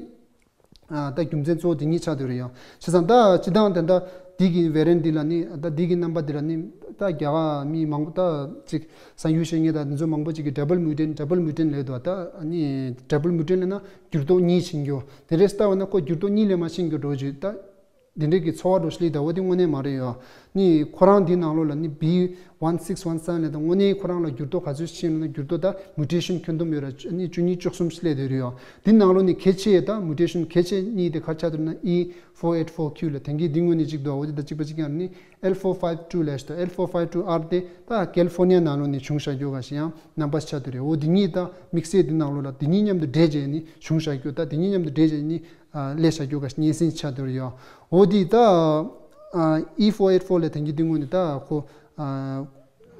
ཨ་ད་རྒྱུ་མཚན་གཙོ་བོ་དེ་གཉིས་ཆགས་བསྡད་རེད་ཡང་། བྱས་ཙང་ད་སྤྱིར་བཏང་དེ་འདྲ་འདི་གི་ཝེ་རི་ཡན་ཊི་འདི་ལ་ནི་ད་འདི་གི་རྣམ་པ་འདི་ལ་ནི་ད་རྒྱ་གར་མི་མང་པོ་ད་ཅིག་གསར་འགྱུར་བཤད་མཁན་ད་འདི་ཚོ་མང་པོ་ཅིག་གིས་ཌབ་བལ་མིའུ་ཊན་ཊི་ཌབ་བལ་མིའུ་ཊན་ཊི་ལབ་འདུག་ད་ནི་ཌབ་བལ་མིའུ་ཊན་ཊི་ལབ་ན་འགྱུར་ལྡོག་གཉིས་ཕྱིན་རྒྱུ་དེ་འདྲས་ལྟ་བ་ན་ཁོ་འགྱུར་ལྡོག་གཉིས་ལས་མ་ཕྱིན་རྒྱུ་འགྲོ་རྒྱུ་ད་དེ་འདྲས་ཀྱི་ཚོར་བ་འགྲོ་ཤི་ལི་ད་འོ་དེ་དངོས་གནས་མ་རེད་ཡོ། ནི་ཁོ་རང་འདི་ནང་ལོགས་ལ་ནི་བྷི་ཝན་སིགས་ཝན་སེ་ཝན་ལབ་ད་དངོས་གནས་ཁོ་རང་ལ་འགྱུར་ལྡོག་ག་ཚོད་ཕྱིན་ལ་ན་འགྱུར་ལྡོག་ད་མིའུ་ཊེ་ཤན་ཁྱོན་བསྡོམས་ཡོད་ར་ནི་བཅུ་གཉིས་བཅུ་གསུམ་ཞིག་སླེབས་བསྡད་རེད་ཡོ། འདི་ནང་ལོགས་ནི་གལ་ཆེ་ད་མིའུ་ཊེ་ཤན་གལ་ཆེ་གཉིས་དེ་ག་རེ་ཆགས་འདུག་ན་ཨི་ཕོར་ཨེཊ་ཕོར་ཁྱུ་ལ་དེང་གི་འདི་དངོས་གནས་གཅིག་འདུག་འོ་དེ་ད་གཅིག་པ་གཅིག་རྐྱང་རེད། ནི་ཨེལ་ཕོར་ཕའིབ་ཊུ་ལབ་ཤག་ད་ཨེལ་ཕོར་ཕའིབ་ཊུ་ཨར་དེ་ད་ཀལ་ལི་ཕོར་ནི་ཡ་ནང་ལོགས་ནི་བྱུང་བཞག་རྒྱུ་ག་ཞིག་ཡང་རྣམ་པ་ཆགས་བསྡད་རེད། འོ་འདི་གཉིས་ད་དམིགས་བསལ་འདི་ནང་ལོགས་ལ་འདི་གཉིས་མཉམ་དུ་འདྲེས་བྱས་ནི་བྱུང་བཞག་རྒྱུ་ད་འདི་གཉིས་མཉམ་དུ་འདྲེས་བྱས་ནི་ཨ་སླེབས་བཞག་རྒྱུ་ག་ཞིག་གཉན་སྲིན་ཆགས་བསྡད་རེད་ཡོ། འོ་འདི་ད་ཨ་ཨི་ཕོར་ཨེཊ་ཕོར་ལ་དེང་གི་འདི་དངོས་ནི་ད་ཁོ་ཨ་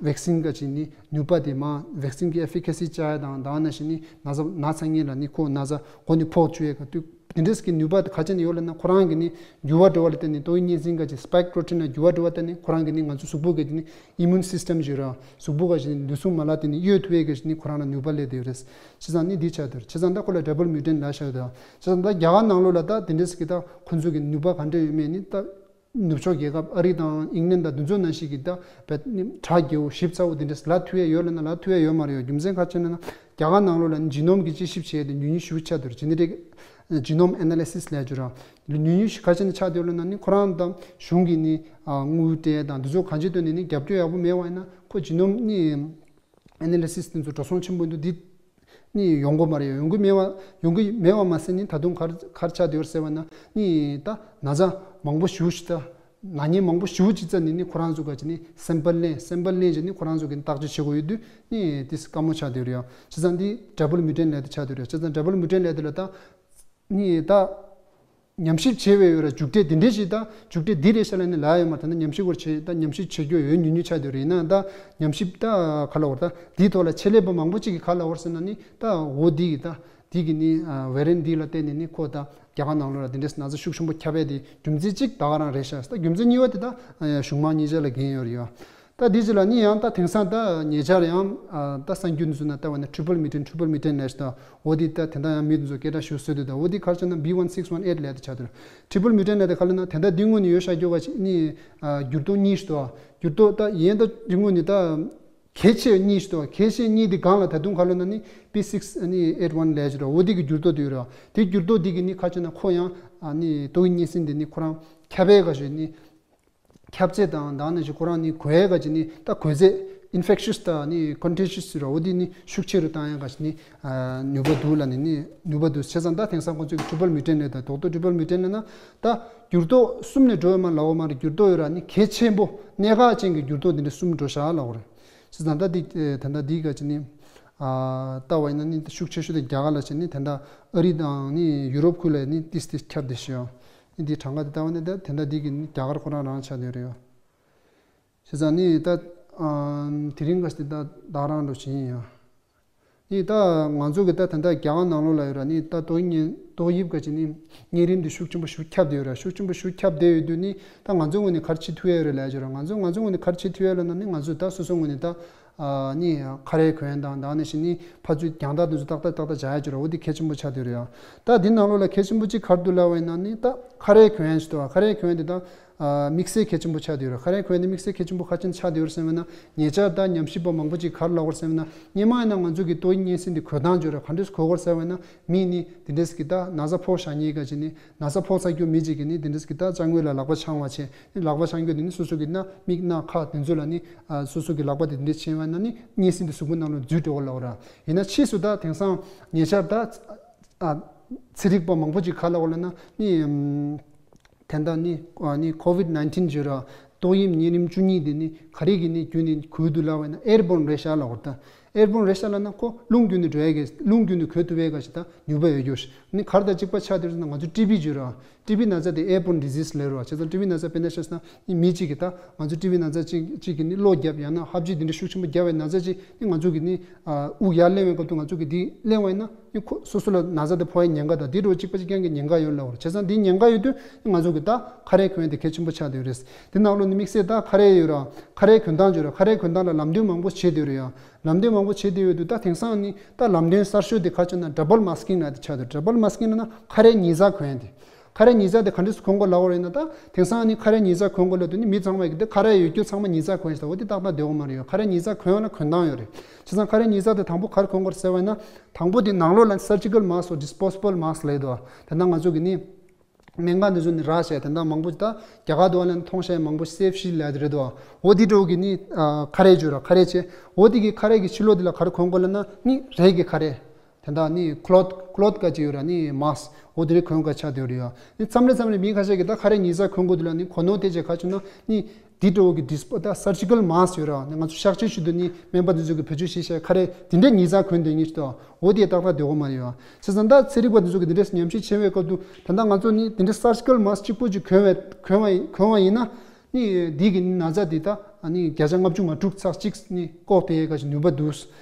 ཝེག་སིན་ག་ཅིག་ནི་ནུས་པ་དེ་མ་ཝེག་སིན་གྱི་ཨེ་ཕི་ཀེ་སི་བཅའ་ཡ་དང་དང་ན་ཞིག་ནི་ན་ཚ་ན་ཚ་ངན་ལ་ནི་ཁོ་ན་ཚ་མགོ་ནི་ཕོག་བཅུག་ཡས་ག་དུས་དེ་འདྲས་ཀྱི་ནུས་པ་དེ་ག་ཅིག་ནི་ཡོད་ལ་ན་ཁོ་རང་གི་ནི་འགྱུར་བ་འགྲོ་བ་ལ་བརྟེན་ནས་ཏོག་དབྱིབས་གཉན་སྲིན་ག་ཅིག་སི་པའིཀ་པྲོ་ཊིན་ལ་འགྱུར་བ་འགྲོ་བ་བརྟེན་ནས་ཁོ་རང་གི་ནི་ང་ཚོ་གཟུགས་པོ་གི་དེ་ནི་ཨི་མུན་སིས་ཊམ་ཞིག་ར་གཟུགས་པོ་ག་ཅིག་ནི་ལུས་ཟུངས་མ་ལག་དེ་ནི་གཡོལ་ཐུབ་ཡས་ག་ཞིག་ནི་ཁོ་རང་ལ་ནུས་པ་སླེབས་བསྡད་ཡོད་རེད། བྱས་ཙང་ནི་འདི་ཆགས་བསྡད་རེད། བྱས་ཙང་ད་ཁོ་ལ་ཌབ་བལ་མིའུ་ཊན་ཊི་ལབ་བཞག་ཡོད་དོ། བྱས་ཙང་ད་རྒྱ་གར་ནང་ལོགས་ལ་ད་དེ་འདྲས་ཀྱི་ད་ཁོ་ཚོ་གི་ནུས་པ་ག་འདྲས་ཡོད་མེད་ནི་ད། ནུབ་ཕྱོགས་རྒྱལ་ཁབ་ཨ་རི་དང་ཨིང་ལན་དང་དེ་ཚོ་ནང་བཞིན་གྱི་ད་བད་ནི་གྲ་རྒྱས་པོ་ཞིབ་ཚགས་པོ་དེ་འདྲས་ལབ་ཐུབ་ཡ་ཡོད་ལབ་ན་ལབ་ཐུབ་ཡ་ཡོད་མ་རེད་ཡོད། རྒྱུ་མཚན་ག་ཅི་ན་ན་རྒྱ་གར་ནང་ལོགས་ལ་ནི་ཇི་ནོམ་གྱི་དཔྱད་ཞིབ་བྱས་ཏེ་ཉུང་ཉུང་ཞིབ་ཆགས་དུས་ཇི་ནེ་ཊིག་ཇི་ནོམ་ཨེ་ན་ལི་སིས་ལབ་ཀྱི་ར་ཉུང་ཉུང་ཞིག་ག་ཅི་ན་ཆགས་དུས་ལབ་ན་ནི་ཁོ་རང་དང་གཞུང་གི་ནི་དངུལ་སྤྲད་དང་དེ་ཚོ་གང་ཅི་ཐོག་ནས་ནི་རྒྱབ་སྐྱོར་ཡག་པོ་མེད་པ་ཡིན་ན་ཁོ་ཇི་ནོམ་ནི་ཨེ་ན་ལི་སིས་དེ་ཚོ་འགྲོ་སོང་ཆེན་པོ་འདུག་འདི་ནི་ཡོང་གི་མ་རེད། ཡོང་གི་མེད་པ་ཡོང་གི་མེད་པ་མ་ཟད་ནི་ད་དུང་ག་རེ་ག་རེ་ཆགས་བསྡད་ཡོད་ཟེར་བ་ན་ནི་ད་ན་ཚ་མང་པོ་ཞེ་ཅིག་ད་ན་ནིང་མང་པོ་ཞེ་ཅིག་ཙམ་ནི་ནི་ཁོ་རང་ཚོ་ག་ཅི་ནི་སེམ་པལ་ལེན་སེམ་པལ་ལེན་བྱས་ནི་ཁོ་རང་ཚོ་གི་བརྟག་དཔྱད་བྱེད་དགོས་ཡོད་དུས་ནི་དེ་དཀའ་མོ་ཆགས་བསྡད་ཡོད་རེད་ཡ། བྱས་ཙང་འདི་ཌབ་བལ་མིའུ་ཊན་ཊི་ལབ་དེ་ཆགས་བསྡད་ཡོད་རེད། བྱས་ཙང་ཌབ་བལ་མིའུ་ཊན་ཊི་ལབ་དེ་ལ་ད། ནི་ད་ཉམས་ཞིབ་བྱས་པའི་ཡོད་ར་མཇུག་འབྲས་འདི་འདྲས་ཞིག་ད་མཇུག་འབྲས་འདི་རེད་ཤག་ལབ་ནས་ལབ་ཡོད་མ་རེད། ད་ཉམས་ཞིབ་སྐོར་བྱས་ད་ཉམས་ཞིབ་བྱེད་རྒྱུ་ཡོད་ཉུང་ཉུང་ཆགས་བསྡད་ཡོད་རེད། ཡིན་ནའང་ད་ཉམས་ཞིབ་ད་ག་ལབ་དགོས་རེད། ད་འདིའི་ཐོག་ལ་ཆེད་ལས་པ་མང་པོ་ཅིག་གིས་ག་ལབ་དགོས་རེད་ཟེར་ན་ནི་ད་འོ་འདི་གི་ད་འདི་གི་ནི་ཝེ་རི་ཡན་ཊི་འདི་ལ་བརྟེན་ནས་ནི་ཁོ་ད་རྒྱ་གར་ནང་ལོགས་ལ་འདི་འདྲས་ན་ཚ་ཤུགས་ཆེན་པོ་ཁྱབ་ཡས་དེ་རྒྱུ་མཚན་གཅིག་ད་ག་རང་རེད་ཤག་ད་རྒྱུ་མཚན་གཉིས་པ་དེ་ད་གཞུང་མང་གཉིས་ཆ་ལ་འགན་ཡོད་རེད་ཡ། ད་འདི་ཅི་ལ་ནི་ཡང་ད་དེང་སང་ད་ཉེ་ཆར་ཡང་ད་གསར་འགྱུར་འདི་ཚོ་ན་ལྟ་བ་ན་ཊི་རི་པལ་མིའུ་ཊན་ཊི་ཊི་རི་པལ་མིའུ་ཊན་ཊི་ལབ་ཤག་ད། འོ་དེ་ད་དེ་འདྲ་ཡང་མི་འདི་ཚོ་སྐད་གྲགས་ཞེ་པོ་བཟོས་འདུག་ད་འོ་དེ་ག་རེ་ཟེར་ན་བྷི་ཝན་སིགས་ཝན་ཨེཊ་ལབ་དེ་ཆགས་འདུག་ཊི་རི་པལ་མིའུ་ཊན་ཊི་ལབ་དེ་ག་ལབ་ན་དེ་འདྲ་འདི་དངོས་ནས་ཡོད་ཤག་རྒྱུ་ག་ཅིག་ནི་འགྱུར་ལྡོག་གཉིས་ཤིག་འདུག་འགྱུར་ལྡོག་ད་ཡིན་ད་འདི་དངོས་ནས་ད་གལ་ཆེ་གཉིས་ཤིག་འདུག་གལ་ཆེ་གཉིས་དེ་སྒང་ལ་ད་དུང་ག་ལབ་ན་ནི་བྷི་སིགས་ཨ་ནི་ཨེཊ་ཝན་ལབ་ཅིག་ར་འོ་དེ་གི་འགྱུར་ལྡོག་དེ་ཡོད་ར། དེ་འགྱུར་ལྡོག་དེ་གི་ནི་ག་རེ་ཟེར་ན་ཁོ་ཡང་ཨ་ནི་ཏོག་དབྱིབས་གཉན་སྲིན་དེ་ནི་ཁོ་རང་ཁྱབ་པའི་ག་ཞིག་ནི། ཁྱབ་ཚད་དང་དང་ནི་ཞིག་ཁོ་རང་ནི་འགོས་ཡས་ག་ཅིག་ནི་ད་འགོས་ཚད་ཨིན་ཕེག་ཤི་ཡས་དང་ནི་ཀོན་ཊི་ཇི་ཡས་ཟེར་བ་འོ་དེ་ནི་ཤུགས་ཆེ་རུ་བཏང་ཡས་ག་ཅིག་ནི་ནུས་པ་འདུག་ལབ་ནི་ནི་ནུས་པ་འདུག་བྱས་ཙང་ད་དེང་སང་ཁོང་ཚོས་ཀྱི་ཊི་རི་པལ་མིའུ་ཊན་ཊི་ལབ་དང་ཌོག་ཊར་ཊི་རི་པལ་མིའུ་ཊན་ཊི་ལབ་ན་ད་འགྱུར་ལྡོག་གསུམ་ནས་འགྲོ་ཡོད་མ་ལབ་པ་མ་རེད། འགྱུར་ལྡོག་ཡོད་ར་ནི་གལ་ཆེན་པོ་གནད་འགག་ཅན་གྱི་འགྱུར་ལྡོག་འདི་འདྲ་གསུམ་འགྲོ་ཤག་ལབ་པ་རེད། བྱས་ཙང་ད་འདི་ད་ལྟ་འདི་ག་ཅིག་ནི་ལྟ་བ་ཡིན་ན་ནི་ཤུགས་ཆེ་ཤོས་དེ་རྒྱ་གར་ལ་བྱས་ནི་ད་ལྟ་ཨ་རི་དང་ནི་ཡུ་རོབ་ཁུལ་ལ་ནི་ཏིས་ཏིས་ཁྱབ་བསྡད་ཤག་ནི་འདི་གྲངས་ཀ་དེ་ལྟ་བ་ནི་ད་དེ་འདྲ་འདི་གི་ནི་རྒྱ་གར་ཁོ་རང་རང་ཆགས་བསྡད་ཡོད་རེད་ཡ། བྱས་ཙང་ནི་ད་ཨ་དེ་རིང་ག་ཞིག་ད་བདག་རང་འགྲོ་བཞིན་ཡིན་ཡ། ནི་ད་ང་ཚོ་གི་ད་ད་ལྟ་རྒྱ་གར་ནང་ལོགས་ལ་ཡོད་ར་ནི་ད་ཏོག་དབྱིབས་ཏོག་དབྱིབས་ག་ཅིག་ནི་གཉན་རིམས་འདི་ཤུགས་ཆེན་པོ་ཤུགས་ཁྱབ་བསྡད་ཡོད་ར། ཤུགས་ཆེན་པོ་ཤུགས་ཁྱབ་བསྡད་ཡོད་དུས་ནི་ད་ང་ཚོའི་ངོས་ནས་ག་རེ་བྱེད་ཐུབ་ཡ་ཡོད་རེད་ལབ་ཡ་ཅིག་ར། ང་ཚོ་ང་ཚོའི་ངོས་ནས་ག་རེ་བྱེད་ཐུབ་ཡ་ལབ་ན་ནི་ང་ཚོས་ད་སོ་སོའི་ངོས་ནས་ད་ཨ་ནི་ཁ་རས་གོན་དང་ད་ནི་ཞིག་ནི་ཕར་ཚུར་རྒྱང་ཐག་དེ་ཚོ་ཏག་ཏག་ཏག་ཏག་བྱ་ཡ་ཅིག་ར། འོ་དེ་གལ་ཆེན་པོ་ཆགས་བསྡད་ཡོད་རེད་ཡ། ད་འདི་ནང་ལོགས་ལ་གལ་ཆེན་པོ་གཅིག་ག་རེ་འདུག་ལབ་པ་ཡིན་ན་ནི་ད་ཁ་རས་གོན་ཡ་ཅིག་འདུག་ཁ་རས་གོན་ཡ་དེ་ད་ཨ་དམིགས་བསལ་གལ་ཆེན་པོ་ཆགས་བསྡད་ཡོད་རེད། ཁ་རས་གོན་ཡ་དེ་དམིགས་བསལ་གལ་ཆེན་པོ་ག་རེ་བྱས་ནས་ཆགས་བསྡད་ཡོད་རེད་ཟེར་བ་ན། ཉེ་ཆར་ད་ཉམས་ཞིབ་པ་མང་པོ་ཅིག་ག་རེ་ལབ་ཡོད་རེད་ཟེར་བ་ན། སྔོན་མ་ཡིན་ན་ང་ཚོ་གི་ཏོག་དབྱིབས་གཉན་སྲིན་དེ་འགོས་སྟངས་ཅིག་རེད། ག་འདྲས་འགོས་ཀྱི་རེད་ཟེར་བ་ན། མི་ནི་དེ་འདྲས་ཀྱི་ད་ན་ཚ་ཕོག་བཞག་མཁན་ག་ཅིག་ནི་ན་ཚ་ཕོག་ཚར་རྒྱུ་མི་ཅིག་གིས་ནི་དེ་འདྲས་ཀྱི་ད་ཅ་དངོས་ལ་ལག་པ་འཆང་བ་བྱས། ནི་ལག་པ་འཆང་རྒྱུ་དེ་ནི་སོ་སོ་གི་སྣ་མིག་སྣ་ཁ་དེ་ཚོ་ལ་ནི་ཨ་སོ་སོ་གི་ལག་པ་དེ་དེ་འདྲས་འཆང་བ་ན་ནི་གཉན་སྲིན་དེ་གཟུགས་པོ་ནང་ལ་འཛུལ་འགྲོ་གི་ལབ་ཡོད་རེད། ཡིན་ན་ཕྱིས་སུ་ད་དེང་སང་ཉེ་ཆར་ད་ཨ་ཚན་རིག་པ་མང་པོ་ཅིག་ག་རེ་ལབ་ཡོད་རེད་ལབ་ན་ནི་ཨམ། དེ་འདྲ་ནི་ཨ་ནི་ཀོ་ཝིཌ་ནའིན་ཊིན་ཟེར་ར་ཏོག་དབྱིབས་གཉན་རིམས་བཅུ་གཉིས་དེ་ནི་ག་རེ་གི་ནི་བརྒྱུད་ནས་འགོས་འདུག་ལབ་པ་ཡིན་ན་ཨེར་བོན་རེད་ཤག་ལབ་ཡོད་རེད། ད་ཨེར་བོན་རེད་ཤག་ལབ་ན་ཁོ་རླུང་བརྒྱུད་ནས་འགྲོ་ཡ་གི་རླུང་བརྒྱུད་ནས་འགོས་ཐུབ་པའི་ག་ཞིག་ད་ནུས་པ་ཡོད་རྒྱུ་ཞིག་ནི་ག་རེ་དང་གཅིག་པ་ཆགས་བསྡད་ཡོད་ཟེར་ན་ང་ཚོ་ཊི་བི་ཟེར་ར། ཊི་བི་ན་ཚ་དེ་ཨེར་བོན་ཌི་ཟིས་ལབ་ཡོད་ར། བྱས་ཙང་ཊི་བི་ན་ཚ་དཔེར་ན་ཆ་བཞག་ན་ནི་མི་གཅིག་གིས་ད་ང་ཚོ་ཊི་བི་ན་ཚ་གཅིག་གཅིག་གིས་ནི་གློ་བརྒྱབ་ཡང་ན་ཧབ་སྦྲིད་དེ་འདྲ་ཤུགས་ཆེན་པོ་བརྒྱབ་པའི་ན་ཚ་གཅིག་ནི་ང་ཚོ་གི་ནི་ཨ་དབུགས་ཡར་ལེན་པའི་སྐབས་དུ་ང་ཚོ་གི་འདི་ལེན་པ་ཡིན་ན། ནི་ཁོ་སོ་སོ་ལ་ན་ཚ་དེ་ཕོག་ཡའི་ཉེན་ཁ་དང་དེ་འདྲ་གཅིག་པ་གཅིག་རྐྱང་གི་ཉེན་ཁ་ཡོད་ལབ་པ་རེད། བྱས་ཙང་དེའི་ཉེན་ཁ་ཡོད་དུས་ང་ཚོ་གི་ད་ཁ་རས་གོན་ཡ་དེ་གལ་ཆེན་པོ་ཆགས་བསྡད་ཡོད་རེད། དེ་ནང་ལོགས་ནི་དམིགས་བསལ་ད་ཁ་རས་ཡོད་ར། ཁ་རས་གོན་སྟངས་ཡོད་ར། ཁ་རས་གོན་སྟངས་ལ་ལམ་སྟོན་མང་པོ་བྱེད་བསྡད་ཡོད་རེད་ཡ། ལམ་སྟོན་མང་པོ་བྱེད་བསྡད་ཡོད་དུས་ད་དེང་སང་ནི་ད་ལམ་སྟོན་གསར་ཤོས་དེ་ག་རེ་ཆགས་ན་ཌབ་བལ་མ་སི་ཀིང་ལབ་དེ་ཆགས་འདུག་ཌབ་བལ་མ་སི་ཀིང་ལབ་ན་ཁ་རས་ཉིས་བརྩེགས་གོན་ཡ་དེ། ཁ་རས་ཉིས་བརྩེགས་དེ་ག་འདྲས་སེ་གོན་དགོས་ལབ་པ་རེད་ན། ད་དེང་སང་ནི་ཁ་རས་ཉིས་བརྩེགས་གོན་དགོས་ལབ་དུས་ནི་མི་ཚང་མ་གིས་ད་ཁ་རས་ཡོད་རྒྱུ་ཚང་མ་ཉིས་བརྩེགས་གོན་ཤག་འོ་དེ་ཏག་ཏག་བསྡད་ཡོད་མ་རེད་ཡ། ཁ་རས་ཉིས་བརྩེགས་གོན་ཡ་ལ་གོན་སྟངས་ཡོད་རེད། བྱས་ཙང་ཁ་རས་ཉིས་བརྩེགས་དེ་དང་པོ་ག་རེ་གོན་དགོས་རེད་ཟེར་བ་ཡིན་ན། དང་པོ་དེ་ནང་ལོགས་ལ་སར་ཇི་ཀལ་མཱ་སི་ཀི་དང་ཌིས་པོ་ཟི་བལ་མཱ་སི་ཀི་ལབ་ཡོད་དོ། དེ་ནང་ང་ཚོ་གི་ནི་སྨན་ཁང་དེ་ཚོ་ནས་རག་བྱས་དེ་འདྲ་མང་པོ་ད་རྒྱ་གར་དུ་བ་ལ་མཐོང་བྱས་མང་པོ་སེ་ཕི་ཤིལ་ལབ་ཡ་དེ་རེད་དོ། འོ་དེ་འདྲ་བོ་གི་ནི་ཨ་ཁ་རས་ཡོད་ར། ཁ་རས་བྱས། འོ་དེ་གི་ཁ་རས་གི་ཕྱི་ལོགས་དེ་ལ་ག་རེ་གོན་དགོས་ལབ་ན་ནི་རས་ཀྱི་ཁ་རས། དེ་འདྲ་ནི་ཀློཐ་ཀློཐ་ག་ཅིག་ཡོད་ར་ནི་མཱ་སི་ཀི། འོ་དེ་རིགས་གོན་དགོས་ཆགས་བསྡད་ཡོད་རེད་ཡ། ནི་མཚམས་རེ་མཚམས་རེ་མི་ཁ་ཤས་ཀྱིས་ད་ཁ་རས་ཉིས་བརྩེགས་གོན་དགོས་འདུག་ལབ་ནི་གོ་ནོར་དེ་ཅིག་ག་རེ་བྱུང་ན་ནི་དེ་འདྲ་བོ་གི་ཌིས་པོ་ད་སར་ཇི་ཀལ་མཱ་སི་ཀི་ཡོད་ར། ནི་ང་ཚོ་གཤག་བཅོས་ཞུ་དུས་ནི་སྨན་པ་དེ་ཚོ་གིས་བེད་སྤྱོད་བྱེད་བྱས་ཁ་རས་དེ་འདྲ་ཉིས་བརྩེགས་གོན་སྡོད་མཁན་ཞིག་འདུག་འོ་དེ་ཏག་ཏག་སྡོད་དགོས་མ་རེད་ཡ། བྱས་ཙང་ད་ཚན་རིག་པ་དེ་ཚོ་གིས་དེ་འདྲས་ཉམས་ཞིབ་བྱེད་པའི་སྐབས་དུ་ད་ལྟ་ང་ཚོ་ནི་དེ་འདྲས་སར་ཇི་ཀལ་མཱ་སི་ཀི་གཅིག་པོ་ཅིག་གོན་བས་གོན་བ་གོན་བ་ཡིན་ན། ནི་འདི་གི་ནི་ན་ཚ་འདི་ད་ནི་བརྒྱ་ཆ་ལྔ་བཅུ་ང་དྲུག་ཚེག་གཅིག་ནི་བཀག་སྟེ་ཡས་ག་ཞིག་ནུས་པ་འདུག་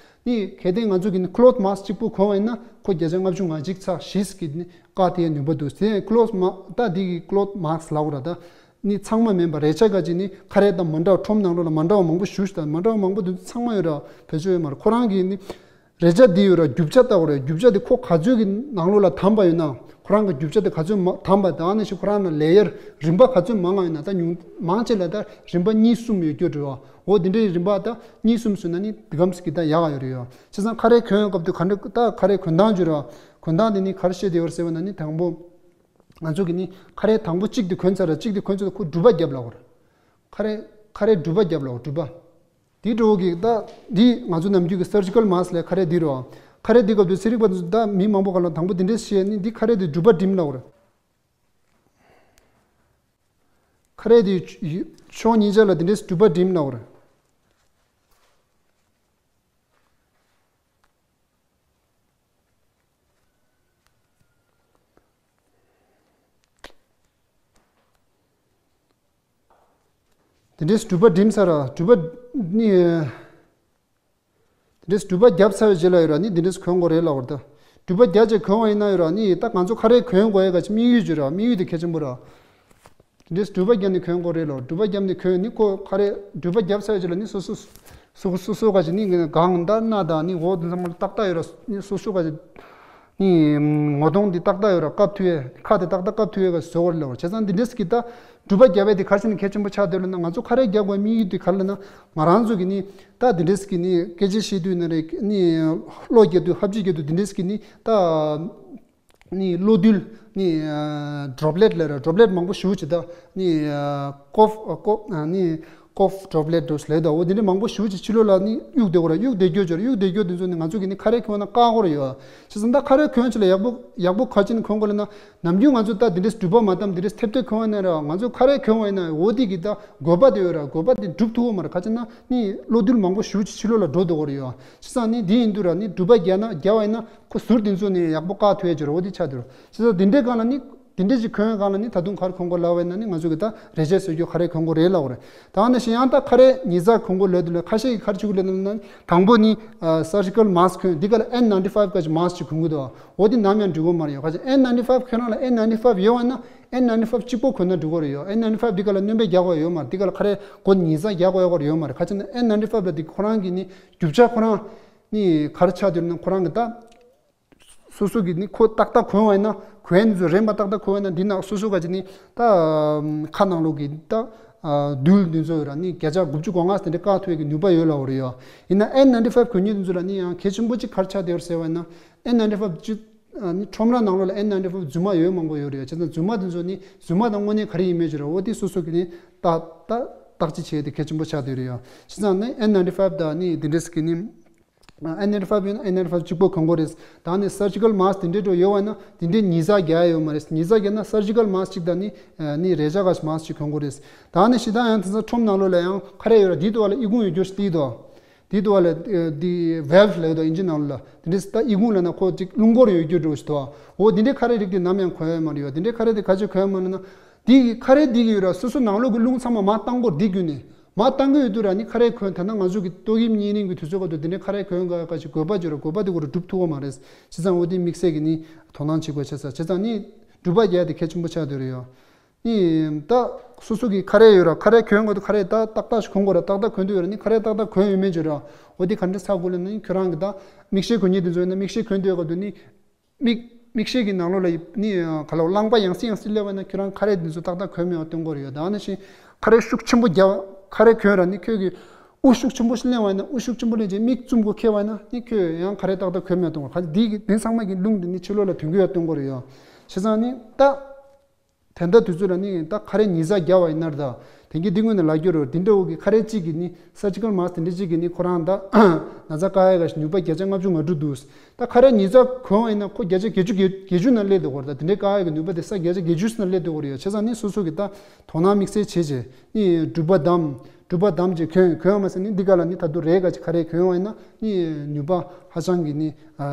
ནི་གལ་ཏེ་ང་ཚོ་གི་ནི་ཀློཐ་མཱ་སི་ཀི་གཅིག་པོ་གོན་བ་ཡིན་ན་ཁོ་བརྒྱ་ཆ་ལྔ་བཅུ་ང་གཅིག་ཚེག་བཞི་གི་ནི་བཀག་སྟེ་ཡས་ནུས་པ་འདུག་དེ་ཀློཐ་མཱ་ད་འདི་གི་ཀློཐ་མཱ་སི་ཀི་ལབ་དགོས་ར། ད་ནི་ཚང་མ་མིན་པ་རས་ཆ་ག་ཅིག་ནི་ཁ་རས་དང་མ་འདྲ་བ་ཁྲོམ་ནང་ལོགས་ལ་མ་འདྲ་བ་མང་པོ་ཞེ་ཅིག་དང་མ་འདྲ་བ་མང་པོ་འདུག་ཚང་མ་ཡོད་ར། བེད་སྤྱོད་ཡོད་མ་རེད། ཁོ་རང་གི་ནི་རས་ཆ་འདི་ཡོད་ར། རྒྱུ་ཆ་ལྟ་བུ་རེད། རྒྱུ་ཆ་འདི་ཁོ་ག་ཚོད་ཀྱི་ནང་ལོགས་ལ་དམ་པ་ཡོད་ན། ཁོ་རང་གི་རྒྱུ་ཆ་འདི་ག་ཚོད་མ་དམ་པ་དང་ནི་ཞིག་ཁོ་རང་ལ་ལེ་ཡར་རིམ་པ་ག་ཚོད་མང་ང་ཡོད་ན། ད་ཉུང་མང་ཆེ་ལ་ད་རིམ་པ་གཉིས་གསུམ་ཡོད་རྒྱུ་རེད་བ། འོ་དེ་འདྲའི་རིམ་པ་ད་གཉིས་གསུམ་སོང་ན་ནི་འདི་གམ་ཞིག་གི་ད་ཡག་ཡོད་རེད་ཡ། བྱས་ཙང་ཁ་རས་གོན་ཡོང་སྐབས་དུ་ག་འདྲ་ད་ཁ་རས་གོན་སྟངས་ཅིག་རེད་བ། གོན་སྟངས་དེ་ནི་ག་རེ་བཤད་བསྡད་ཡོད་རེད་ཟེར་བ་ན་ནི་དང་པོ། ང་ཚོ་གི་ནི་ཁ་རས་དང་པོ་གཅིག་དེ་གོན་ཚར་ར། གཅིག་དེ་གོན་ཚར་དུས་ཁོ་སྒྲུབ་པ་རྒྱབ་ལབ་དགོས་རེད། ཁ་རས་ཁ་རས་སྒྲུབ་པ་རྒྱབ་ལབ་དགོས་སྒྲུབ་པ། དེ་འདྲ་བོ་གི་ད་འདི་ང་ཚོ་ནམ་རྒྱུན་གྱི་སར་ཇི་ཀལ་མཱ་སི་ཀི་ལབ་ཁ་རས་འདི་རེད་བ། ཁ་རས་འདི་སྐབས་དུ་ཚན་རིག་པ་ཚོ་ད་མི་མང་པོ་ག་ལ་དང་པོ་འདི་འདྲས་བཤད་ནི་འདི་ཁ་རས་འདི་སྒྲུབ་པ་འགྲིམ་ལབ་དགོས་རེད། ཁ་རས་འདི་ཕྱོགས་གཉིས་ཆ་ལ་འདི་འདྲས་སྒྲུབ་པ་འགྲིམ་ལབ་དགོས་རེད། དེ་འདྲའི་སྒྲུབ་པ་འགྲིམ་ས་ར་སྒྲུབ་པ་ནི། དེ་འདྲའི་སྒྲུབ་པ་བརྒྱབ་ཚར་བའི་རྗེས་ལ་ཡོད་ར་ནི་དེ་འདྲའི་གོན་དགོས་རེད་ལབ་པ་རེད་ད། སྒྲུབ་པ་བརྒྱབ་བྱས་གོན་པ་ཡིན་ན་ཡོད་ར་ནི་ད་ང་ཚོ་ཁ་རས་གོན་དགོས་ཡ་ག་ཅི་དམིགས་ཡུལ་ཅིག་ར། དམིགས་ཡུལ་དེ་གལ་ཆེན་པོ་ར། དེ་འདྲའི་སྒྲུབ་པ་བརྒྱབ་ནས་གོན་དགོས་རེད་ལོ། སྒྲུབ་པ་བརྒྱབ་ནས་གོན་ནི་ཁོ་ཁ་རས་སྒྲུབ་པ་བརྒྱབ་ཚར་བའི་རྗེས་ལ་ནི་སོ་སོ་སོ་སོ་སོ་ག་ཅི་ནི་སྒང་དང་སྣ་དང་ནི་འོག་དེ་ཚང་མ་ཏག་ཏག་ཡོད་ར་ནི་སོ་སོ་ག་ཅི། ནི་ངོ་གདོང་འདི་ཏག་ཏག་ཡོད་ར་བཀབ་ཐུབ་ཡས། ཁ་དེ་ཏག་ཏག་བཀབ་ཐུབ་ཡས་ག་བཟོ་བར་ལབ། བྱས་ཙང་འདི་འདྲས་ཀྱི་ད་སྒྲུབ་པ་བརྒྱབ་པའི་དེ་ག་རེ་བྱས་ནས་གལ་ཆེན་པོ་ཆགས་བསྡད་ལབ་ན། ང་ཚོ་ཁ་རས་རྒྱག་དགོས་དམིགས་ཡུལ་དེ་ག་རེ་ལབ་ན། ང་རང་ཚོ་གི་ནི་ད་འདི་འདྲས་ཀྱི་ནི་སྐད་ཆ་བཤད་དུས་ན་རེ་ནི་གློ་རྒྱག་དུས་ཧབ་སྦྲིད་རྒྱག་དུས་འདི་འདྲས་ཀྱི་ནི་ད་ནི་གློ་རྡུལ་ནི་ཌོབ་ལེཊ་ལབ་ར། ཌོབ་ལེཊ་མང་པོ་ཞེ་པོ་ཅིག་ད་ནི་ཀོབ་ཀོབ་ནི། ཀོབ་ཌོབ་ལེཊ་འདྲ་ཞིག་ལབ་ད། འོ་དེ་འདྲ་མང་པོ་ཞེ་པོ་ཅིག་ཕྱི་ལོགས་ལ་ནི་གཡུག་བསྡད་ཀྱི་ཡོད་ར། གཡུག་བསྡད་ཀྱི་ཡོད་ཅོ་ར། གཡུག་བསྡད་ཀྱི་ཡོད་དེ་ཚོ་ནི་ང་ཚོ་གི་ནི་ཁ་རས་གོན་ན་བཀག་དགོས་རེད་ཡོད། བྱས་ཙང་ད་ཁ་རས་གོན་ཆེད་ལ་ཡག་པོ་ཡག་པོ་ག་ཅི་ནས་གོན་དགོས་ལབ་ན། ནམ་རྒྱུན་ང་ཚོ་ད་དེ་འདྲའི་སྒྲུབ་པ་མ་བཏང་དེ་འདྲའི་ཐེབས་ཐེབས་གོན་པ་ཡིན་ན་ར། ང་ཚོ་ཁ་རས་གོན་པ་ཡིན་ན་འོ་དེ་གི་ད་དགོས་པ་དེ་ཡོད་ར། དགོས་པ་དེ་འགྲུབ་ཐུབ་ཀྱི་མ་རེད། ག་ཅི་ན་ནི་གློ་རྡུལ་མང་པོ་ཞེ་པོ་ཅིག་ཕྱི་ལོགས་ལ་འགྲོ་བསྡད་ཀྱི་ཡོད་རེད་ཡོད། བྱས་ཙང་ནི་དེ་ཡིན་དུས་ར་ནི་སྒྲུབ་པ་རྒྱག་ན་རྒྱག་པ་ཡིན་ན་ཁོ་ཟུར་དེ་ཚོ་ནི་ཡག་པོ་བཀག་ཐུབ་ཡ་ཅིག་ར། འོ་དེ་ཆགས་དུས་ར། བྱས་ཙང་དེ་འདྲའི་སྒང་ལ་ནི། དེ་འདྲས་ཅིག་གོན་གང་ལ་ནི་ད་དུང་ག་རེ་གོན་དགོས་ལབ་པ་ཡིན་ན་ནི་ང་ཚོ་གི་ད་རས་ཆས་བཟོ་རྒྱུ་ག་རེ་གོན་དགོས་རེད་ལབ་པ་རེད། ད་ནི་གཞན་ཡང་ད་ག་རེ་ཉིས་བརྩེགས་གོན་དགོས་ལབ་དུས་ལ་ཁ་ཤས་ཀྱིས་ག་རེ་བྱེད་དགོས་ལབ་ན། དང་པོ་ནི་surgical mask གོན། འདི་ག་ལ་N ninety five ག་ཅིག་mask ཅིག་གོན་གི་འདུག་འོ་དེ་ནམ་ཡང་འགྲིག་གི་མ་རེད་ཡོད། ག་ཅིག་N ninety five ཁྱོད་རང་ལ་N ninety five ཡོད་པ་ན་N ninety five གཅིག་པོ་གོན་ན་འགྲིག་གི་རེད་ཡོད། N ninety five འདི་ག་ལ་སྣོན་པ་རྒྱག་དགོས་ཡོད་མ་རེད། འདི་ག་ལ་ག་རེ་གོན་ཉིས་བརྩེགས་རྒྱག་དགོས་ཡོད་རེད་ཡོད་མ་རེད། ག་ཅིག་ན་N ninety five ལ་འདི་ཁོ་རང་གི་ནི་རྒྱུ་ཆ་ཁོ་རང་ནི་ག་རེ་ཆགས་འདུག་ན་ཁོ་རང་གི་ད། སོ་སོ་གིས་ནི་ཁོ་ཏག་ཏག་གོན་པ་ཡིན་ན། གོན་ནི་ཚོ་རན་པ་ཏག་ཏག་གོན་པ་ཡིན་ན། འདི་ནང་སོ་སོ་ག་ཅིག་ནི་ད་ཁ་ནང་ལོགས་ཀྱི་ད་རྡུལ་འདི་ཚོ་ཡོད་ར་ནི་བརྒྱ་ཆ་དགུ་བཅུ་གོ་ལྔ་དེ་འདྲ་བཀག་ཐུབ་ཡས་ཀྱི་ནུས་པ་ཡོད་ལབ་པ་རེད་ཡོད། ཡིན་ན་N ninety five གོན་མཁན་འདི་ཚོ་ལ་ནི་ཡང་གལ་ཆེན་པོ་གཅིག་ག་རེ་ཆགས་བསྡད་ཡོད་ཟེར་བ་ཡིན་ན། N ninety five གཅིག་ནི་ཁྲོམ་ར་ནང་ལོགས་ལ་N ninety five རྫུན་མ་ཡོད་མང་པོ་ཡོད་རེད་ཡོད། བྱས་ཙང་རྫུན་མ་འདི་ཚོ་ནི་རྫུན་མ་དང་དངོས་གནས་ག་རེ་ཡིན་མེད་ཅིག་ར། འོ་དེ་སོ་སོ་གིས་ནི་ཏག་ཏག་ཏག་ཅིག་བྱས་ཏེ་གལ་ཆེན་པོ་ཆགས་བསྡད་ཡོད་རེད་ཡོད། བྱས་ཙང་ནི་N ninety five དང་ནི་འདི་འདྲས་ཀྱི་ནི། N ninety five ཡིན་ན་N ninety five གཅིག་པོ་གོན་དགོས་རེད། ད་ནི་surgical mask དེ་འདྲས་འགྲོ་ཡོད་པ་ན་དེ་འདྲས་ཉིས་བརྩེགས་རྒྱག་ཡ་ཡོད་མ་རེད། ཉིས་བརྩེགས་རྒྱག་ན་surgical mask གཅིག་དང་ནི་ནི་རས་ཆ་ག་mask གཅིག་གོན་དགོས་རེད། ད་ནི་ཞེ་དྲག་ཡང་དེང་སང་ཁྲོམ་ནང་ལོགས་ལ་ཡང་ག་རེ་ཡོད་ར། དེའི་ཐོག་ལ་ཨི་ཁུང་ཡོད་རྒྱུ་ཞིག་དེའི་ཐོག་དེའི་ཐོག་ལ་འདི་valve ལབ་ཡོད་དོ་ཨིན་ཇི་ནང་ལོགས་ལ། དེ་འདྲས་ད་ཨི་ཁུང་ལབ་ན་ཁོ་ཅིག་རླུང་འཁོར་ཡོད་རྒྱུ་འདྲ་ཞིག་དོ། འོ་དེ་འདྲས་ཁ་རས་རིགས་དེ་ནམ་ཡང་གོན་ཡ་མ་རེད་ཡོད། དེ་འདྲས་ཁ་རས་དེ་ག་ཅིག་གོན་ཡ་མ་རེད་ན། དེ་གི་ཁ་རས་དེ་གི་ཡོད་ར་སོ་སོ་ནང་ལོགས་ཀྱི་རླུང་ཚང་མ་མར་བཏང་དགོས་རེད། དེ་བརྒྱུད་ནས་མར་བཏང་གི་ཡོད་དུས་ར་ནི་ཁ་རས་གོན། ད་ནི་ང་ཚོ་གི་ཏོག་དབྱིབས་གཉན་རིམས་ཀྱི་དུས་ཚོད་སྐབས་དུ་དེ་འདྲའི་ཁ་རས་གོན་དགོས་ཡ་ག་ཅིག་དགོས་པ་ཅིག་ཡོད་ར། དགོས་པ་དེ་ཁོ་རང་སྒྲུབ་ཐུབ་ཀྱི་མ་རེད། བྱས་ཙང་འོ་དེ་དམིགས་བསལ་གྱི་ནི་དོ་སྣང་བྱེད་དགོས་ཆགས་ས། བྱས་ཙང་ནི་སྒྲུབ་པ་རྒྱག་ཡ་དེ་གལ་ཆེན་པོ་ཆགས་བསྡད་ཡོད་རེད་ཡོད། ནི་ད་སོ་སོ་གི་ཁ་རས་ཡོད་ར། ཁ་རས་གོན་དགོས་དུས་ཁ་རས་ད་ཏག་ཏག་ཞིག་གོན་དགོས་ར། ཏག་ཏག་གོན་དུས་ཡོད་ར་ནི་ཁ་རས་ཏག་ཏག་གོན་ཡོད་མེད་ཅིག་ཡོད་ར། འོ་དེ་ག་འདྲ་ཚ་དགོས་ལབ་ན་ནི་ཁྱོད་རང་གི་ད་མིག་ཤེལ་གོན་མཁན་དེ་ཚོ་ཡིན་ན་མིག་ཤེལ་གོན་དུས་སྐབས་དུ་ནི། མིག་མིག་ཤེལ་གྱི་ནང་ལོགས་ལ་ནི་ག་ལ་རླངས་པ་ཡང་སེ་ཡང་སེ་སླེབས་པ་ན་ཁྱོད་རང་ཁ་རས་འདི་ཚོ་ཏག་ཏག་གོན་མེད་པ་སྟོན་དགོས་རེད་ཡོད། ད་ནི་ཤི་ཁ་རས་ཤུགས་ཆེན་པོ་རྒྱག་ཁ་རས་གོན་ར་ནི་ཁྱོད་ཀྱི་དབུགས་ཤུགས་ཆེན་པོ་ཞིག་ལེན་པ་ན། དབུགས་ཤུགས་ཆེན་པོ་ལེན་རྗེས་མིག་བཙུམ་དགོས་ཁེལ་བ་ན་ནི་ཁྱོད་ཡང་ཁ་རས་ཏག་ཏག་གོན་མེད་སྟོན་དགོས། ཁ་འདི་གི་འདི་ཚང་མ་གི་རླུང་འདི་ནི་ཕྱི་ལོགས་ལ་ཐོན་གི་ཡོད་སྟོན་དགོས་རེད་ཡོད། བྱས་ཙང་ནི་ད། དེ་འདྲ་དུས་ཚོད་ལ་ནི་ད་ཁ་རས་ཉིས་བརྩེགས་རྒྱག་པ་ཡིན་ན་ར། ད་དེང་གི་འདི་སྔོན་ནས་ལབ་རྒྱུ་རེད། འདི་འདྲ་བོ་གི་ཁ་རས་གཅིག་གི་ནི་surgical mask དེ་འདྲ་གཅིག་གི་ནི་ཁོ་རང་ད་ན་ཚ་བཀག་ཡ་ག་ཞིག་ནུས་པ་བརྒྱ་ཆ་ལྔ་བཅུ་ང་དྲུག་འདུག་ད་ཁ་རས་ཉིས་བརྩེགས་གོན་པ་ཡིན་ན་ཁོ་བརྒྱ་ཆ་བརྒྱད་ཅུ་བརྒྱད་ཅུ་ནང་སླེབས་འདུག་གོ། ད་དེ་འདྲའི་བཀག་ཡ་གི་ནུས་པ་དེ་ས་བརྒྱ་ཆ་བརྒྱད་ཅུ་ནང་སླེབས་འདུག་གོ་རེད་ཡོད། བྱས་ཙང་ནི་སོ་སོ་གི་ད་དོ་སྣང་དམིགས་བསལ་བྱས་བྱས་ནི་སྒྲུབ་པ་དམ། སྒྲུབ་པ་དམ་གྱི་གོན་གོན་པ་མ་ཟད་ནི་འདི་ག་ལ་ནི་ད་དུང་རས་ག་ཅིག་ཁ་རས་གོན་པ་ཡིན་ན་ནི་ནུས་པ་ཧ་ཅང་གི་ནི་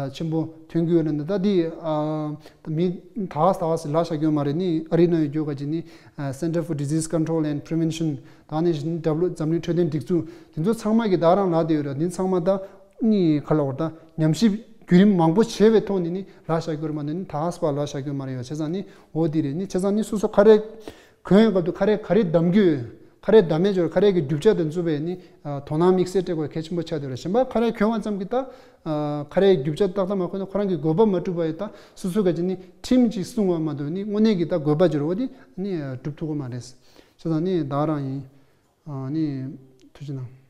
ཆེན་པོ་ཐོན་གྱི་ཡོད་ལ། ནི་ད་འདི་མི་ད་ག་ས་ག་ས་ལ་ཤ་གྱོན་མ་རེད། ནི་ཨ་རི་ན་ཡོད་གྱོད་ག་ཅིག་ནི་Center for Disease Control and Prevention ད་ནི་བཞིན་འཛམ་གླིང་འཕྲོད་བསྟེན་སྒྲིག་འཛུགས་དེ་ཚོ་ཚང་མ་གི་ད་རང་ལ་དེ་ཡོད་ར། འདི་ཚང་མ་ད་ནི་ག་ལ་བར་ད་ཉམས་ཞིབ་བརྒྱུད་རིམ་མང་པོ་བྱས་པའི་ཐོག་ནས་ནི་ལ་ཤ་གྱོན་མ་ནི་ད་ག་ས་པ་ལ་ཤ་གྱོན་མ་རེད་ཡོད། བྱས་ཙང་ནི་འོ་འདི་རེད། ནི་བྱས་ཙང་ནི་སོ་སོ་ཁ་རས་གོན་ཡོད་སྐབས་དུ་ཁ་རས་ག་རེ་གདམ་རྒྱུ་ཡོད། ཁ་རས་གདམ་མེད་ཅོར་ཁ་རས་ཀྱི་རྒྱུ་ཆ་དེ་ཚོ་བས་ནི་དོ་སྣང་དམིགས་བསལ་སྤྲད་དགོས་གལ་ཆེན་པོ་ཆགས་བསྡད་རེད། གཞན་པ་ཁ་རས་གྱོན་པ་ཙམ་གྱིས་ད་ཁ་རས་རྒྱུ་ཆ་ཏག་ཏག་མ་གོན་ན་ཁོ་རང་གི་དགོས་པ་མ་གྲུབ་པ་ཡིན། ད་སོ་སོ་ག་ཅིག་ནི་ཁྲིམས་ཅིག་སྲུང་བ་མ་གཏོགས་ནི་དངོས་གནས་ཀྱི་ད་དགོས་པ་ཅིག་རེད། འོ་དེ་ནི་སྒྲུབ་ཐུབ་ཀྱི་མ་རེད། བྱས་ཙང་ནི་ད་རང་ཡིན། ནི་ཐུགས་རྗེ་གནང་།